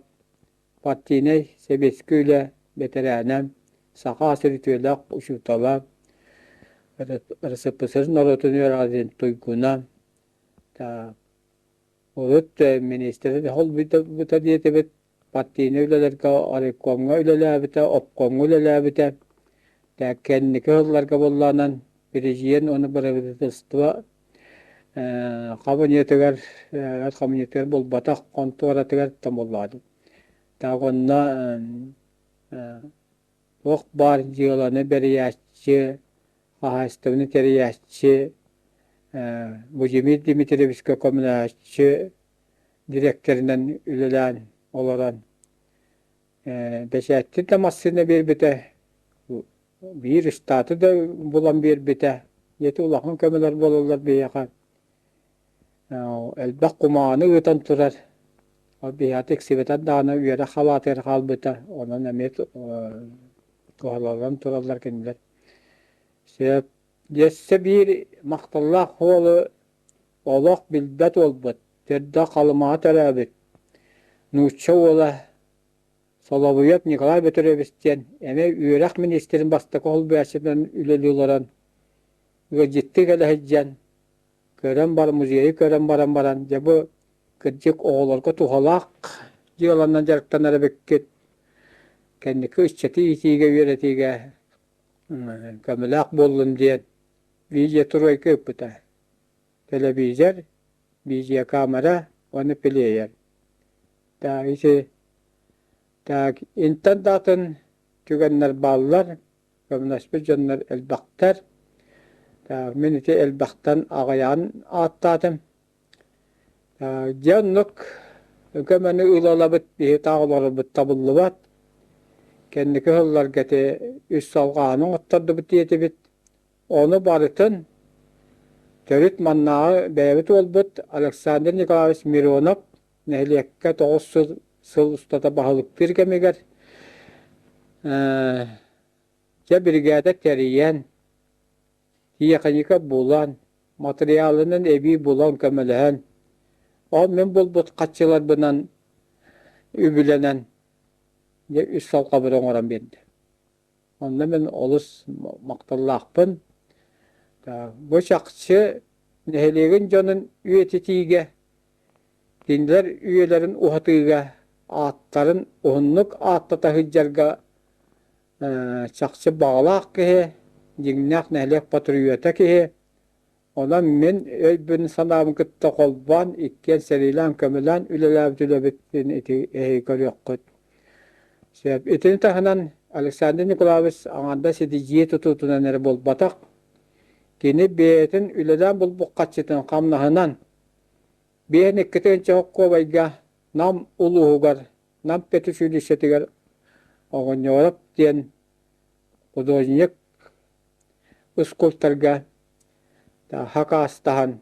партийнай сэбиэскэй үлэ бэтэрээнэ, саха сир үтүөлээх учуутала, РСФСР норуотун үөрэҕин туйгуна, Урут министр холбуйбута диэтибит, партийнай үлэлэргэ райкомҥа үлэлээбитэ, обкомҥа үлэлээбитэ. Кэнники сылларга буоллаҕынан президент уонна правительство хабыньыатыгар хабыньыатыгар буолбатах хонтуоратыгар томуллаҕа. Так онно туох баар дьыаланы бэрийээччи, хаһаайыстыбаны тэрийээччи Владимир Дмитриевичка көмөлөһөөччү дириэктэринэн үлэлээн олорон бэчээттир да массыына биэрбитэ, биир штаты да булан биэрбитэ. Ити улахан көмөлөр буолаллар биһиэхэ. Элбэх кумааҕыны ыытан турар. Ол биһиэхэ тиксибэтэх даҕаны үөрэх халаатыгар хаалбыта. Онон эмиэ туһаланан тураллар кинилэр. Сөп. Өссө биир махталлаах уолу олох билбэт уолбут, төрдө Халымаҕа төрөөбүт нуучча уола Соловьев Николай Петрович диэн эмиэ үөрэх миниистирин бастакы холбуйааччытынан үлэлии олорон ыалдьыттыы кэлэ сылдьан көрөн баран музейы көрөн баран баран дьэ бу кырдьык оҕолорго туһалаах дьыаланан дьарыктанар эбиккит кэнники ыччаты иитиигэ үөрэтиигэ көмөлөөх буоллун диэн видеотройка ыыппыта. Телевизор, видеокамера уонна плеер. Так, ити так интэн да атын түгэннэр бааллар, көмөлөспүт дьоннор элбэхтэр. Так, мин ити элбэхтэн аҕыйаҕын ааттаатым. Дьэ оннук көмөнү ыла-ылабыт биһи таах олорорбут табыллыбат. Кэнники сылларга ити үс салҕааһыны оҥоттордубут диэтибит. Ону барытын төрүт маннааҕы бэйэбит уолбут Александр Николаевич Миронов нэһилиэккэ 9 сыл, сыл устата баһылыктыыр кэмигэр дьэ биригээдэ тэрийэн, тиэхиньикэ булан, матырыйаалынан эбии булан көмөлөһөн, ол мин булбут хаччыларбынан үбүлэнэн дьэ үс салҕабыр оҥорон биэрдэ. Онно мин олус махталлаахпын. Бу чахчы нэһилиэгин дьонун үйэтитиигэ, кинилэр үйэлэрин уһатыыга, ааттарын уһуннук ааттата сылдьарга чахчы баҕалаах киһи, дьиҥнээх нэһилиэк патриота киһи. Онон мин өйбүн-санаабын кытта холбоон, иккиэн сэриилээн, көмөлөөн үлэлээбит үлэбитин ити эһиги көрүөххүт. Сөп. Итини таһынан Александр Николаевич аҥардас ити дьиэ тутуутунан эрэ буолбатах, кини бэйэтин үлэлээн булбут хаччытын хамнаһынан 52 сокуобайга Нам улууһугар Нам педучилищетыгар Оҕонньоороп диэн художник скульпторга хакаастаһан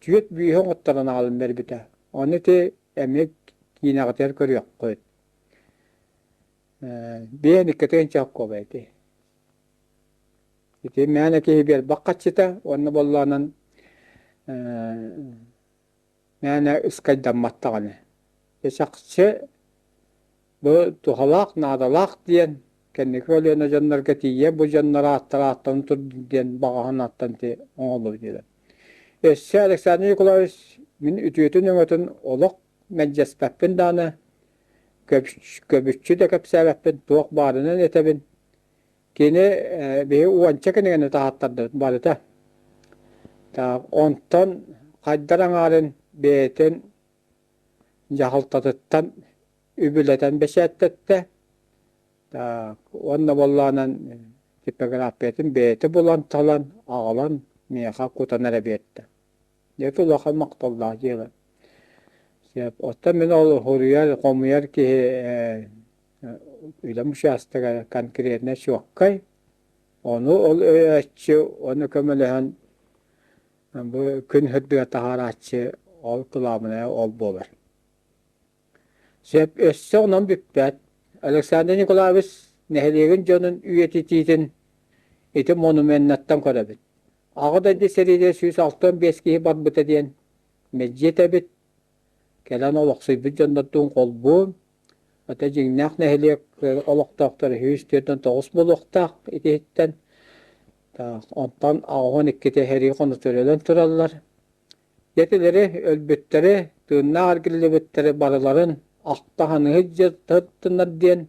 түөрт бүүһү оҥотторон аҕалан биэрбитэ. Ону ити эмиэ киинэҕитигэр көрүөххүт. Биэн иккитин чоккуоба ити. Ити мээнэ киһи биэрбэх хаччыта уонна боллоонон мээнэ ыскайдаммат даҕаны. Чахчы бу туһалаах, наадалаах диэн кэнники көлүөнэ дьоннорго тиийэ бу дьоннор ааттара ааттанан турдун диэн баҕаһын ааттан ити оҥоһуллубут диэтэ. Өссө Александр Николаевич мин үтүөтүн-өҥөтүн олох мэлдьэспэппин даҕаны, көбүччү да кэпсээбэппин, туох баарынан этэбин. Кини биһи уонча кинигэни таһааттардыбыт барыта. Онтон хайдар аҥаарын бэйэтин дьаһалтатыттан үбүлэтэн бэчээттэттэ. Уонна буоллаҕынан типографиятын бэйэтэ булан талан аҕалан миэхэ кутан эрэ биэрдэ. Дьэ улахан махталлаах дьыала. Сөп. Оттон мин ол суруйар, хомуйар киһи үлэм учаастага конкретно чуоккай. Ону ол өйөөччү, ону көмөлөһөн бу күн сырдыга таһаарааччы ол кылаабынайа ол буолар. Сөп, өссө онон бүппэт. Александр Николаевич нэһилиэгин дьонун үйэтитиитин ити монуменнартан көрөбүт. Аҕа дойду сэриитигэр 165 киһи барбыта диэн мэлдьи этэбит. Кэлэн олохсуйбут дьоннордуун холбуу, ата дьиҥнээх нэһилиэк олохтоохторо 149 буолуохтаах итиһиттэн. Онтон 82-тэ сэрии хонутурелөн тураллар. Дьэ итилэри өлбүттэри, тыыннаах эргиллибиттэри барыларын ахтаһыныһы дьыттыннар диэн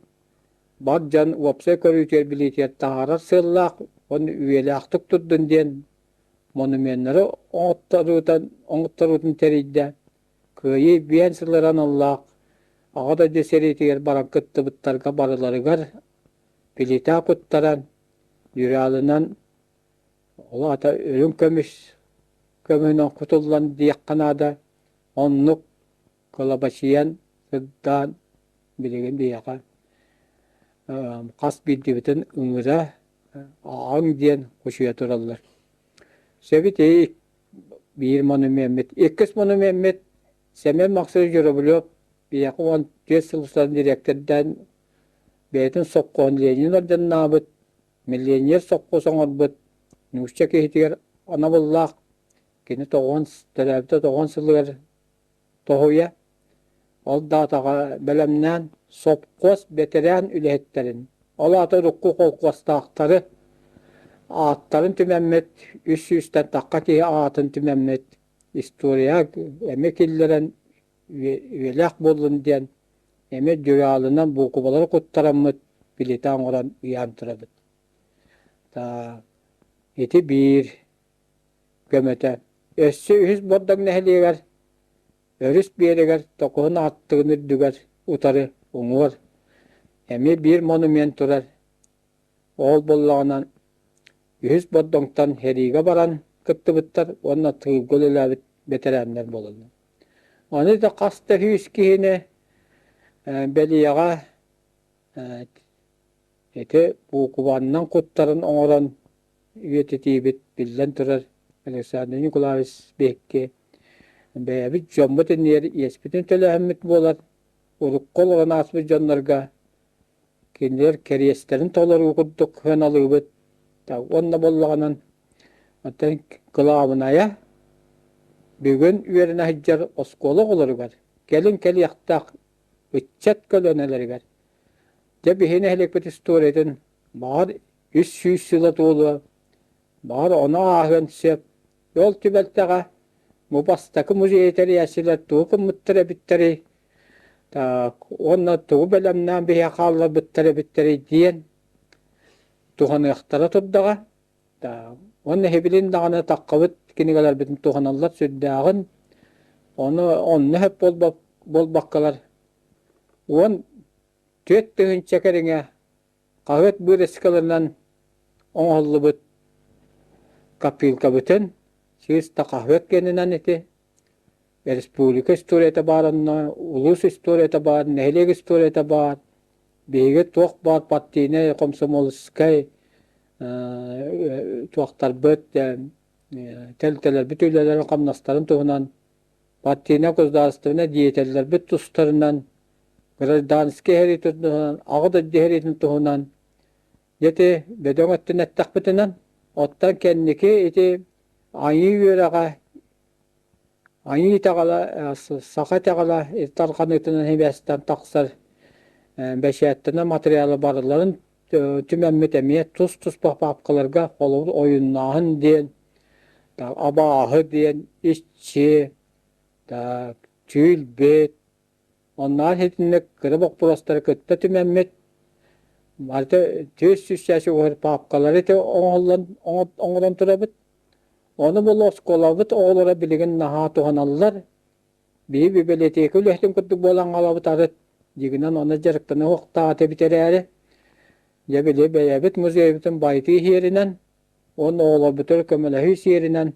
бар дьон уопсай көрүүтүгэр-билиитигэр таһаарар сыаллаах уонна үйэлээхтик турдун диэн монуменнары оҥотторуутун тэрийдэ. Кыайыы биэн сыллар аналлаах Аҕа дойду сэриитигэр баран кыттыбыттарга барыларыгар билитэ куттаран, дьураалынан Ол аата үрүҥ көмүс көмүһүнэн кутуллан диэххэ наада. Оннук кылабачыйан, сырдаан билигин биһиэхэ хас биирдиибитин ыҥыра ааҕыҥ диэн кучуйа тураллар. Сөбүт биир монумеммит. Иккис монумеммит Семен Максимович Журавлев биһиэхэ 14 сыл устата дириэктэрдээн бэйэтин сопхуоһун Ленин орденнаабыт Миллионер сопхуос оҥорбут нуучча киһитигэр анабыллаах кини тоҕуон төрөөбүтэ тоҕуон сылыгар тоһуйа, ол даатаҕа бэлэмнээн сопхуос бэтэрээн үлэһиттэрин, ол аата урукку холкуостаахтары ааттарын түмэммит, үс сүүстэн тахха киһи аатын түмэммит, история эмиэ киллэрэн үйэлээх буоллун диэн эмиэ дьураалынан буукубалары куттараммыт билитэ оҥорон ыйаан турабыт. Ити биир көмөтө. Өссө үһүс Бордоҥ нэһилиэгэр өрүс биэрэгэр Токуһун ааттыгын үрдүгэр утары уҥуор эмиэ биир монумент турар. Ол буоллаҕына үһүс Бордоҥтон сэриигэ баран кыттыбыттар уонна тыылга үлэлээбит бэтэрээннэр буолаллар. Аны да хас да сүүс киһини бэлиэҕэ ити буукубаннан куттарын оҥорон үйэтитиибит биллэн турар Александр Николаевич биһикки бэйэбит дьоммут иннигэр иэспитин төлөөһүммүт буолар. Урукку олорон ааспыт дьоннорго Кинилэр кэриэстэрин толоруу курдук сыаналыыбыт. Уонна буоллаҕынан оттон кылаабынайа бүгүн үөрэнэ сылдьар оскуола оҕолоругар, кэлин кэлиэхтээх ыччат көлүөнэлэригэр дьэ биһи нэһилиэкпит историятын баҕар 300 сыла туолуо, баҕар ону ааһыан сөп. Ол түбэлтэҕэ бу бастакы музейы тэрийээччилэр тугу гыммыттар эбиттэрий, Так, уонна тугу бэлэмнээн биһиэхэ хаалларбыттар эбиттэрий диэн туһаныахтара турдаҕа. Так, уонна эһибилин даҕаны таххабыт кинигэлэрбитин туһаналлар сүрдээҕин. Ону онно сөп буолбаккалар 14 000 кэриҥэ хаһыат вырезкаларынан оҥоһуллубут копилкабытын чыыс да хаһыат кэннинэн ити республика историята баар онно, улуус историята баар, нэһилиэк историята баар. Биһиги туох баар партийнай, комсомольскай туохтарбыт, тэрилтэлэрбит үлэлэрин-хамнастарын туһунан партийнай государственнай деятеллэрбит тустарынан, гражданскай сэриитин туһунан, аҕа дойду сэриитин туһунан ити бөдөҥ өттүн эттэхпитинэн, оттон кэнники ити айыы үөрэҕэ Айыы итэҕэлэ, саха итэҕэлэ тарҕаныытынан сибээстээн тахсар бэчээттэнэр матырыйаалы барыларын түмэммит эмиэ тус-туспа паапкаларга холобур ойуннааһын диэн, абааһы диэн, иччи, түүл-бит, Оннооҕор итинник кыра боппуруостары кытта түмэммит, барыта 400 чаачы уһар паапкалары ити оҥоһуллан оҥорон турабыт. Ону буолла оскуолабыт оҕолоро билигин наһаа туһаналлар. Биһи бибилэтиэкэ үлэһитин курдук буолан хаалабыт арыт дьиҥинэн ону дьарыктана уохтаах этибит эрээри, дьэ били бэйэбит музейбытын байытыы иһиэринэн уонна оҕолорбутугар көмөлөһүү сиэринэн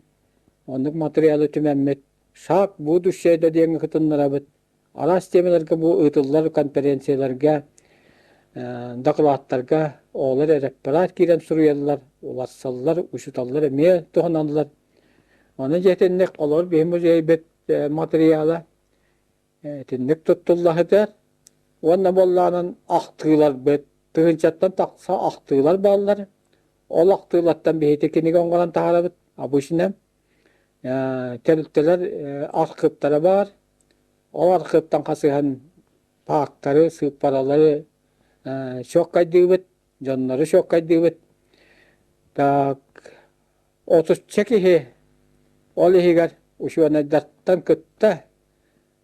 оннук матырыйаалы түмэммит. Шаг будущее да диэҥҥэ кытыннарабыт. Араас тиэмэлэргэ бу ыытыллар конференцияларга, дакылааттарга оҕолор эрэппэраат киирэн суруйаллар, уларсаллар, учууталлар эмиэ туһаналлар. Ону дьэ итинник олор биһи музейбыт матырыйаала итинник туттулла сытар. Уонна буоллаҕынан ахтыыларбыт тыһыынчаттан тахса ахтыылар бааллар. Ол ахтыылартан биһиги кинигэ оҥорон таһаарабыт обычно. Тэрилтэлэр архыыптара баар. Ол архыыптан хасыһан паактары, сыыппаралары чуоккайдыыбыт, дьоннору чуоккайдыыбыт. Так, отучча киһи ол иһигэр учуонайдартан кытта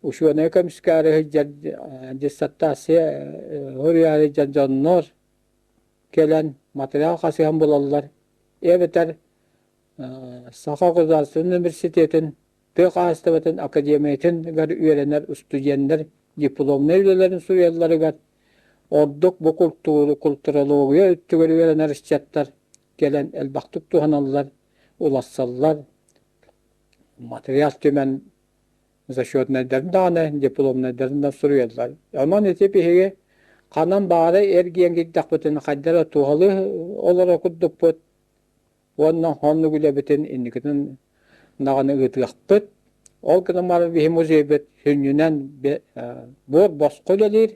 учуонайы көмүскээри сылдьар диссертация суруйаары сылдьар дьоннор кэлэн материал хасыһан булаллар. Эбэтэр Саха государственнай университетын тыа хаһаайыстыбатын академиятыгар үөрэнэр студеннар дипломнай үлэлэрин суруйалларыгар ордук бу культурология өттүгэр үөрэнэр ыччаттар кэлэн элбэхтик туһаналлар, уларсаллар, матырыйаал түмэн зачетнайдарын даҕаны, дипломнайдарын да суруйаллар. Онон ити биһиги ханан баара эргийэн киирдэхпитинэ хайдах эрэ туһалыы олоро курдукпут Уонна оннук үлэбитин инникитин даҕаны ыытыахпыт. Ол гынан баран биһи музейбыт сүнньүнэн буор босхо үлэлиир.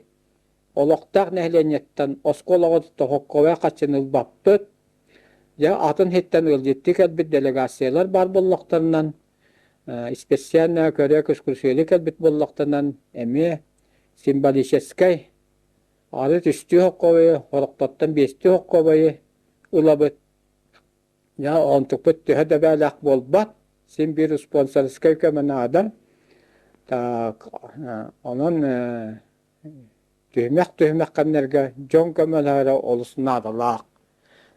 Олохтоох нэһилиэнньэттэн оскуолаҕа тоһокковай хаччыны ылбаппыт. Дьэ атын иһиттэн ыалдьыттыы кэлбит делегациялар баар буоллахтарынан, специально көрө экскурсиялыы кэлбит буоллахтарынан эмиэ символическай арыт үстүү хокковайы, хорохтортон биэстүү хокковайы ылабыт. Дьэ, онтукпут төһө да бээлээх буолбат, син биир спонсорскай көмө наада. Так, онон түһүмэх-түһүмэх кэмнэргэ дьон көмөлөһөрө олус наадалаах.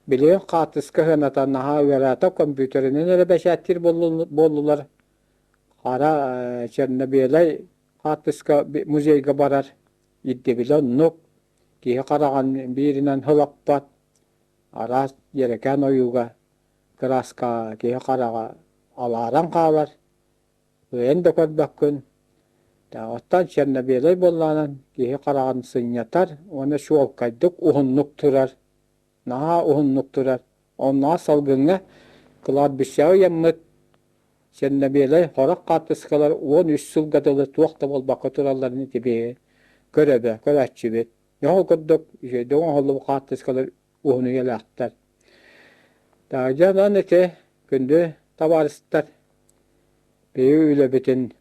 Билигин хаартыска сыаната наһаа ыараата, компьютеринэн эрэ бэчээттиир буоллулар. Хара черно-белай хаартыска музейга барар ирдэбилэ оннук. Киһи хараҕын бииринэн сылаппат, араас дьэрэкээн ойууга кырааскаҕа киһи хараҕа алааран хаалар, кыайан да көрбөккүн. Оттон черно-белай буоллаҕынан киһи хараҕын сынньатар уонна чуолкайдык уһуннук турар, наһаа уһуннук турар. Оннооҕор салгыҥҥа кладбищеҕа ыйаммыт черно-белай сорох хаартыскалар 13 сылга дылы туох да буолбакка туралларын ити биһиги көрөбө, көрөөччүбүт. Дьэ, ол курдук үчүгэйдик оҥоһуллубут хаартыскалар уһун үйэлээхтэр. Дьэ, онон ити күндү табаарыстар, биһиги үлэбитин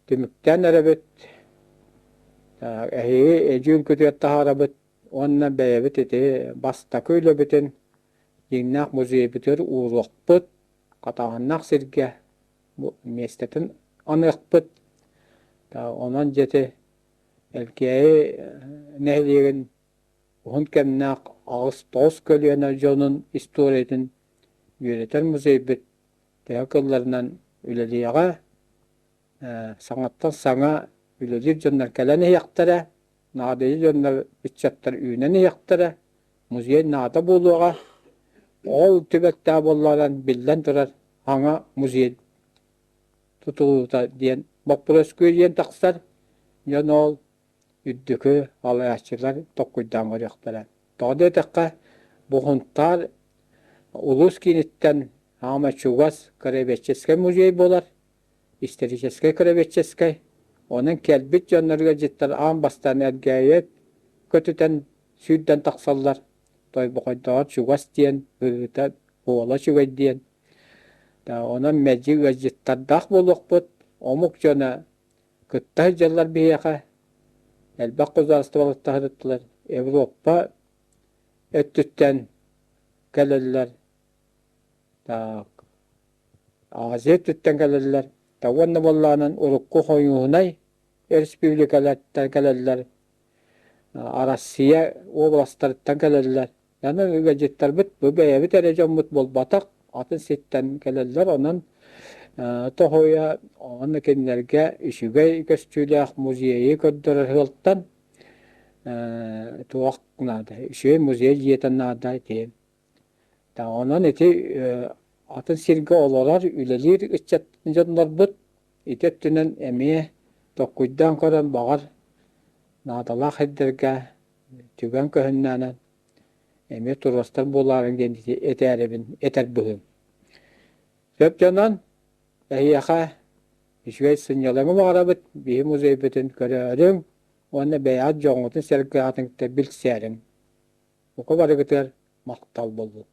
түмүктээн эрэбит. Эһиги эдьиий таһаарабыт уонна бэйэбит ити бастакы үлэбитин дьиҥнээх музейбытыгар ууруохпут, хатааһыннаах сиргэ миэстэтин аныахпыт. Онон дьэ ити Элгээйи нэһилиэгин уһун кэмнээх 8-9 көлүөнэ дьонун историятын үөрэтэр музейбыт төһө кылларынан үлэлиэҕэ, саҥаттан саҥа үлэлиир дьоннор кэлэн иһиэхтэрэ, наадыйар дьоннор ыччаттар үүнэн иһиэхтэрэ, музей наада буолуоҕа. Ол түбэлтээх буоллаҕынан биллэн турар саҥа музей тутуллубута диэн боппуруос күөдьүйэн тахсар. Дьон ол үрдүкү салайааччылар толкуйдаан көрүөхтэрэ. Тоҕо диэтэххэ, бу Һунтаар улуус кииниттэн саамай чугас краеведческай музей буолар, историческай краеведческай. Онон кэлбит дьоннор ыалдьыттар аан бастаан Элгээйи көтүтэн сүүрдэн тахсаллар. Тойбохойдооҕор чугас диэн, быһыыта буола үчүгэй диэн. Онон мэлдьи ыалдьыттардаах буолуохпут, омук дьоно кытта сылдьаллар биһиэхэ, элбэх государстволартан сырыттылар, Европа өттүттэн кэлэллэр, так, Азия өттүттэн кэлэллэр, уонна буоллаҕынан урукку хойуоһунай республикалартан кэлэллэр, Россия уобаластарыттан кэлэллэр. Аны ыалдьыттарбыт бу бэйэбит эрэ дьоммут буолбатах, атын сиртэн кэлэллэр, онон тоһуйа уонна кинилэргэ үчүгэй көстүүлээх музейы көрдөрөр сыалтан туох наада, үчүгэй музей дьиэтэ наада ити. Онон ити атын сиргэ олорор, үлэлиир ыччат дьоннорбут. Ити өттүнэн эмиэ толкуйдаан көрөн, баҕар, наадалаах сирдэргэ түгэн көһүннээнэн эмиэ туруорсар буолаарыҥ диэн этээрибин этэр быһыым. Сөп дьонон, эһиэхэ үчүгэй сынньалаҥы баҕарабыт, биһи музейбытын көрөөрүҥ уонна бэйэҕит дьоҥҥутун-сэргэҕитин кытта билсээриҥ. Бука барыгытыгар махтал буоллун.